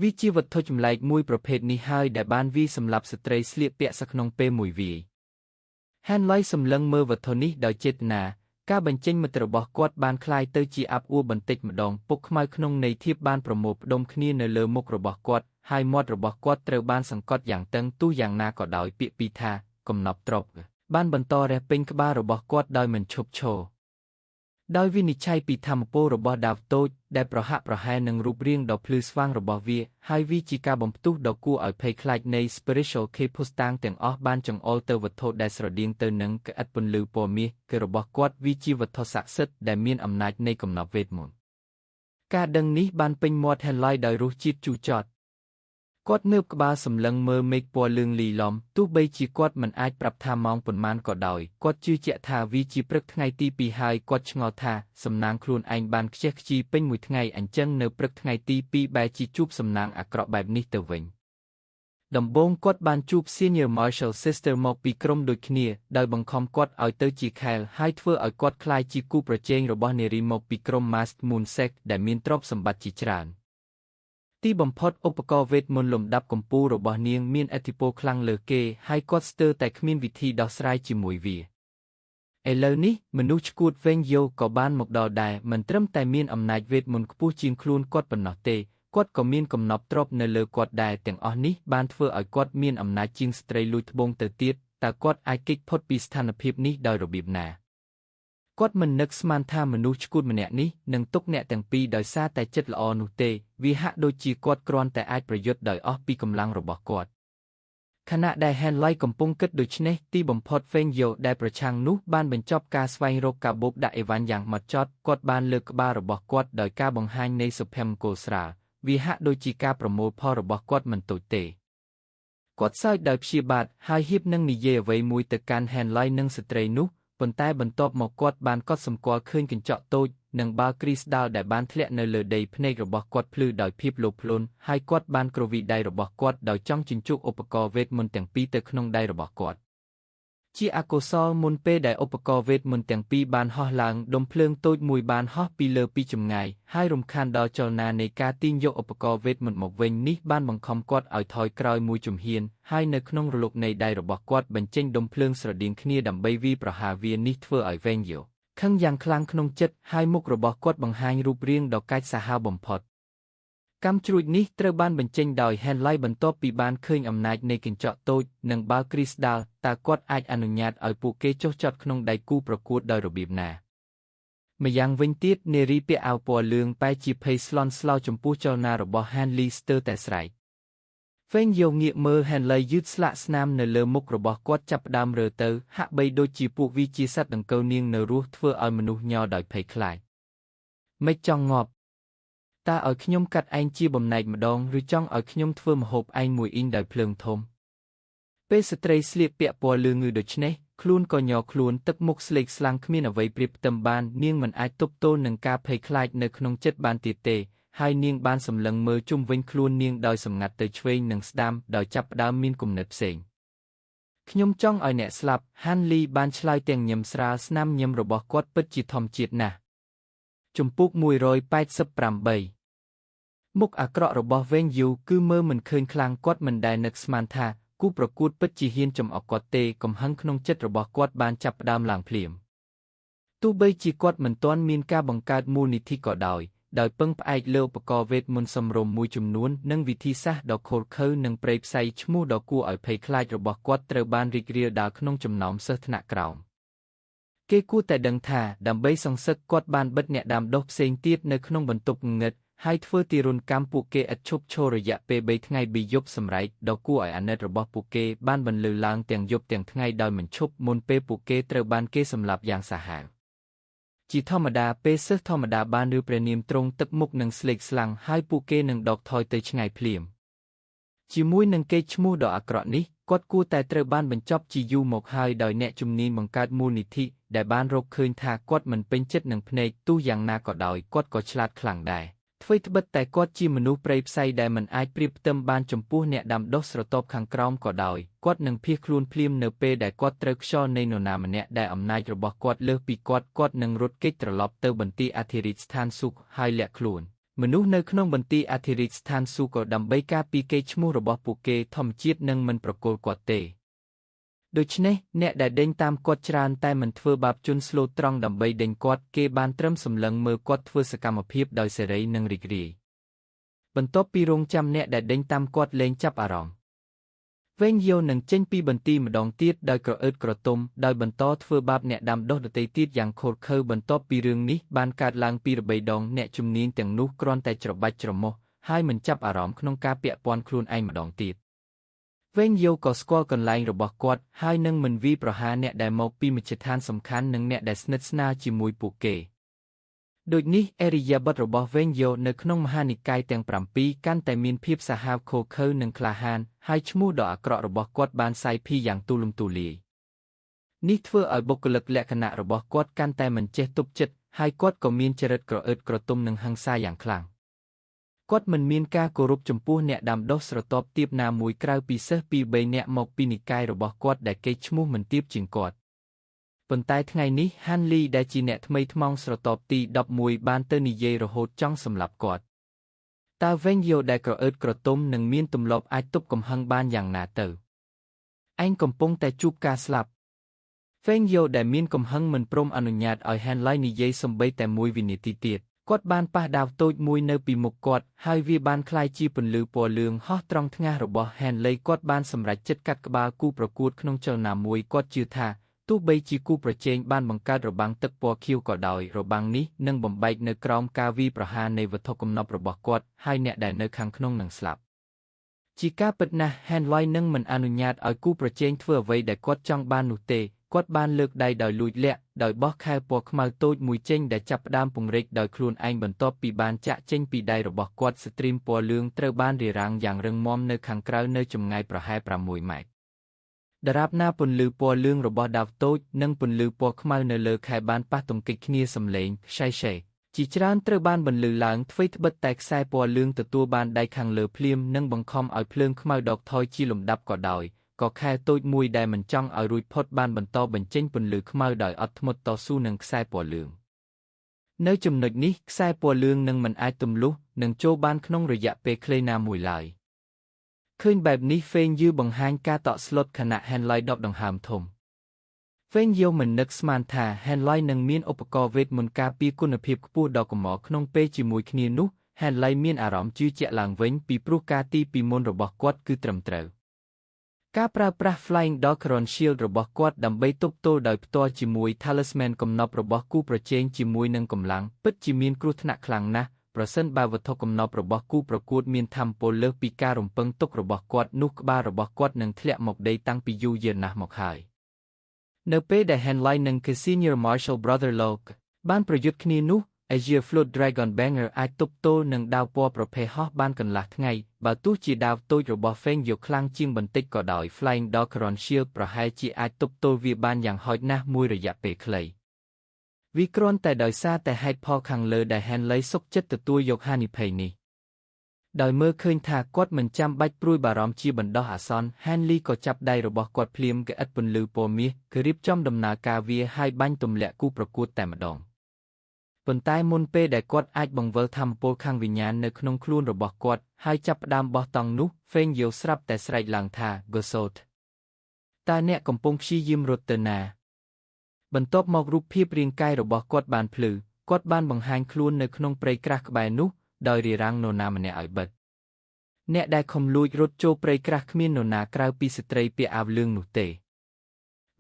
វាជាវត្ថុចម្លែកមួយប្រភេទនេះហើយដែលបានវាយសម្លាប់ស្ត្រីស្លៀកពាក់សក្នុងពេលមួយវាយ Henley សម្លឹងមើលវត្ថុនេះដោយចេតនាការបញ្ចេញមតិរបស់គាត់បានក្លាយទៅជាអាប់អួរបន្តិចម្ដងពុកខ្មៅក្នុងន័យធៀបបានប្រមូលផ្ដុំគ្នានៅលើមុខរបស់គាត់ហើយមាត់របស់គាត់ត្រូវបានសង្កត់យ៉ាងតឹងទោះយ៉ាងណាក៏ដោយពាក្យពីថាកំណប់ទ្រព្យបានបន្តរះពេញក្បាលរបស់គាត់ដោយមិនឈប់ឈរដោយវិនិច្ឆ័យពីធម្មពលរបស់ដាវតូចដែលប្រហាក់ប្រហែលនឹងរូបរាងដ៏ភ្លឺស្វាងរបស់វាហើយវាជាការបំផ្ទុះដ៏គួរឲ្យភ័យខ្លាចនៃ Spiritual K ភស្តុតាងទាំងអស់បានចង្អុលទៅវត្ថុដែលស្រដៀងទៅនឹងកឥតពន្លឺពណ៌មាសគឺរបស់គាត់វាជាវត្ថុស័ក្តិសិទ្ធិដែលមានអំណាចនៃកំណប់វេទមន្តការដឹងនេះបានពេញមាត់ Henley ដោយរសជាតិជូរចត់គាត់ងើបក្បាលសម្លឹងមើលមេឃពណ៌លឿងលីឡំទោះបីជាគាត់មិនអាចប្រាប់ថាម៉ោងប៉ុន្មានក៏ដោយគាត់ជឿជាក់ថាវាជាព្រឹកថ្ងៃទី2ហើយគាត់ឆ្ងល់ថាសំណាងខ្លួនឯងបានខ្ជះខ្ជាយពេញមួយថ្ងៃអញ្ចឹងនៅព្រឹកថ្ងៃទី2បែរជាជួបសំណាងអាក្រក់បែបនេះទៅវិញដំបូងគាត់បានជួប Senior Marshal Sister មកពីក្រុមដូចគ្នាដោយបង្ខំគាត់ឲ្យទៅជាខែលហើយធ្វើឲ្យគាត់ក្លាយជាគូប្រជែងរបស់នារីមកពីក្រុម Masked Moon Sect ដែលមានទ្រព្យសម្បត្តិជាច្រើនទីបំផុតឧបករណ៍វេទមន្តលំដាប់កំពូលរបស់នាងមានឥទ្ធិពលខ្លាំងលើគេហើយគាត់ស្ទើរតែគ្មានវិធីដោះស្រាយជាមួយវាឥឡូវនេះមនុស្សឆ្កួតវែងយោក៏បានមកដល់ដែរមិនត្រឹមតែមានអំណាចវេទមន្តខ្ពស់ជាងខ្លួនគាត់ប៉ុណ្ណោះទេគាត់ក៏មានកំណប់ទ្រព្យនៅលើគាត់ដែរទាំងអស់នេះបានធ្វើឲ្យគាត់មានអំណាចជាងស្ត្រីលួចត្បូងទៅទៀតតើគាត់អាចគេចផុតពីស្ថានភាពនេះដោយរបៀបណា គាត់មិននឹកស្មានថាមនុស្សឆ្កួតម្នាក់នេះនឹងទុកអ្នកទាំងពីរដោយសារតែចិត្តល្អនោះទេវាហាក់ដូចជាគាត់គ្រាន់តែអាចប្រយុទ្ធដោយអស់ពីកម្លាំងរបស់គាត់ខណៈដែល Henley កំពុងគិតដូច្នេះទីបំផុត Feng Yo ដែលប្រឆាំងនោះបានបញ្ចប់ការស្វែងរកកាបូបដាក់អីវ៉ាន់យ៉ាងម៉ត់ចត់គាត់បានលើកក្បាលរបស់គាត់ដោយការបង្ហាញនៃសុភមង្គលស្រាលវាហាក់ដូចជាការប្រមូលផលរបស់គាត់មិនតូចទេគាត់សើចដោយព្យាបាទហើយហៀបនឹងនិយាយអ្វីមួយទៅកាន់ Henley និងស្ត្រីនោះប៉ុន្តែបន្ទាប់មកគាត់បានកត់សម្គាល់ឃើញកញ្ចក់តូចនិងបាល់គ្រីស្ដាល់ដែលបានធ្លាក់នៅលើដីភ្នែករបស់គាត់ភ្លឺដោយភាពលោភលន់ហើយគាត់បានគ្រវីដៃរបស់គាត់ដោយចង់ជញ្ជក់ឧបករណ៍វេទមន្តទាំងពីរទៅក្នុងដៃរបស់គាត់ជាអកុសលមុនពេលដែលឧបករណ៍វេទមន្តទាំងពីរបានហោះឡើងដុំភ្លើងតូចមួយបានហោះពីលើពីចម្ងាយហើយរំខានដល់ចលនានៃការទាញយកឧបករណ៍វេទមន្តមកវិញនេះបានបង្ខំគាត់ឲ្យថយក្រោយមួយជំហានហើយនៅក្នុងរលកនៃដៃរបស់គាត់បញ្ចេញដុំភ្លើងស្រដៀងគ្នាដើម្បីវាយប្រហារវានេះធ្វើឲ្យវែងយោខឹងយ៉ាងខ្លាំងក្នុងចិត្តហើយមុខរបស់គាត់បង្ហាញរូបរាងដ៏កាចសាហាវបំផុតកម្មជ្រួចនេះត្រូវបានបញ្ចេញដោយ Henley បន្ទាប់ពីបានឃើញអំណាចនៃកញ្ចក់តូចនិងបាល់គ្រីស្ដាល់តើគាត់អាចអនុញ្ញាតឲ្យពួកគេចុះចតក្នុងដៃគូប្រកួតដោយរបៀបណាម្យ៉ាងវិញទៀតនារីពាក់អាវពណ៌លឿងបែរជាភ័យស្លន់ស្លោចំពោះចលនារបស់ Henley ស្ទើរតែស្រែក Feng Yo ងាកមើល Henley យឺតស្លាកស្នាមនៅលើមុខរបស់គាត់ចាប់ផ្ដើមរើទៅហាក់បីដូចជាពួកវាជាសត្វដង្កូវនាងនៅរស់ធ្វើឲ្យមនុស្សញ័រដោយភ័យខ្លាចមិនចង់ងាប់តើឲ្យខ្ញុំកាត់ឯងជាបំណែកម្ដងឬចង់ឲ្យខ្ញុំធ្វើម្ហូបឯងមួយអ៊ីងដោយភ្លើងធំពេលស្ត្រីស្លៀកពាក់ពណ៌លឿងងឺដូច្នេះខ្លួនក៏ញ័រខ្លួនទឹកមុខស្លេកស្លាំងគ្មានអ្វីប្រៀបផ្ទឹមបាននាងមិនអាចទប់ទល់នឹងការភ័យខ្លាចនៅក្នុងចិត្តបានទៀតទេហើយនាងបានសម្លឹងមើលជុំវិញខ្លួននាងដោយសម្ងាត់ទៅឆ្វេងនិងស្ដាំដោយចាប់ផ្ដើមមានគំនិតផ្សេងខ្ញុំចង់ឲ្យអ្នកស្លាប់ហាន់លីបានឆ្លើយទាំងញឹមស្រាលស្នាមញឹមរបស់គាត់ពិតជាធម្មជាតិណាស់ជំពូក188មុខអាក្រក់របស់វែងយូគឺមើលមិនឃើញខ្លាំងគាត់មិនដែលនឹកស្មានថាគូប្រកួតពិតជាហ៊ានចំអកគាត់ទេកំហឹងក្នុងចិត្តរបស់គាត់បានចាប់ផ្ដើមឡើងភ្លាមទោះបីជាគាត់មិនទាន់មានការបង្កើតមូលនិធិក៏ដោយដោយពឹងផ្អែកលើឧបករណ៍វេទមន្តសំរុំមួយចំនួននិងវិធីសាស្ត្រដ៏ឃោរឃៅនិងព្រៃផ្សៃឈ្មោះដ៏គួរឲ្យភ័យខ្លាចរបស់គាត់ត្រូវបានរីករាលដាលក្នុងចំណោមសិស្សថ្នាក់ក្រោមគេគួរតែដឹងថាដើម្បីសង្សឹកគាត់បានបិទអ្នកដាំដុះផ្សេងទៀតនៅក្នុងបន្ទប់ងងឹតហើយធ្វើទារុណកម្មពួកគេឥតឈប់ឈររយៈពេល3ថ្ងៃ3យប់សម្រែកដ៏គួរឲ្យអាណិតរបស់ពួកគេបានបន្លឺឡើងទាំងយប់ទាំងថ្ងៃដោយមិនឈប់មុនពេលពួកគេត្រូវបានគេសម្លាប់យ៉ាងសាហាវជាធម្មតាពេលសិស្សធម្មតាបានឬព្រះនាមទ្រង់ទឹកមុខនឹងស្លេកស្លាំងហើយពួកគេនឹងដកថយទៅឆ្ងាយភ្លាមជាមួយនឹងកេរ្តិ៍ឈ្មោះដ៏អាក្រក់នេះគាត់គួរតែត្រូវបានបញ្ចប់ជាយូរមកហើយដោយអ្នកជំនាញបង្កើតមូលនិធិដែលបានរកឃើញថាគាត់មិនពេញចិត្តនឹងភ្នែកទោះយ៉ាងណាក៏ដោយគាត់ក៏ឆ្លាតខ្លាំងដែរអ្វីត្បិតតែគាត់ជាមនុស្សព្រៃផ្សៃដែលមិនអាចប្រៀបផ្ទឹមបានចំពោះអ្នកដាំដុះស្រទាប់ខាងក្រោមក៏ដោយគាត់នឹងភៀសខ្លួនភ្លាមនៅពេលដែលគាត់ត្រូវខ្យល់នៃនរណាម្នាក់ដែលអំណាចរបស់គាត់លើសពីគាត់គាត់នឹងរត់គេចត្រឡប់ទៅបន្ទាយអធិរាជស្ថានសុខហើយលាក់ខ្លួនមនុស្សនៅក្នុងបន្ទាយអធិរាជស្ថានសុខក៏ដើម្បីការពារកេរ្តិ៍ឈ្មោះរបស់ពួកគេធម្មជាតិនឹងមិនប្រគល់គាត់ទេដូច្នេះអ្នកដែលដេញតាមគាត់ច្រើនតែមិនធ្វើបាបជនស្លូតត្រង់ដើម្បីដេញគាត់គេបានត្រឹមសម្លឹងមើលគាត់ធ្វើសកម្មភាពដោយសេរីនិងរីករាយបន្ទាប់ពីរងចាំអ្នកដែលដេញតាមគាត់លែងចាប់អារម្មណ៍វែងយោនឹងចេញពីបន្ទាយម្ដងទៀតដោយក្រអឺតក្រទុំដោយបន្តធ្វើបាបអ្នកដាំដុះដទៃទៀតយ៉ាងឃោរឃៅបន្ទាប់ពីរឿងនេះបានកើតឡើងពីរបីដងអ្នកជំនាញទាំងនោះគ្រាន់តែច្របាច់ច្រមុះហើយមិនចាប់អារម្មណ៍ក្នុងការពាក់ព័ន្ធខ្លួនឯងម្ដងទៀតវែងយោក៏ស្គាល់កន្លែងរបស់គាត់ហើយនឹងមិនវាយប្រហារអ្នកដែលមកពីមជ្ឈដ្ឋានសំខាន់និងអ្នកដែលស្និទ្ធស្នាលជាមួយពួកគេដូចនេះអរិយាបថរបស់វែងយោនៅក្នុងមហានិកាយទាំង7កាន់តែមានភាពសាហាវឃោរឃៅនិងក្លាហានហើយឈ្មោះដ៏អាក្រក់របស់គាត់បានសាយភាយយ៉ាងទូលំទូលាយនេះធ្វើឲ្យបុគ្គលិកលក្ខណៈរបស់គាត់កាន់តែមិនចេះទប់ចិត្តហើយគាត់ក៏មានចរិតក្រអឺតក្រទុំនិងហិង្សាយ៉ាងខ្លាំងគាត់មិនមានការគោរពចំពោះអ្នកដាំដុះស្រទាប់ទាបណាមួយក្រៅពីសិស្សពីរបីនាក់មកពីនិកាយរបស់គាត់ដែលគេឈ្មោះមិនទាបជាងគាត់ប៉ុន្តែថ្ងៃនេះហាន់លីដែលជាអ្នកថ្មីថ្មោងស្រទាប់ទី11បានទៅនិយាយរហូតចង់សម្លាប់គាត់តើវែងយោដែលក្រអឺតក្រទុំនឹងមានទម្លាប់អាចទប់កំហឹងបានយ៉ាងណាទៅឯងកំពុងតែជួបការស្លាប់វែងយោដែលមានកំហឹងមិនព្រមអនុញ្ញាតឲ្យហាន់លីនិយាយសំបីតែមួយវិនាទីទៀតគាត់បានប៉ះដាវតូចមួយនៅពីមុខគាត់ហើយវាបានក្លាយជាពន្លឺពណ៌លឿងហោះត្រង់ថ្ងាសរបស់ Henley គាត់បានសម្រេចចិត្តកាត់ក្បាលគូប្រកួតក្នុងចលនាមួយគាត់ជឿថា ទោះបីជាគូប្រជែងបានបង្កើតរបាំងទឹកពណ៌ខៀវក៏ដោយរបាំងនេះនឹងបំបែកនៅក្រោមការវាយប្រហារនៃវត្ថុកំណប់របស់គាត់ហើយអ្នកដែលនៅខាងក្នុងនឹងស្លាប់ជាការពិតណាស់ Henley នឹងមិនអនុញ្ញាតឲ្យគូប្រជែងធ្វើអ្វីដែលគាត់ចង់បាននោះទេគាត់បានលើកដៃដោយលួចលាក់ដោយបោះខែលពណ៌ខ្មៅតូចមួយចេញដែលចាប់ផ្ដើមពង្រីកដោយខ្លួនឯងបន្ទាប់ពីបានចាក់ចេញពីដៃរបស់គាត់ស្ទ្រីមពណ៌លឿងត្រូវបានរារាំងយ៉ាងរឹងមាំនៅខាងក្រៅនៅចម្ងាយប្រហែល6ម៉ែត្រដរាបណាពន្លឺពណ៌លឿងរបស់ដាវតូចនិងពន្លឺពណ៌ខ្មៅនៅលើខែបានប៉ះទង្គិចគ្នាសំឡេងខ្សែៗជាច្រើនត្រូវបានបន្លឺឡើងថ្វីត្បិតតែខ្សែពណ៌លឿងទទួលបានដៃខាងលើភ្លាមនិងបង្ខំឲ្យភ្លើងខ្មៅដកថយជាលំដាប់ក៏ដោយក៏ខែតូចមួយដែលមិនចង់ឲ្យរួចផុតបានបន្តបញ្ចេញពន្លឺខ្មៅដោយអត់ធ្មត់តស៊ូនឹងខ្សែពណ៌លឿងនៅចំណុចនេះខ្សែពណ៌លឿងនឹងមិនអាចទម្លុះនិងចូលបានក្នុងរយៈពេលខ្លីណាមួយឡើយឃើញបែបនេះហ្វេងយឺបង្ហាញការតក់ស្លុតខណៈ Henley ដកដង្ហើមធំហ្វេងយឺមិននឹកស្មានថា Henley នឹងមានឧបករណ៍វេទមន្តការពារគុណភាពខ្ពស់ដ៏កម្រក្នុងពេលជាមួយគ្នានោះ Henley មានអារម្មណ៍ជឿជាក់ឡើងវិញពីព្រោះការទីពីមុនរបស់គាត់គឺត្រឹមត្រូវការប្រើប្រាស់ Flying Dog Shield របស់គាត់ដើម្បីទប់ទល់ដោយផ្ទាល់ជាមួយ Talisman កំណប់របស់គូប្រជែងជាមួយនឹងកម្លាំងពិតជាមានគ្រោះថ្នាក់ខ្លាំងណាស់ប្រសិនបើវត្ថុកំណប់របស់គូប្រកួតមានថាមពលលើសពីការរំពឹងទុករបស់គាត់នោះក្បាលរបស់គាត់នឹងធ្លាក់មកដីតាំងពីយូរយារណាស់មកហើយនៅពេលដែល Henley និង Senior Marshal Brother Locke បានប្រយុទ្ធគ្នានោះ Azure Flood Dragon Banger អាចទប់ទល់នឹងដាវពណ៌ប្រភេទហោះបានកន្លះថ្ងៃបើទោះជាដាវតូចរបស់ Feng យកខ្លាំងជាងបន្តិចក៏ដោយ Flying Dog Shield ប្រហែលជាអាចទប់ទល់វាបានយ៉ាងហោចណាស់មួយរយៈពេលខ្លីវាគ្រាន់តែដោយសារតែហេតុផលខាងលើដែល Henley សុខចិត្តទទួលយកហានិភ័យនេះដោយមើលឃើញថាគាត់មិនចាំបាច់ព្រួយបារម្ភជាបណ្ដោះអាសន្ន Henley ក៏ចាប់ដៃរបស់គាត់ភ្លាមកឥតពន្លឺពណ៌មាសគឺរៀបចំដំណើរការវាហើយបាញ់ទម្លាក់គូប្រកួតតែម្ដងប៉ុន្តែមុនពេលដែលគាត់អាចបង្វិលធម្មពលខាងវិញ្ញាណនៅក្នុងខ្លួនរបស់គាត់ហើយចាប់ផ្ដើមបោះតង់នោះហ្វេងយូស្រាប់តែស្រែកឡើងថា Gosot តើអ្នកកំពុងព្យាយាមរត់ទៅណាបន្ទាប់មករូបភាពរាងកាយរបស់គាត់បានភ្លឺគាត់បានបង្ហាញខ្លួននៅក្នុងព្រៃក្រាស់ក្បែរនោះដោយរារាំងនរណាម្នាក់ឲ្យបិទអ្នកដែលខំលួចរត់ចូលព្រៃក្រាស់គ្មាននរណាក្រៅពីស្ត្រីពាក់អាវលឿងនោះទេ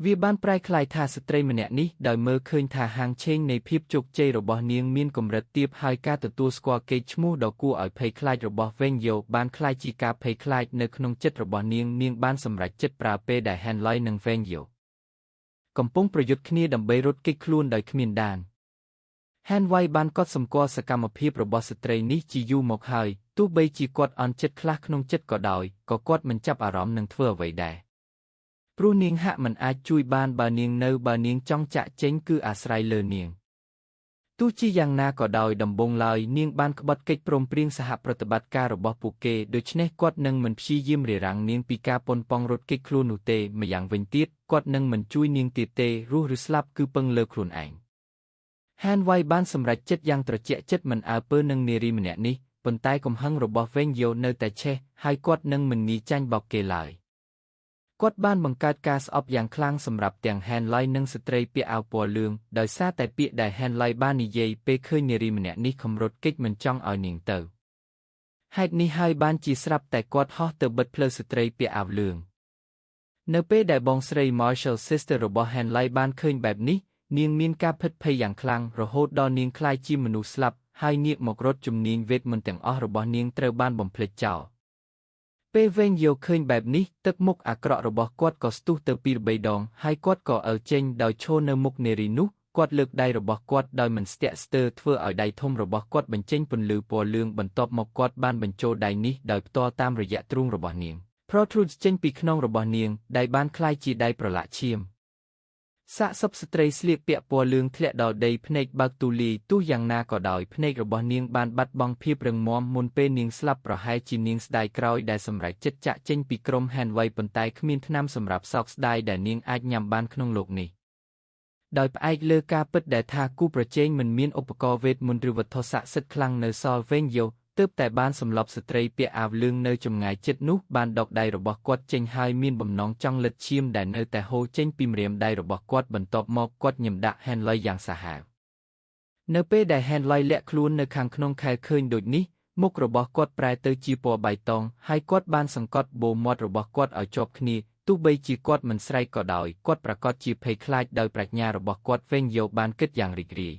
វាបានប្រែក្លាយថាស្ត្រីម្នាក់នេះដោយមើលឃើញថាហាងឆេងនៃភាពជោគជ័យរបស់នាងមានកម្រិតទាបហើយការទទួលស្គាល់កេរ្តិ៍ឈ្មោះដ៏គួរឲ្យភ័យខ្លាចរបស់វេងយ៉ូបានក្លាយជាការភ័យខ្លាចនៅក្នុងចិត្តរបស់នាងនាងបានសម្រេចចិត្តប្រើពេលដែល Henley និងវេងយ៉ូកំពុងប្រយុទ្ធគ្នាដើម្បីរត់គេចខ្លួនដោយគ្មានដាន Henley បានកត់សម្គាល់សកម្មភាពរបស់ស្ត្រីនេះជាយូរមកហើយទោះបីជាគាត់អន់ចិត្តខ្លះក្នុងចិត្តក៏ដោយក៏គាត់មិនចាប់អារម្មណ៍នឹងធ្វើអ្វីដែរព្រោះនាងហាក់មិនអាចជួយបានបើនាងនៅបើនាងចង់ចាក់ចេញគឺអាស្រ័យលើនាងទោះជាយ៉ាងណាក៏ដោយដំបូងឡើយនាងបានក្បត់កិច្ចព្រមព្រៀងសហប្រតិបត្តិការរបស់ពួកគេដូច្នេះគាត់នឹងមិនព្យាយាមរារាំងនាងពីការប៉ុនប៉ងរត់គេចខ្លួននោះទេម្យ៉ាងវិញទៀតគាត់នឹងមិនជួយនាងទៀតទេរស់ឬស្លាប់គឺពឹងលើខ្លួនឯង Henley បានសម្រេចចិត្តយ៉ាងត្រជាក់ចិត្តមិនអើពើនឹងនារីម្នាក់នេះប៉ុន្តែកំហឹងរបស់វេងយ៉ូនៅតែឆេះហើយគាត់នឹងមិនងាយចាញ់បោកគេឡើយគាត់បានបង្កើតការស្អប់យ៉ាងខ្លាំងសម្រាប់ទាំង Henley និងស្ត្រីពាក់អាវពណ៌លឿងដោយសារតែពាក្យដែល Henley បាននិយាយពេលឃើញនារីម្នាក់នេះខំរត់គេចមិនចង់ឲ្យនាងទៅហេតុនេះហើយបានជាស្រាប់តែគាត់ហោះទៅបិទផ្លូវស្ត្រីពាក់អាវលឿងនៅពេលដែលបងស្រី Marshall Sister របស់ Henley បានឃើញបែបនេះនាងមានការភិតភ័យយ៉ាងខ្លាំងរហូតដល់នាងក្លាយជាមនុស្សស្លាប់ហើយងាកមករត់ជំនាញវេទមន្តទាំងអស់របស់នាងត្រូវបានបំភ្លេចចោលពេលវេងយោឃើញបែបនេះទឹកមុខអាក្រក់របស់គាត់ក៏ស្ទុះទៅពីរបីដងហើយគាត់ក៏អិលចេញដោយឈរនៅមុខនារីនោះគាត់លើកដៃរបស់គាត់ដោយមិនស្ទាក់ស្ទើរធ្វើឲ្យដៃធំរបស់គាត់បញ្ចេញពន្លឺពណ៌លឿងបន្ទាប់មកគាត់បានបញ្ចូលដៃនេះដោយផ្ទាល់តាមរយៈទ្រូងរបស់នាង Protrudes ចេញពីខ្នងរបស់នាងដៃបានក្លាយជាដៃប្រឡាក់ឈាមសាកសពស្ត្រីស្លៀកពាក់ពណ៌លឿងធ្លាក់ដល់ដីភ្នែកបើកទូលាយទោះយ៉ាងណាក៏ដោយភ្នែករបស់នាងបានបាត់បង់ភាពរឹងមាំមុនពេលនាងស្លាប់ប្រហែលជានាងស្ដាយក្រោយដែលសម្រេចចិត្តចាក់ចេញពីក្រុម Henley ប៉ុន្តែគ្មានថ្នាំសម្រាប់សោកស្ដាយដែលនាងអាចញ៉ាំបានក្នុងលោកនេះដោយផ្អែកលើការពិតដែលថាគូប្រជែងមិនមានឧបករណ៍វេទមន្តឬវត្ថុស័ក្តិសិទ្ធិខ្លាំងនៅសល់វេងយ៉ូទើបតែបានសម្លប់ស្ត្រីពាក់អាវលឿងនៅចម្ងាយជិតនោះបានដកដៃរបស់គាត់ចេញហើយមានបំណងចង់លិតឈាមដែលនៅតែហូរចេញពីម្រាមដៃរបស់គាត់បន្ទាប់មកគាត់ញឹមដាក់ Henley យ៉ាងសាហាវនៅពេលដែល Henley លាក់ខ្លួននៅខាងក្នុងខែលឃើញដូចនេះមុខរបស់គាត់ប្រែទៅជាពណ៌បៃតងហើយគាត់បានសង្កត់បូមាត់របស់គាត់ឲ្យជាប់គ្នា ទោះបីជាគាត់មិនស្រែកក៏ដោយគាត់ប្រាកដជាភ័យខ្លាចដោយប្រាជ្ញារបស់គាត់វែងយោបានគិតយ៉ាងរីករាយ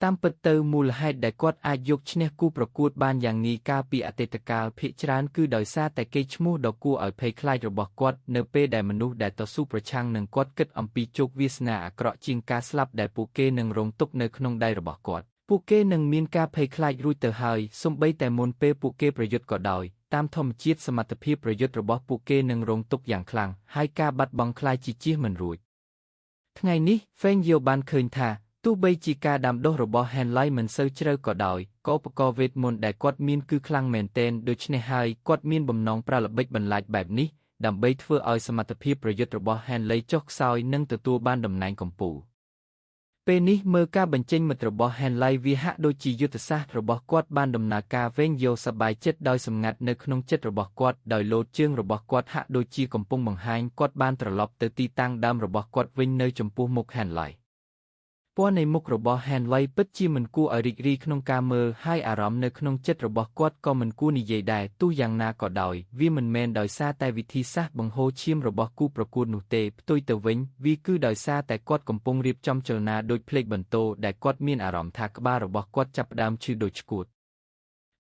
តាមពិតទៅមូលហេតុដែលគាត់អាចយកឈ្នះគូប្រកួតបានយ៉ាងងាយកាលពីអតីតកាលភាគច្រើនគឺដោយសារតែកេរ្តិ៍ឈ្មោះដ៏គួរឲ្យភ័យខ្លាចរបស់គាត់នៅពេលដែលមនុស្សដែលតស៊ូប្រឆាំងនឹងគាត់គិតអំពីជោគវាសនាអាក្រក់ជាងការស្លាប់ដែលពួកគេនឹងរងទុក្ខនៅក្នុងដៃរបស់គាត់ពួកគេនឹងមានការភ័យខ្លាចរួចទៅហើយសូម្បីតែមុនពេលពួកគេប្រយុទ្ធក៏ដោយតាមធម្មជាតិសមត្ថភាពប្រយុទ្ធរបស់ពួកគេនឹងរងទុក្ខយ៉ាងខ្លាំងហើយការបាត់បង់ក្លាយជាជៀសមិនរួចថ្ងៃនេះហ្វេងយូបានឃើញថាទោះបីជាការដាំដុះរបស់ Henley មិនសូវជ្រៅក៏ដោយក៏ឧបករណ៍វេទមន្តដែលគាត់មានគឺខ្លាំងមែនទែនដូច្នេះហើយគាត់មានបំណងប្រើល្បិចបន្លាចបែបនេះដើម្បីធ្វើឲ្យសមត្ថភាពប្រយុទ្ធរបស់ Henley ចុះខ្សោយនិងទទួលបានតំណែងកំពូលពេលនេះមើលការបញ្ចេញមិត្តរបស់ Henley វាហាក់ដូចជាយុទ្ធសាស្ត្ររបស់គាត់បានដំណើរការវែងយោសប្បាយចិត្តដោយសម្ងាត់នៅក្នុងចិត្តរបស់គាត់ដោយលោតជើងរបស់គាត់ហាក់ដូចជាកំពុងបង្ហាញគាត់បានត្រឡប់ទៅទីតាំងដើមរបស់គាត់វិញនៅចំពោះមុខ Henley ពណ៌នៃមុខរបស់ Henley ពិតជាមិនគួរឲ្យរីករាយក្នុងការមើលហើយអារម្មណ៍នៅក្នុងចិត្តរបស់គាត់ក៏មិនគួរនិយាយដែរទោះយ៉ាងណាក៏ដោយវាមិនមែនដោយសារតែវិធីសាស្ត្របង្ហូរឈាមរបស់គូប្រកួតនោះទេផ្ទុយទៅវិញវាគឺដោយសារតែគាត់កំពុងរៀបចំចលនាដូចភ្លេចបន្ទោដែលគាត់មានអារម្មណ៍ថាក្បាលរបស់គាត់ចាប់ផ្ដើមឈឺដូចឆ្កួត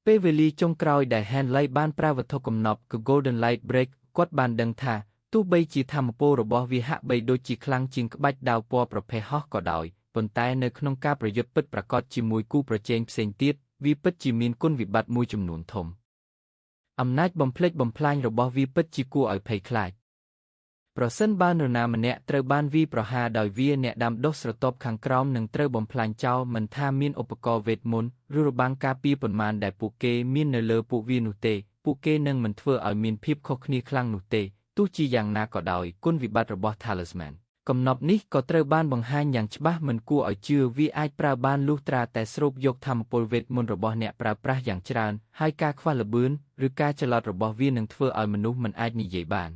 ពេលវេលាចុងក្រោយដែល Henley បានប្រើវត្ថុកំណប់គឺ Golden Light Break គាត់បានដឹងថាទោះបីជាថាមពលរបស់វាហាក់បីដូចជាខ្លាំងជាងក្បាច់ដាវពណ៌ប្រភេទហោះក៏ដោយប៉ុន្តែនៅក្នុងការប្រយុទ្ធពិតប្រាកដជាមួយគូប្រជែងផ្សេងទៀតវាពិតជាមានគុណវិបត្តិមួយចំនួនធំអំណាចបំផ្លិចបំផ្លាញរបស់វាពិតជាគួរឲ្យភ័យខ្លាចប្រសិនបើនរណាម្នាក់ត្រូវបានវាយប្រហារដោយវាអ្នកដាំដុះស្រទាប់ខាងក្រោមនឹងត្រូវបំផ្លាញចោលមិនថាមានឧបករណ៍វេទមន្តឬរបាំងការពារប៉ុន្មានដែលពួកគេមាននៅលើពួកវានោះទេពួកគេនឹងមិនធ្វើឲ្យមានភាពខុសគ្នាខ្លាំងនោះទេទោះជាយ៉ាងណាក៏ដោយគុណវិបត្តិរបស់ Talisman កំណប់នេះក៏ត្រូវបានបង្ហាញយ៉ាងច្បាស់មិនគួរឲ្យជឿវាអាចប្រើបានលុះត្រាតែស្រូបយកថាមពលវេទមន្តរបស់អ្នកប្រើប្រាស់យ៉ាងច្រើនហើយការខ្វះល្បឿនឬការចល័តរបស់វានឹងធ្វើឲ្យមនុស្សមិនអាចនិយាយបាន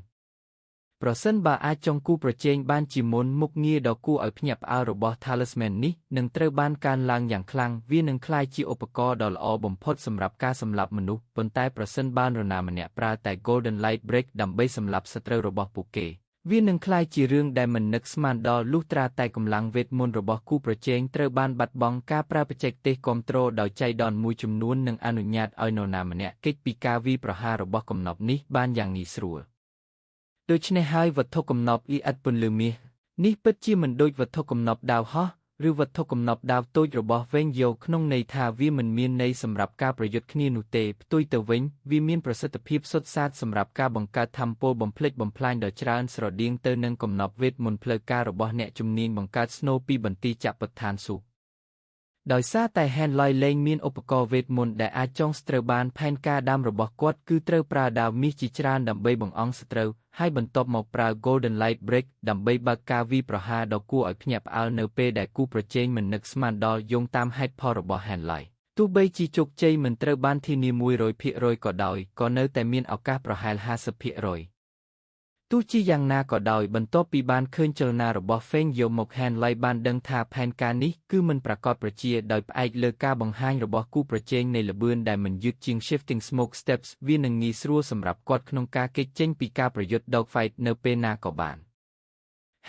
ប្រសិនបើអាចចងគូប្រជែងបានជាមុនមុខងារដ៏គួរឲ្យភ្ញាក់ផ្អើលរបស់ Talisman នេះនឹងត្រូវបានកើនឡើងយ៉ាងខ្លាំងវានឹងក្លាយជាឧបករណ៍ដ៏ល្អបំផុតសម្រាប់ការសម្លាប់មនុស្សប៉ុន្តែប្រសិនបើនរណាម្នាក់ប្រើតែ Golden Light Break ដើម្បីសម្លាប់សត្រូវរបស់ពួកគេវានឹងក្លាយជារឿងដែលមិននឹកស្មានដល់លុះត្រាតែកម្លាំងវេទមន្តរបស់គូប្រជែងត្រូវបានបាត់បង់ការប្រើបច្ចេកទេសគាំទ្រដោយចៃដន្យមួយចំនួននឹងអនុញ្ញាតឲ្យនរណាម្នាក់គេចពីការវាយប្រហាររបស់កំណប់នេះបានយ៉ាងងាយស្រួលដូច្នេះហើយវត្ថុកំណប់អ៊ីឥតពន្លឺមាសនេះពិតជាមិនដូចវត្ថុកំណប់ដាវហោះឬវត្ថុកំណប់ដាវតូចរបស់វែងយោក្នុងន័យថាវាមិនមានន័យសម្រាប់ការប្រយុទ្ធគ្នានោះទេផ្ទុយទៅវិញវាមានប្រសិទ្ធភាពសុទ្ធសាធសម្រាប់ការបង្កើតថាមពលបំផ្លិចបំផ្លាញដ៏ច្រើនស្រដៀងទៅនឹងកំណប់វេទមន្តផ្លូវការរបស់អ្នកជំនាញបង្កើតស្នូពីបន្ទាយចក្រពឋានសុខដោយសារតែ Henley លែងមានឧបករណ៍វេទមន្តដែលអាចចងស្ត្រូវបានផែនការដើមរបស់គាត់គឺត្រូវប្រើដាវមាសជាច្រើនដើម្បីបង្អង់សត្រូវហើយបន្ទាប់មកប្រើ Golden Light Break ដើម្បីបើកការវាយប្រហារដ៏គួរឲ្យភ្ញាក់ផ្អើលនៅពេលដែលគូប្រជែងមិននឹកស្មានដល់យោងតាមហេតុផលរបស់ Henley ទោះបីជាជោគជ័យមិនត្រូវបានធានា 100% ក៏ដោយក៏នៅតែមានឱកាសប្រហែល 50% ទោះជាយ៉ាងណាក៏ដោយបន្ទាប់ពីបានឃើញចលនារបស់ Feng យកមក Henley បានដឹងថាផែនការនេះគឺមិនប្រាកដប្រជាដោយផ្អែកលើការបង្ហាញរបស់គូប្រជែងនៃល្បឿនដែលមិនយឺតជាង Shifting Smoke Steps វានឹងងាយស្រួលសម្រាប់គាត់ក្នុងការគេចចេញពីការប្រយុទ្ធ Dogfight នៅពេលណាក៏បាន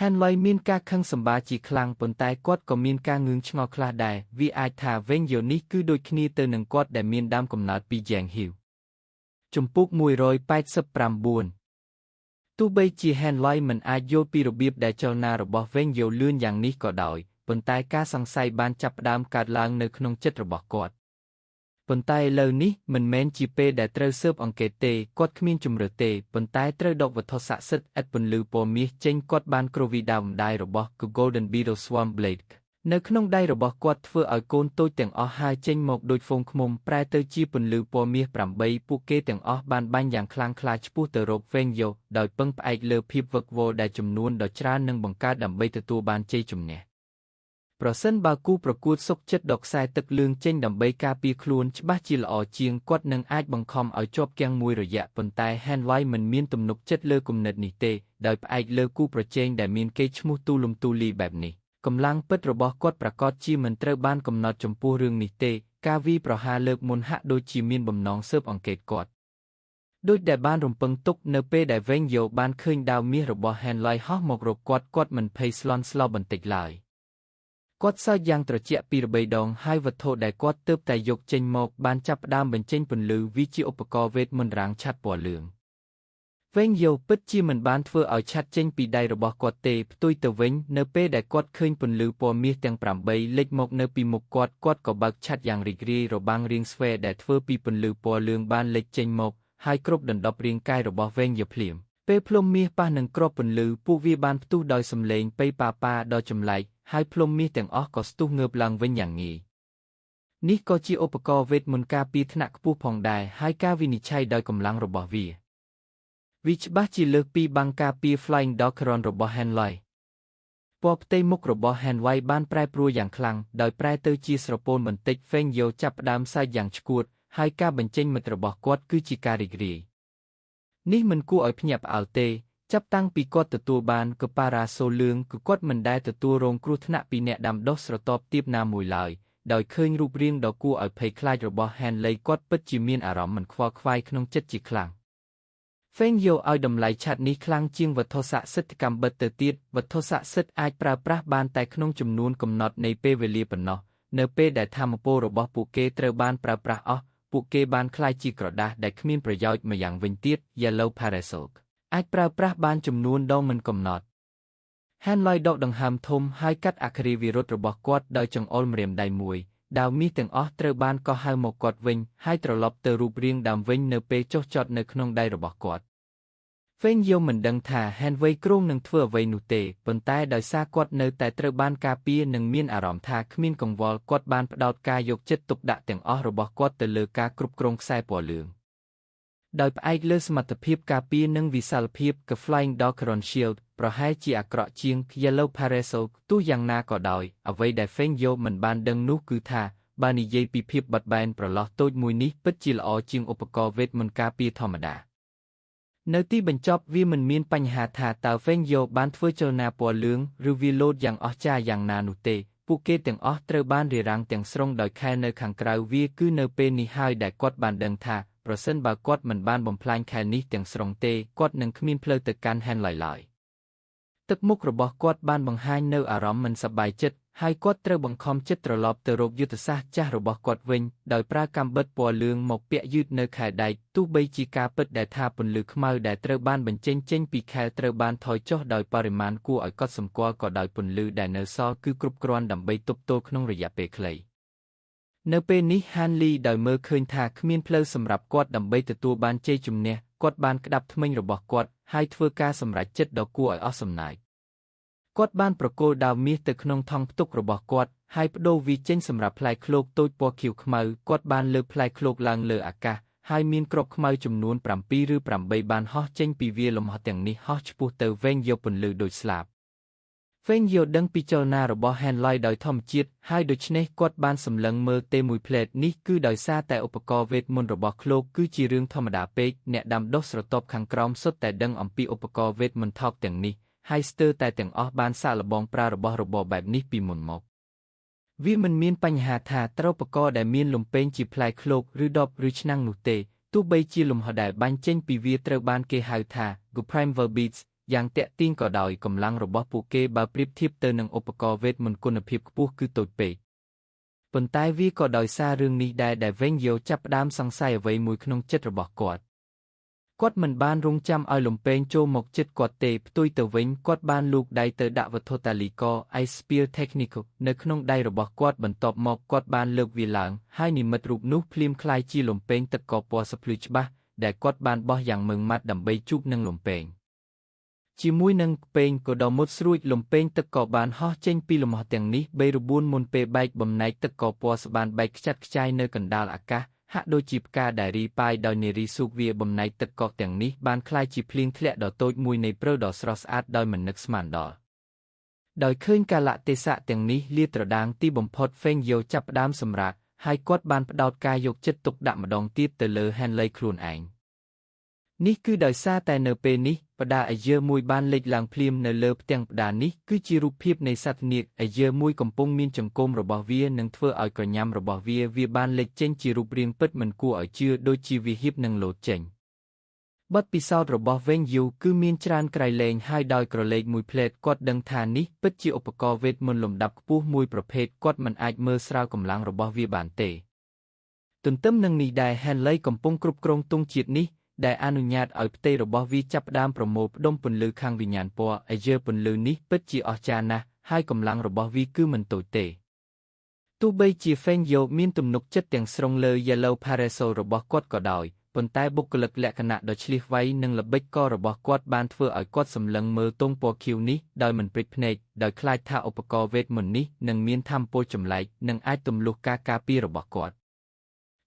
Henley មានការខឹងសម្បាជាខ្លាំងប៉ុន្តែគាត់ក៏មានការងឿងឆ្ងល់ខ្លះដែរវាអាចថា Feng យកនេះគឺដូចគ្នាទៅនឹងគាត់ដែលមានដើមកំណើតពី Yang Hiu ជំពូក189ទោះបីជា Henley មិនអាចយល់ពីរបៀបដែលចលនារបស់វែងយោលឿនយ៉ាងនេះក៏ដោយប៉ុន្តែការសង្ស័យបានចាប់ផ្ដើមកើតឡើងនៅក្នុងចិត្តរបស់គាត់ប៉ុន្តែឥឡូវនេះមិនមែនជាពេលដែលត្រូវស៊ើបអង្កេតទេគាត់គ្មានជម្រើសទេប៉ុន្តែត្រូវដកវត្ថុស័ក្តិសិទ្ធិឥតពន្លឺពណ៌មាសចេញគាត់បានគ្រវីដាវម្ដាយរបស់ Golden Beetle Swarm Blade នៅក្នុងដៃរបស់គាត់ធ្វើឲ្យកូនតូចទាំងអស់ហើរចេញមកដូចហ្វូងឃ្មុំប្រែទៅជាពន្លឺពណ៌មាស8ពួកគេទាំងអស់បានបាញ់យ៉ាងខ្លាំងក្លាឆ្ពោះទៅរកវែងយោដោយពឹងផ្អែកលើភាពវឹកវរដែលចំនួនដ៏ច្រើននឹងបង្កើតដើម្បីទទួលបានជ័យជំនះប្រសិនបើគូប្រកួតសុខចិត្តដកខ្សែទឹកលឿងចេញដើម្បីការពារខ្លួនច្បាស់ជាល្អជាងគាត់នឹងអាចបង្ខំឲ្យជាប់គាំងមួយរយៈប៉ុន្តែ Henley មិនមានទំនុកចិត្តលើគំនិតនេះទេដោយផ្អែកលើគូប្រជែងដែលមានកេរ្តិ៍ឈ្មោះទូលំទូលាយបែបនេះកម្លាំងពិតរបស់គាត់ប្រាកដជាមិនត្រូវបានកំណត់ចំពោះរឿងនេះទេការវាយប្រហារលើកមុនហាក់ដូចជាមានបំណងស៊ើបអង្កេតគាត់ ដូចដែលបានរំពឹងទុកនៅពេលដែលវេងយ៉ូបានឃើញដាវមាសរបស់ Henley ហោះមករកគាត់គាត់មិនភ័យស្លន់ស្លោបន្តិចឡើយគាត់សើចយ៉ាងត្រជាក់ពីរបីដងហើយវត្ថុដែលគាត់ទើបតែយកចេញមកបានចាប់ផ្ដើមបញ្ចេញពន្លឺវាជាឧបករណ៍វេទមន្តរាងឆ័ត្រពណ៌លឿងវេងយ៉ូពិតជាមិនបានធ្វើឲ្យឆ័ត្រចេញពីដៃរបស់គាត់ទេផ្ទុយទៅវិញនៅពេលដែលគាត់ឃើញពន្លឺពណ៌មាសទាំង8លេចមកនៅពីមុខគាត់គាត់ក៏បើកឆ័ត្រយ៉ាងរីករាយរបាំងរាងស្វែដែលធ្វើពីពន្លឺពណ៌លឿងបានលេចចេញមកហើយគ្រប់ដណ្ដប់រាងកាយរបស់វេងយ៉ូភ្លាមពេលភ្លុំមាសប៉ះនឹងគ្រាប់ពន្លឺពួកវាបានផ្ទុះដោយសំឡេងប៉េប៉ាប៉ាដ៏ចម្លែកហើយភ្លុំមាសទាំងអស់ក៏ស្ទុះងើបឡើងវិញយ៉ាងងាយនេះក៏ជាឧបករណ៍វេទមន្តការពារថ្នាក់ខ្ពស់ផងដែរហើយការវិនិច្ឆ័យដោយកម្លាំងរបស់វាវាច្បាស់ជាលើសពីបាំងការពារ Flying Dog-Ron របស់ Henley ពណ៌ផ្ទៃមុខរបស់ Henley បានប្រែប្រួលយ៉ាងខ្លាំងដោយប្រែទៅជាស្រពោនបន្តិចហ្វេងយ៉ូចាប់ផ្ដើមសើចយ៉ាងឆ្កួតហើយការបញ្ចេញមិត្តរបស់គាត់គឺជាការរីករាយនេះមិនគួរឲ្យភ្ញាក់ផ្អើលទេចាប់តាំងពីគាត់ទទួលបានកប៉ារ៉ាសូលឿងគឺគាត់មិនដែលទទួលរងគ្រោះថ្នាក់ពីអ្នកដាំដុះស្រទាប់ទាបណាមួយឡើយដោយឃើញរូបរាងដ៏គួរឲ្យភ័យខ្លាចរបស់ Henley គាត់ពិតជាមានអារម្មណ៍មិនខ្វល់ខ្វាយក្នុងចិត្តជាខ្លាំងហ្វេងយ៉ូឲ្យតម្លៃឆ័ត្រនេះខ្លាំងជាងវត្ថុស័ក្តិសិទ្ធិកម្មបិទទៅទៀតវត្ថុស័ក្តិសិទ្ធិអាចប្រើប្រាស់បានតែក្នុងចំនួនកំណត់នៃពេលវេលាប៉ុណ្ណោះនៅពេលដែលធម៌ពលរបស់ពួកគេត្រូវបានប្រើប្រាស់អស់ពួកគេបានក្លាយជាក្រដាសដែលគ្មានប្រយោជន៍ម្យ៉ាងវិញទៀត Yellow Parasol អាចប្រើប្រាស់បានចំនួនដងមិនកំណត់ Henley ដកដង្ហើមធំហើយកាត់អគ្គិវិរុទ្ធរបស់គាត់ដោយចង្អុលម្រាមដៃមួយដាវមាសទាំងអស់ត្រូវបានកោះហៅមកគាត់វិញហើយត្រឡប់ទៅរូបរាងដើមវិញនៅពេលចុះចតនៅក្នុងដៃរបស់គាត់ហ្វេងយ៉ូមិនដឹងថា Henley គ្រោងនឹងធ្វើអ្វីនោះទេប៉ុន្តែដោយសារគាត់នៅតែត្រូវបានការពារនិងមានអារម្មណ៍ថាគ្មានកង្វល់គាត់បានផ្ដោតការយកចិត្តទុកដាក់ទាំងអស់របស់គាត់ទៅលើការគ្រប់គ្រងខ្សែពណ៌លឿងដោយផ្អែកលើសមត្ថភាពការពារនិងវិសាលភាព The Flying Dog-Ron Shield ប្រហែលជាអាក្រក់ជាង Yellow Parasol ទោះយ៉ាងណាក៏ដោយអ្វីដែលហ្វេងយ៉ូមិនបានដឹងនោះគឺថាបើនិយាយពីភាពបត់បែនប្រឡោះតូចមួយនេះពិតជាល្អជាងឧបករណ៍វេទមន្តការពារធម្មតានៅទីបញ្ចប់វាមិនមានបញ្ហាថាតើហ្វេងយ៉ូបានធ្វើចលនាពណ៌លឿងឬវាលោតយ៉ាងអស្ចារ្យយ៉ាងណានោះទេពួកគេទាំងអស់ត្រូវបានរារាំងទាំងស្រុងដោយខែលនៅខាងក្រៅវាគឺនៅពេលនេះហើយដែលគាត់បានដឹងថាប្រសិនបើគាត់មិនបានបំផ្លាញខែលនេះទាំងស្រុងទេគាត់នឹងគ្មានផ្លូវទៅកាន់ Henley ឡើយទឹកមុខរបស់គាត់បានបង្ហាញនៅអារម្មណ៍មិនសប្បាយចិត្តហើយគាត់ត្រូវបង្ខំចិត្តត្រឡប់ទៅរកយុទ្ធសាស្ត្រចាស់របស់គាត់វិញដោយប្រើកាំបិតពណ៌លឿងមកពាក់យឺតនៅខែលដែកទោះបីជាការពិតដែលថាពន្លឺខ្មៅដែលត្រូវបានបញ្ចេញចេញពីខែលត្រូវបានថយចុះដោយបរិមាណគួរឲ្យកត់សម្គាល់ក៏ដោយពន្លឺដែលនៅសល់គឺគ្រប់គ្រាន់ដើម្បីទប់ទល់ក្នុងរយៈពេលខ្លីនៅពេលនេះ Henley ដោយមើលឃើញថាគ្មានផ្លូវសម្រាប់គាត់ដើម្បីទទួលបានជ័យជំនះគាត់បានក្តាប់ធ្មេញរបស់គាត់ហើយធ្វើការសម្រេចចិត្តដ៏គួរឲ្យអស់សំណើចគាត់បានប្រគល់ដាវមាសទៅក្នុងថង់ផ្ទុករបស់គាត់ហើយប្ដូរវាចេញសម្រាប់ផ្លែឃ្លោកតូចពណ៌ខៀវខ្មៅគាត់បានលើកផ្លែឃ្លោកឡើងលើអាកាសហើយមានគ្រាប់ខ្មៅចំនួន7ឬ8បានហោះចេញពីវាលំហទាំងនេះហោះឆ្ពោះទៅវែងយកពន្លឺដូចស្លាបហ្វេងយ៉ូដឹងពីចលនារបស់ Henley ដោយធម្មជាតិហើយដូច្នេះគាត់បានសម្លឹងមើលទេមួយផ្លែតនេះគឺដោយសារតែឧបករណ៍វេទមន្តរបស់ឃ្លោកគឺជារឿងធម្មតាពេកអ្នកដាំដុះស្រទាប់ខាងក្រោមសុទ្ធតែដឹងអំពីឧបករណ៍វេទមន្តថោកទាំងនេះហើយស្ទើរតែទាំងអស់បានសាកល្បងប្រើរបស់របរបែបនេះពីមុនមកវាមិនមានបញ្ហាថាត្រូវឧបករណ៍ដែលមានលំពេងជាផ្លែឃ្លោកឬដបឬឆ្នាំងនោះទេទោះបីជាលំហដែលបាញ់ចេញពីវាត្រូវបានគេហៅថា Primeval Beats យ៉ាងតាក់ទាញក៏ដោយកម្លាំងរបស់ពួកគេបើប្រៀបធៀបទៅនឹងឧបករណ៍វេទមន្តគុណភាពខ្ពស់គឺតូចពេកប៉ុន្តែវាក៏ដោយសាររឿងនេះដែរដែលវេងយ៉ូចាប់ផ្ដើមសង្ស័យអ្វីមួយក្នុងចិត្តរបស់គាត់គាត់មិនបានរងចាំឲ្យលំពេងចូលមកចិត្តគាត់ទេផ្ទុយទៅវិញគាត់បានលូកដៃទៅដាក់វត្ថុតាលីក Ice Spear Technique នៅក្នុងដៃរបស់គាត់បន្ទាប់មកគាត់បានលើកវាឡើងហើយនិមិត្តរូបនោះភ្លាមក្លាយជាលំពេងទឹកកកពណ៌សភ្លឺច្បាស់ដែលគាត់បានបោះយ៉ាងម៉ឺងម៉ាត់ដើម្បីជួបនឹងលំពេងជាមួយនឹងពេងក៏ដ៏មុតស្រួចលំពេងទឹកក៏បានហោះចេញពីលំហទាំងនេះ3 ឬ4មុនពេលបែកបំណែកទឹកកពណ៌ស្បានបែកខ្ចាត់ខ្ចាយនៅកណ្ដាលអាកាសហាក់ដូចជាផ្កាដែលរីប៉ាយដោយនារីស៊ូកវាបំណែកទឹកកកទាំងនេះបានក្លាយជាភ្លៀងធ្លាក់ដ៏តូចមួយនៃព្រិលដ៏ស្រស់ស្អាតដោយមិននឹកស្មានដល់ដោយឃើញកាលៈទេសៈទាំងនេះលាតត្រដាងទីបំផុតហ្វេងយ៉ូចាប់ផ្ដើមសម្រាកហើយគាត់បានផ្ដោតការយកចិត្តទុកដាក់ម្ដងទៀតទៅលើ Henley ខ្លួនឯងនេះគឺដោយសារតែនៅពេលនេះបដាអាយើមួយបានលេចឡើងភ្លាមនៅលើផ្ទាំងបដានេះគឺជារូបភាពនៃសត្វនាគអាយើមួយកំពុងមានចង្គមរបស់វានិងធ្វើឲ្យក្រញាំរបស់វាបានលេចចេញជារូបរាងពិតមិនគួរឲ្យជឿដូចជាវាហៀបនឹងលោតចេញ បទពិសោធន៍របស់វេងយូគឺមានច្រើនក្រៃលែងហើយដោយក្រឡេកមួយភ្លែតគាត់ដឹងថានេះពិតជាឧបករណ៍វេទមន្តលំដាប់ខ្ពស់មួយប្រភេទគាត់មិនអាចមើលស្រាលកម្លាំងរបស់វាបានទេទន្ទឹមនឹងនេះដែរ Henley កំពុងគ្រប់គ្រងទង់ជាតិនេះដែលអនុញ្ញាតឲ្យផ្ទៃរបស់វាចាប់ផ្ដើមប្រមូលផ្ដុំពន្លឺខាងវិញ្ញាណពណ៌អាយើពន្លឺនេះពិតជាអស្ចារ្យណាស់ហើយកម្លាំងរបស់វាគឺមិនតូចទេទោះបីជា Feng Yo មានទំនុកចិត្តទាំងស្រុងលើ Yellow Parasol របស់គាត់ក៏ដោយប៉ុន្តែបុគ្គលិកលក្ខណៈដ៏ឈ្លាសវៃនិងល្បិចកលរបស់គាត់បានធ្វើឲ្យគាត់សម្លឹងមើលទង់ពណ៌ខៀវនេះដោយមិនព្រិចភ្នែកដោយខ្លាចថាឧបករណ៍វេទមន្តនេះនឹងមានថាមពលចម្លែកនិងអាចទម្លុះការការពាររបស់គាត់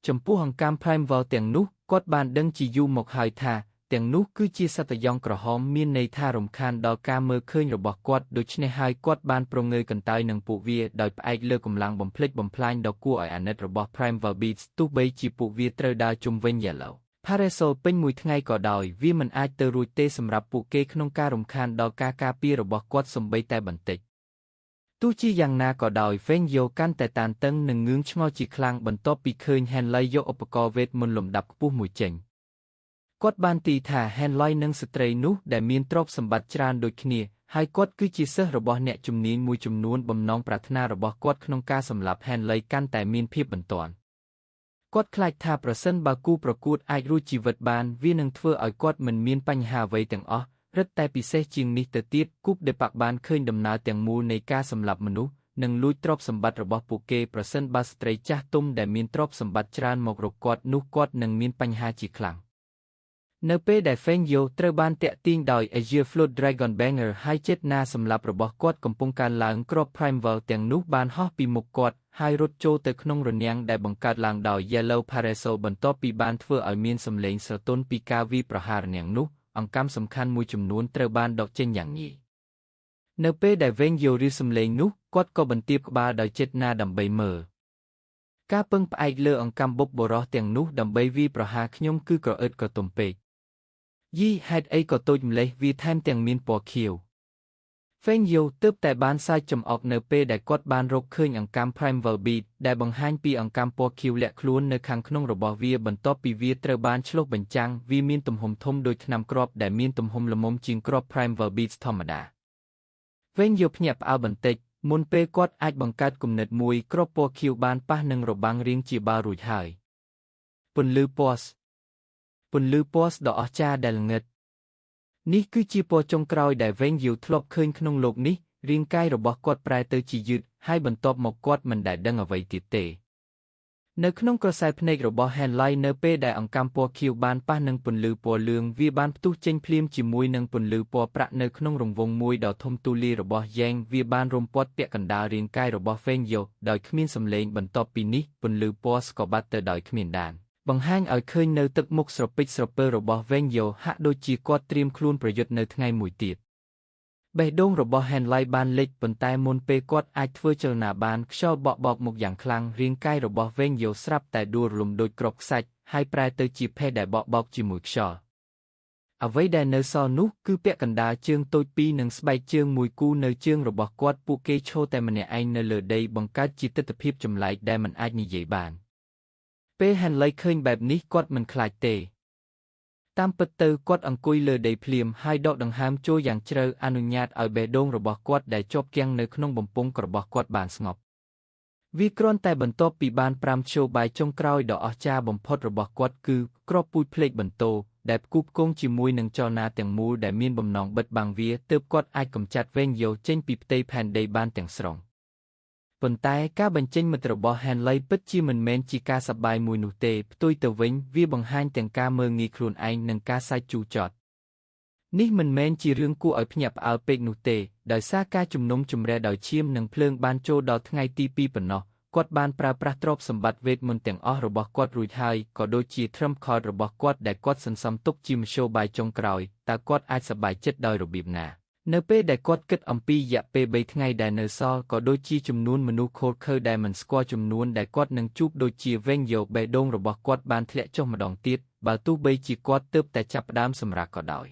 ចំពោះអង្កាំ Primeval ទាំងនោះគាត់បានដឹងជាយូរមកហើយថាទាំងនោះគឺជាសត្វយ៉ងក្រហមមានន័យថារំខានដល់ការមើលឃើញរបស់គាត់ដូច្នេះហើយគាត់បានប្រងើយកន្តើយនឹងពួកវាដោយផ្អែកលើកម្លាំងបំផ្លិចបំផ្លាញដ៏គួរឲ្យអាណិតរបស់ Primeval Beasts ទោះបីជាពួកវាត្រូវដើរជុំវិញ Yellow Parasol ពេញមួយថ្ងៃក៏ដោយវាមិនអាចទៅរួចទេសម្រាប់ពួកគេក្នុងការរំខានដល់ការការពាររបស់គាត់សូម្បីតែបន្តិចទោះជាយ៉ាងណាក៏ដោយ Feng Yo កាន់តែតានតឹងនិងងឿងឆ្ងល់ជាខ្លាំងបន្ទាប់ពីឃើញ Henley យកឧបករណ៍វេទមន្តលំដាប់ខ្ពស់មួយចេញគាត់បានទីថា Henley និងស្ត្រីនោះដែលមានទ្រព្យសម្បត្តិច្រើនដូចគ្នាហើយគាត់គឺជាសិស្សរបស់អ្នកជំនាញមួយចំនួនបំណងប្រាថ្នារបស់គាត់ក្នុងការសម្លាប់ Henley កាន់តែមានភាពបន្ទាន់គាត់ខ្លាចថាប្រសិនបើគូប្រកួតអាចរួចជីវិតបានវានឹងធ្វើឲ្យគាត់មិនមានបញ្ហាអ្វីទាំងអស់រឹតតែពិសេសជាងនេះទៅទៀតគូបដេប៉ាក់បានឃើញដំណើរទាំងមូលនៃការសម្លាប់មនុស្សនិងលួចទ្រព្យសម្បត្តិរបស់ពួកគេប្រសិនបើស្ត្រីចាស់ទុំដែលមានទ្រព្យសម្បត្តិច្រើនមករកគាត់នោះគាត់នឹងមានបញ្ហាជាខ្លាំងនៅពេលដែល Feng Yo ត្រូវបានទាក់ទាញដោយ Azure Flood Dragon Banger ហើយចេតនាសម្លាប់របស់គាត់កំពុងកើនឡើងគ្រាប់ Primeval ទាំងនោះបានហោះពីមុខគាត់ហើយរត់ចូលទៅក្នុងរនាំងដែលបង្កើតឡើងដោយ Yellow Parasol បន្ទាប់ពីបានធ្វើឲ្យមានសម្លេងស្រទន់ពីការវាយប្រហាររនាំងនោះអង្កាំសំខាន់មួយចំនួនត្រូវបានដកចេញយ៉ាងងាយនៅពេលដែល Feng Yo ឮសម្លេងនោះគាត់ក៏បន្ទាបក្បាលដោយចេតនាដើម្បីមើលការពឹងផ្អែកលើអង្កាំបុព្វបុរសទាំងនោះដើម្បីវាយប្រហារខ្ញុំគឺក្រអឺតក្រទុំពេកយីហេតុអីក៏តូចម្លេះវាថែមទាំងមានពណ៌ខៀវ Feng Yo ទើបតែបានសើចចំអកនៅពេលដែលគាត់បានរកឃើញអង្កាំ Primeval Bead ដែលបង្ហាញពីអង្កាំពណ៌ខៀវលាក់ខ្លួននៅខាងក្នុងរបស់វាបន្ទាប់ពីវាត្រូវបានឆ្លុះបញ្ចាំងវាមានទំហំធំដូចថ្នាំគ្រាប់ដែលមានទំហំល្មមជាងគ្រាប់ Primeval Beads ធម្មតា Feng Yo ភ្ញាក់ផ្អើលបន្តិចមុនពេលគាត់អាចបង្កើតគំនិតមួយគ្រាប់ពណ៌ខៀវបានប៉ះនឹងរបាំងរាងជាបាល់រួចហើយពន្លឺពណ៌ពន្លឺពណ៌ដ៏អស្ចារ្យដែលងឹតនេះគឺជាពណ៌ចុងក្រោយដែល Feng Yo ធ្លាប់ឃើញក្នុងលោកនេះរាងកាយរបស់គាត់ប្រែទៅជាយឺតហើយបន្ទាប់មកគាត់មិនដែលដឹងអ្វីទៀតទេនៅក្នុងក្រសែភ្នែករបស់ Henley នៅពេលដែលអង្កាំពណ៌ខៀវបានប៉ះនឹងពន្លឺពណ៌លឿងវាបានផ្ទុះចេញភ្លាមជាមួយនឹងពន្លឺពណ៌ប្រាក់នៅក្នុងរង្វង់មួយដ៏ធំទូលាយរបស់ Yang វាបានរំពាត់ពាក់កណ្ដាលរាងកាយរបស់ Feng Yo ដោយគ្មានសម្លេងបន្ទាប់ពីនេះពន្លឺពណ៌ស្កបាត់ទៅដោយគ្មានដានបង្ហាញឲ្យឃើញនៅទឹកមុខស្រពេចស្រពើរបស់ Feng Yo ហាក់ដូចជាគាត់ត្រៀមខ្លួនប្រយុទ្ធនៅថ្ងៃមួយទៀតបេះដូងរបស់ Henley បានលិចប៉ុន្តែមុនពេលគាត់អាចធ្វើចលនាបានខ្យល់បក់បោកមកយ៉ាងខ្លាំងរាងកាយរបស់ Feng Yo ស្រាប់តែដួលរលំដូចគ្រាប់ខ្សាច់ហើយប្រែទៅជាផេះដែលបក់បោកជាមួយខ្យល់អ្វីដែលនៅសល់នោះគឺពាក់កណ្ដាលជើងតូចពីរនិងស្បែកជើងមួយគូនៅជើងរបស់គាត់ពួកគេឈរតែម្នាក់ឯងនៅលើដីបង្កើតជាទិដ្ឋភាពចម្លែកដែលមិនអាចនិយាយបានពេល Henley ឃើញបែបនេះគាត់មិនខ្លាចទេតាមពិតទៅគាត់អង្គុយលើដីភ្លាមហើយដកដង្ហើមចូលយ៉ាងជ្រៅអនុញ្ញាតឲ្យបេះដូងរបស់គាត់ដែលជាប់គាំងនៅក្នុងបំពង់របស់គាត់បានស្ងប់វាគ្រាន់តែបន្ទាប់ពីបាន5ធ្យោបាយចុងក្រោយដ៏អស្ចារ្យបំផុតរបស់គាត់គឺគ្រាប់ពូជភ្លេចបន្ទោដែលផ្គូផ្គងជាមួយនឹងចលនាទាំងមូលដែលមានបំណងបិទបាំងវាទើបគាត់អាចកម្ចាត់ Feng Yo ចេញពីផ្ទៃផែនដីបានទាំងស្រុងប៉ុន្តែការបញ្ចេញមិត្តរបស់ Henley ពិតជាមិនមែនជាការសប្បាយមួយនោះទេផ្ទុយទៅវិញវាបង្ហាញទាំងការមើលងាយខ្លួនឯងនិងការសើចជូរចត់នេះមិនមែនជារឿងគួរឲ្យភ្ញាក់ផ្អើលពេកនោះទេដោយសារការជំនុំជម្រះដោយឈាមនិងភ្លើងបានចូលដល់ថ្ងៃទី2ប៉ុណ្ណោះគាត់បានប្រើប្រាស់ទ្រព្យសម្បត្តិវេទមន្តទាំងអស់របស់គាត់រួចហើយក៏ដូចជា Trump Card របស់គាត់ដែលគាត់សន្សំទុកជាមធ្យោបាយចុងក្រោយតើគាត់អាចសប្បាយចិត្តដោយរបៀបណានៅពេលដែលគាត់គិតអំពីរយៈពេល3ថ្ងៃដែលនៅសល់ក៏ដូចជាចំនួនមនុស្សខូលខើដែលមិនស្គាល់ចំនួនដែលគាត់នឹងជួបដូចជា Feng Yo បេះដូងរបស់គាត់បានធ្លាក់ចុះម្ដងទៀតបើទោះបីជាគាត់ទើបតែចាប់ផ្ដើមសម្រាកក៏ដោយ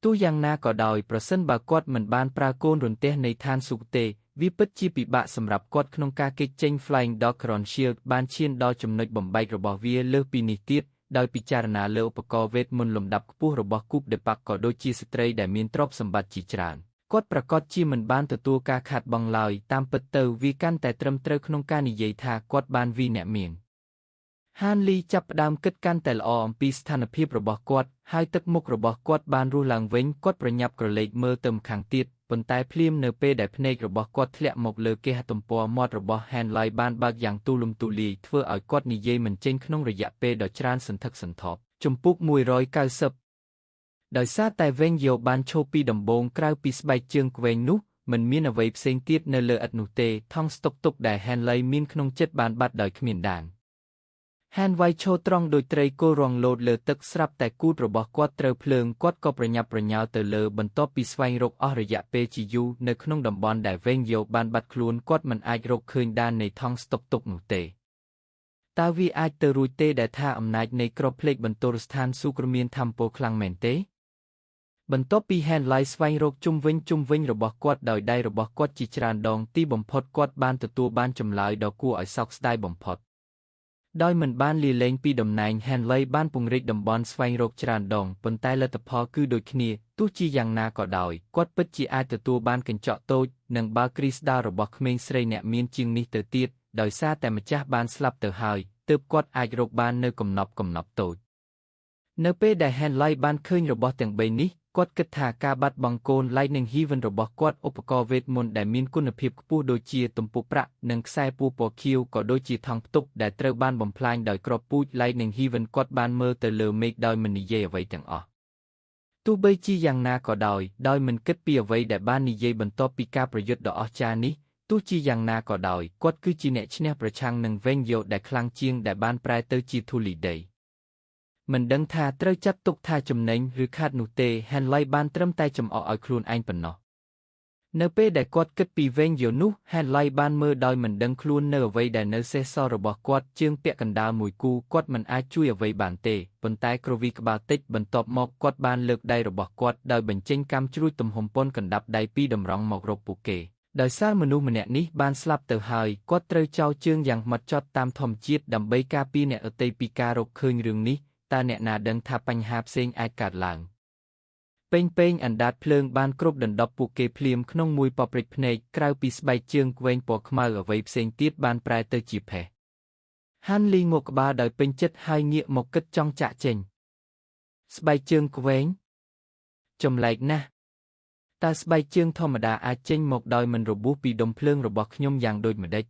ទោះយ៉ាងណាក៏ដោយប្រសិនបើគាត់មិនបានប្រើកូនរន្ទះនៃឋានសួគ៌ទេវាពិតជាពិបាកសម្រាប់គាត់ក្នុងការគេចចេញ Flying Dog Crown Shield បានឈានដល់ចំណុចបំបែករបស់វាលើសពីនេះទៀត ដោយពិចារណាលើឧបករណ៍វេទមន្តលំដាប់ខ្ពស់របស់គូបដេប៉ាក់ក៏ដូចជាស្ត្រីដែលមានទ្រព្យសម្បត្តិជាច្រើនគាត់ប្រាកដជាមិនបានទទួលការខាតបង់ឡើយតាមពិតទៅវាកាន់តែត្រឹមត្រូវក្នុងការនិយាយថាគាត់បានវីអ្នកមានហានលីចាប់ផ្ដើមគិតកាន់តែល្អអំពីស្ថានភាពរបស់គាត់ហើយទឹកមុខរបស់គាត់បានរស់ឡើងវិញគាត់ប្រញាប់ក្រឡេកមើលទៅម្ខាងទៀតប៉ុន្តែភ្លាមនៅពេលដែលភ្នែករបស់គាត់ធ្លាក់មកលើគេហទំព័រមាត់របស់ហានលីបានបើកយ៉ាងទូលំទូលាយធ្វើឲ្យគាត់និយាយមិនចេញក្នុងរយៈពេលដ៏ច្រើនសន្ធឹកសន្ធាប់ជំពូក190ដោយសារតែវែងយោបានឈប់ពីដំបូងក្រៅពីស្បែកជើងក្វែងនោះមិនមានអ្វីផ្សេងទៀតនៅលើឥដ្ឋនោះទេថង់ស្តុកទុកដែលហានលីមានក្នុងចិត្តបានបាត់ដោយគ្មានដានហានវៃឈរត្រង់ដោយត្រីគល់រងលោតលើទឹកស្រាប់តែគូទរបស់គាត់ត្រូវភ្លើងគាត់ក៏ប្រញាប់ប្រញាល់ទៅលើបន្ទាប់ពីស្វែងរកអស់រយៈពេលជាយូរនៅក្នុងតំបន់ដែលវែងយោបានបាត់ខ្លួនគាត់មិនអាចរកឃើញដាននៃថង់ស្តុកទុកនោះទេតើវាអាចទៅរួចទេដែលថាអំណាចនៃក្របភ្លេចបន្ទោរស្ថានស៊ូក្រមានធម្មពលខ្លាំងមែនទេបន្ទាប់ពីហានឡៃស្វែងរកជុំវិញរបស់គាត់ដោយដៃរបស់គាត់ជាច្រើនដងទីបំផុតគាត់បានទទួលបានចម្លើយដ៏គួរឲ្យសោកស្ដាយបំផុតដោយមិនបានលាលែងពីតំណែងហានលីបានពង្រីកតំបន់ស្វែងរកច្រើនដងប៉ុន្តែលទ្ធផលគឺដូចគ្នាទោះជាយ៉ាងណាក៏ដោយគាត់ពិតជាអាចទទួលបានកញ្ចក់តូចនិងបាល់គ្រីស្ដាល់របស់ក្មេងស្រីអ្នកមានជាងនេះទៅទៀតដោយសារតែម្ចាស់បានស្លាប់ទៅហើយទើបគាត់អាចរកបាននៅកំណប់តូចនៅពេលដែលហានលីបានឃើញរបស់ទាំងបីនេះគាត់គិតថាការបាត់បង់កូន Lightning Heaven របស់គាត់ឧបករណ៍វេទមន្តដែលមានគុណភាពខ្ពស់ដូចជាទំពុកប្រាក់និងខ្សែពួរពណ៌ខៀវក៏ដូចជាថង់ផ្ទុកដែលត្រូវបានបំផ្លាញដោយគ្រាប់ពូជ Lightning Heaven គាត់បានមើលទៅលើមេឃដោយមិននិយាយអ្វីទាំងអស់ទោះបីជាយ៉ាងណាក៏ដោយដោយមិនគិតពីអ្វីដែលបាននិយាយបន្ទាប់ពីការប្រយុទ្ធដ៏អស្ចារ្យនេះទោះជាយ៉ាងណាក៏ដោយគាត់គឺជាអ្នកឈ្នះប្រឆាំងនឹងវែងយោដែលខ្លាំងជាងដែលបានប្រែទៅជាធូលីដីមិនដឹងថាត្រូវចាត់ទុកថាចំណេញឬខាតនោះទេហានលីបានត្រឹមតែចំអកឲ្យខ្លួនឯងប៉ុណ្ណោះនៅពេលដែលគាត់គិតពីវែងយោនោះហានលីបានមើលដោយមិនដឹងខ្លួននៅអ្វីដែលនៅសេសសល់របស់គាត់ជើងពាក់កណ្ដាលមួយគូគាត់មិនអាចជួយអ្វីបានទេប៉ុន្តែក្រវីក្បាលតិចបន្ទាប់មកគាត់បានលើកដៃរបស់គាត់ដោយបញ្ចេញកាំជ្រួចទំហំប៉ុនកណ្ដាប់ដៃពីរតម្រង់មករកពួកគេដោយសារមនុស្សម្នាក់នេះបានស្លាប់ទៅហើយគាត់ត្រូវចោលជើងយ៉ាងម៉ត់ចត់តាមធម្មជាតិដើម្បីការពារអ្នកដទៃពីការរកឃើញរឿងនេះតើអ្នកណាដឹងថាបញ្ហាផ្សេងអាចកើតឡើងពេញអណ្ដាតភ្លើងបានគ្រប់ដណ្ដប់ពួកគេភ្លាមក្នុងមួយប៉ព្រិចភ្នែកក្រៅពីស្បែកជើងក្វែងពណ៌ខ្មៅអ្វីផ្សេងទៀតបានប្រែទៅជាផេះហានលីងក់ក្បាលដោយពេញចិត្តហើយងាកមកគិតចង់ចាក់ចេញស្បែកជើងក្វែងចម្លែកណាស់តើស្បែកជើងធម្មតាអាចចេញមកដោយមិនរបួសពីដុំភ្លើងរបស់ខ្ញុំយ៉ាងដូចម្តេច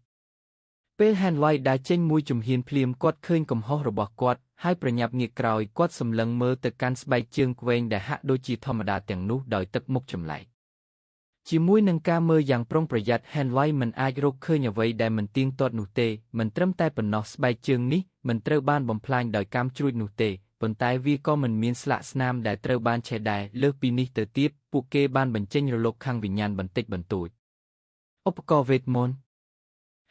ពេលហានលីដើរចេញមួយជំហានភ្លាមគាត់ឃើញកំហុសរបស់គាត់ហើយប្រញាប់ងាកក្រោយគាត់សម្លឹងមើលទៅកាន់ស្បែកជើងក្វែងដែលហាក់ដូចជាធម្មតាទាំងនោះដោយទឹកមុខចម្លែកជាមួយនឹងការមើលយ៉ាងប្រុងប្រយ័ត្នហានលីមិនអាចរកឃើញអ្វីដែលមិនទៀងទាត់នោះទេមិនត្រឹមតែប៉ុណ្ណោះស្បែកជើងនេះមិនត្រូវបានបំផ្លាញដោយកាំជ្រួចនោះទេប៉ុន្តែវាក៏មិនមានស្លាកស្នាមដែលត្រូវបានឆេះដែរលើសពីនេះទៅទៀតពួកគេបានបញ្ចេញរលកខាងវិញ្ញាណបន្តិចបន្តួចឧបករណ៍វេទមន្ត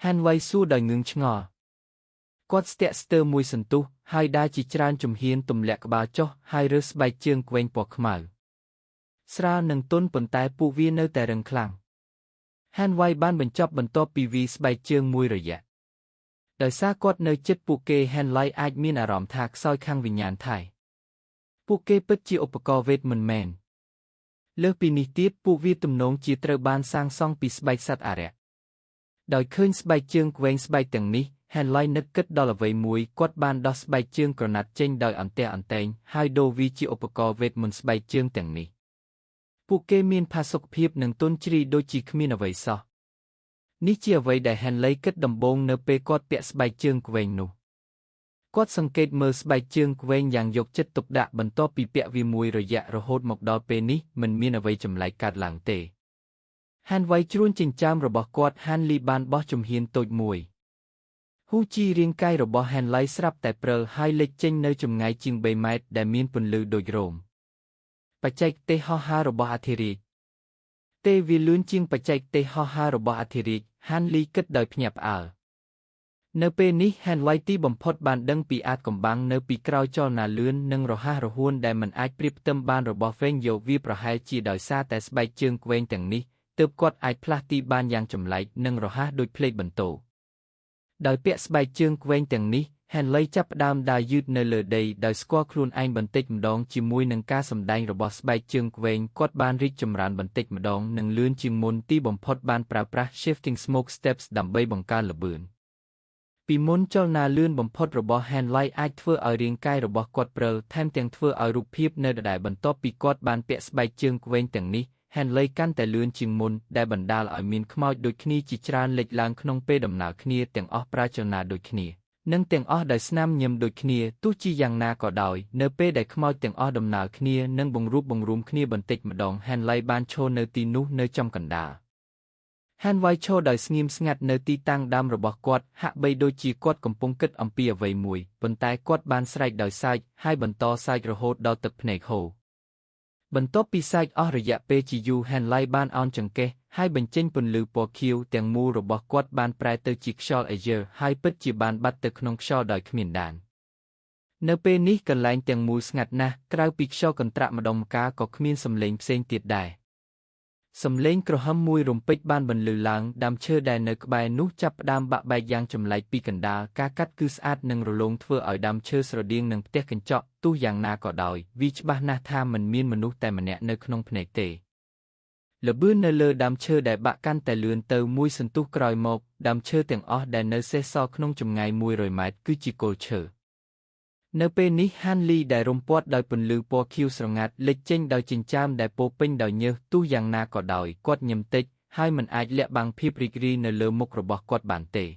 ហានលីសួរដោយងឿងឆ្ងល់គាត់ស្ទាក់ស្ទើរមួយសន្ទុះហើយដើរជាច្រើនជំហានទម្លាក់ក្បាលចុះហើយរើសស្បែកជើងក្វែងពណ៌ខ្មៅស្រាលនិងទន់ប៉ុន្តែពួកវានៅតែរឹងខ្លាំងហានវៃបានបញ្ចប់បន្ទាប់ពីវីស្បែកជើងមួយរយៈដោយសារគាត់នៅជិតពួកគេហានលីអាចមានអារម្មណ៍ថាខ្សោយខាងវិញ្ញាណថៃពួកគេពិតជាឧបករណ៍វេទមិនមែនលើសពីនេះទៀតពួកវាទំនងជាត្រូវបានសាងសង់ពីស្បែកសត្វអារក្សដោយឃើញស្បែកជើងក្វែងស្បែកទាំងនេះហានលីនឹកគិតដល់អ្វីមួយគាត់បានដោះស្បែកជើងក្រណាត់ចេញដោយអន្ទះអន្តែងហើយដូរវាជាឧបករណ៍វេទមន្តស្បែកជើងទាំងនេះពួកគេមានផាសុកភាពនិងទន់ជ្រាយដូចជាគ្មានអ្វីសោះនេះជាអ្វីដែលហានលីគិតដំបូងនៅពេលគាត់ពាក់ស្បែកជើងក្វែងនោះគាត់សង្កេតមើលស្បែកជើងក្វែងយ៉ាងយកចិត្តទុកដាក់បន្ទាប់ពីពាក់វាមួយរយៈរហូតមកដល់ពេលនេះមិនមានអ្វីចម្លែកកើតឡើងទេហានវៃជ្រួញចិញ្ចើមរបស់គាត់ហានលីបានបោះជំហានតូចមួយហ៊ូជីរាងកាយរបស់ហានលីស្រាប់តែព្រិលហើយលេចចេញនៅចម្ងាយជាង3ម៉ែត្រដែលមានពន្លឺដូចរោមបច្ចេកទេសហោះហើររបស់អធិរាជទេវាលឿនជាងបច្ចេកទេសហោះហើររបស់អធិរាជហានលីគិតដោយភ្ញាក់ផ្អើលនៅពេលនេះហានលីទីបំផុតបានដឹងពីអាចកំបាំងនៅពីក្រោយចលនាលឿននិងរហ័សរហួនដែលមិនអាចប្រៀបផ្ទឹមបានរបស់វែងយោវាប្រហែលជាដោយសារតែស្បែកជើងក្វែងទាំងនេះទើបគាត់អាចផ្លាស់ទីបានយ៉ាងចម្លែកនិងរហ័សដូចភ្លេចបន្ទោដោយពាក់ស្បែកជើងក្វែងទាំងនេះ Henley ចាប់ផ្ដើមដើរយឺតនៅលើដីដោយស្គាល់ខ្លួនឯងបន្តិចម្ដងជាមួយនឹងការសម្ដែងរបស់ស្បែកជើងវែងគាត់បានរីកចម្រើនបន្តិចម្ដងនិងលឿនជាងមុនទីបំផុតបានប្រើប្រាស់ Shifting Smoke Steps ដើម្បីបង្កើនល្បឿនពីមុនចលនាលឿនបំផុតរបស់ Henley អាចធ្វើឲ្យរាងកាយរបស់គាត់ព្រិលថែមទាំងធ្វើឲ្យរូបភាពនៅដដែលបន្ទាប់ពីគាត់បានពាក់ស្បែកជើងវែងទាំងនេះ Henley កាន់តែលឿនជាងមុនដែលបណ្ដាលឲ្យមានខ្មោចដូចគ្នាជាច្រើនលេចឡើងក្នុងពេលដំណើរគ្នាទាំងអស់ប្រើចលនាដូចគ្នានិងទាំងអស់ដោយស្នាមញញឹមដូចគ្នាទោះជាយ៉ាងណាក៏ដោយនៅពេលដែលខ្មោចទាំងអស់ដំណើរគ្នានិងបង្រួបបង្រួមគ្នាបន្តិចម្ដង Henley បានឈរនៅទីនោះនៅចំកណ្ដាល Henley ឈរដោយស្ងៀមស្ងាត់នៅទីតាំងដើមរបស់គាត់ហាក់បីដូចជាគាត់កំពុងគិតអំពីអ្វីមួយប៉ុន្តែគាត់បានស្រែកដោយសើចហើយបន្តសើចរហូតដល់ទឹកភ្នែកហូរបន្ទាប់ពីសើចអស់រយៈពេលជាយូរ Henley បានអោនចង្កេះហើយបញ្ចេញពន្លឺពណ៌ខៀវទាំងមូលរបស់គាត់បានប្រែទៅជាខ្យល់អាយ៉ឺហើយពិតជាបានបាត់ទៅក្នុងខ្យល់ដោយគ្មានដាននៅពេលនេះកន្លែងទាំងមូលស្ងាត់ណាស់ក្រៅពីខ្យល់កន្ត្រាក់ម្ដងម្កាលក៏គ្មានសំឡេងផ្សេងទៀតដែរសំឡេងក្រហមមួយរំពេចបានបន្លឺឡើងដើមឈើដែលនៅក្បែរនោះចាប់ផ្ដើមបាក់បែកយ៉ាងចម្លែកពីកណ្ដាលការកាត់គឺស្អាតនិងរលោងធ្វើឲ្យដើមឈើស្រដៀងនឹងផ្ទះកញ្ចក់ទោះយ៉ាងណាក៏ដោយវាច្បាស់ណាស់ថាមិនមានមនុស្សតែម្នាក់នៅក្នុងភ្នែកទេល្បឿននៅលើដើមឈើដែលបាក់កាន់តែលឿនទៅមួយសន្ទុះក្រោយមកដើមឈើទាំងអស់ដែលនៅសេសសល់ក្នុងចម្ងាយ100ម៉ែត្រគឺជាគល់ឈើនៅពេលនេះ Henley ដែលរំពាត់ដោយពន្លឺពណ៌ខៀវស្រងាត់លេចចេញដោយចិញ្ចើមដែលពោពេញដោយញើសទោះយ៉ាងណាក៏ដោយគាត់ញឹមតិចហើយមិនអាចលាក់បាំងភាពរីករាយនៅលើមុខរបស់គាត់បានទេ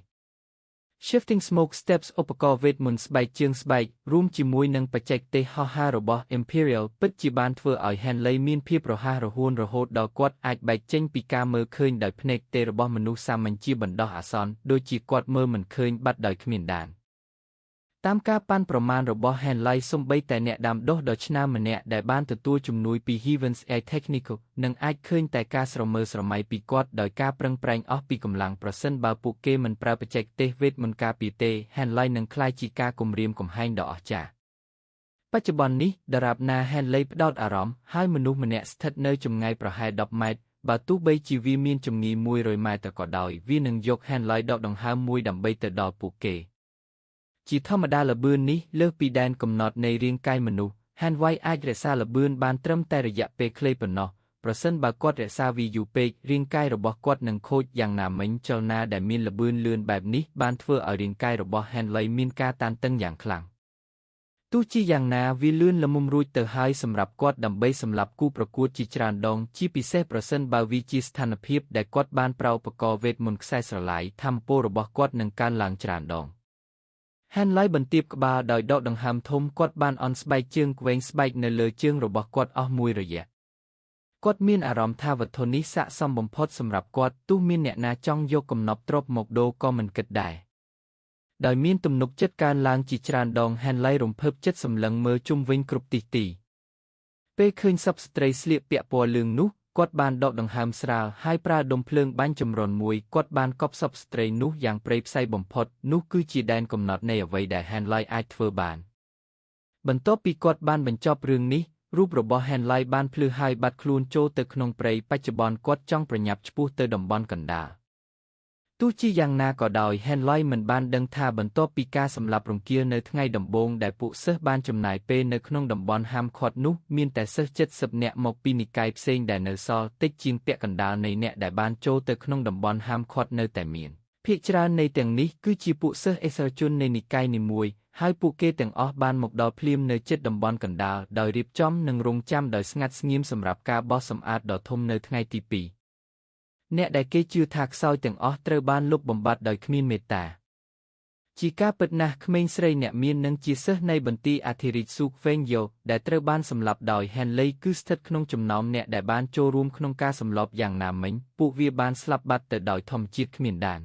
Shifting Smoke Steps ឧបករណ៍វេទមន្តស្បែកជើងស្បែករួមជាមួយនឹងបច្ចេកទេសហោះហើររបស់ Imperial ពិតជាបានធ្វើឲ្យ Henley មានភាពរហ័សរហួនរហូតដល់គាត់អាចបែកចេញពីការមើលឃើញដោយភ្នែកទេរបស់មនុស្សសាមញ្ញជាបណ្ដោះអាសន្នដូចជាគាត់មើលមិនឃើញបាត់ដោយគ្មានដានតាមការប៉ាន់ប្រមាណរបស់ Henley សូម្បីតែអ្នកដាំដុះដ៏ឆ្នើមម្នាក់ដែលបានទទួលជំនួយពី Heavens Air Technical នឹងអាចឃើញតែការស្រមើស្រមៃពីគាត់ដោយការប្រឹងប្រែងអស់ពីកម្លាំងប្រសិនបើពួកគេមិនប្រើបច្ចេកទេសវេទមន្តការពារទេ Henley នឹងក្លាយជាការគំរាមកំហែងដ៏អស្ចារ្យបច្ចុប្បន្ននេះដរាបណា Henley ផ្ដោតអារម្មណ៍ហើយមនុស្សម្នាក់ស្ថិតនៅចម្ងាយប្រហែល10ម៉ែត្របើទោះបីជាវាមានជំងឺ100ម៉ែត្រក៏ដោយវានឹងយក Henley ដកដង្ហើមមួយដើម្បីទៅដល់ពួកគេជាធម្មតាល្បឿននេះលើសពីដែនកំណត់នៃរាងកាយមនុស្ស Henley អាចរក្សាល្បឿនបានត្រឹមតែរយៈពេលខ្លីប៉ុណ្ណោះប្រសិនបើគាត់រក្សាវាយូរពេករាងកាយរបស់គាត់នឹងខូចយ៉ាងណាមិញចលនាដែលមានល្បឿនលឿនបែបនេះបានធ្វើឲ្យរាងកាយរបស់ Henley មានការតានតឹងយ៉ាងខ្លាំងទោះជាយ៉ាងណាវាលឿនល្មមរួចទៅហើយសម្រាប់គាត់ដើម្បីសម្លាប់គូប្រកួតជាច្រើនដងជាពិសេសប្រសិនបើវាជាស្ថានភាពដែលគាត់បានប្រើឧបករណ៍វេទមន្តខ្សែស្រឡាយធម្មពលរបស់គាត់នឹងកើនឡើងច្រើនដង Henley បន្ទាបក្បាលដោយដកដង្ហើមធំគាត់បានអន់ស្បែកជើងវែងស្បែកនៅលើជើងរបស់គាត់អស់មួយរយៈគាត់មានអារម្មណ៍ថាវត្ថុនេះស័ក្តិសមបំផុតសម្រាប់គាត់ទោះមានអ្នកណាចង់យកកំណប់ទ្រព្យមកដូរក៏មិនគិតដែរដោយមានទំនុកចិត្តកើនឡើងជាច្រើនដង Henley រំភើបចិត្តសម្លឹងមើលជុំវិញគ្រប់ទិសទីពេលឃើញសពស្ត្រីស្លៀកពាក់ពណ៌លឿងនោះគាត់បានដកដង្ហើមស្រាលហើយប្រើដុំភ្លើងបាញ់ចម្រុនមួយគាត់បានកប់សពស្ត្រីនោះយ៉ាងព្រៃផ្សៃបំផុតនោះគឺជាដែនកំណត់នៃអ្វីដែល Henley អាចធ្វើបានបន្ទាប់ពីគាត់បានបញ្ចប់រឿងនេះរូបរបស់ Henley បានភ្លឺហើយបាត់ខ្លួនចូលទៅក្នុងព្រៃបច្ចុប្បន្នគាត់ចង់ប្រញាប់ឆ្ពោះទៅតំបន់កណ្ដាលទោះជាយ៉ាងណាក៏ដោយ Henley មិនបានដឹងថាបន្ទាប់ពីការសម្លាប់រង្គាលនៅថ្ងៃដំបូងដែលពួកសិស្សបានចំណាយពេលនៅក្នុងតំបន់ហាមឃាត់នោះមានតែសិស្ស70នាក់មកពីនិកាយផ្សេងដែលនៅសល់តិចជាងពាក់កណ្ដាលនៃអ្នកដែលបានចូលទៅក្នុងតំបន់ហាមឃាត់នៅតែមានភាគច្រើននៃទាំងនេះគឺជាពួកសិស្សអិសរាជជននៃនិកាយនីមួយហើយពួកគេទាំងអស់បានមកដល់ភ្លាមនៅជិតតំបន់កណ្ដាលដោយរៀបចំនិងរង់ចាំដោយស្ងាត់ស្ងៀមសម្រាប់ការបោសសម្អាតដ៏ធំនៅថ្ងៃទី2អ្នកដែលគេជឿថាខ្សោយទាំងអស់ត្រូវបានលុបបំបាត់ដោយគ្មានមេត្តាជាការពិតណាស់ក្មេងស្រីអ្នកមាននិងជាសិស្សនៃបន្ទាយអធិរាជស៊ូហ្វេងយ៉ូដែលត្រូវបានសម្លាប់ដោយ Henley គឺស្ថិតក្នុងចំណោមអ្នកដែលបានចូលរួមក្នុងការសម្លាប់យ៉ាងណាមិញពួកវាបានស្លាប់បាត់ទៅដោយធម្មជាតិគ្មានដាន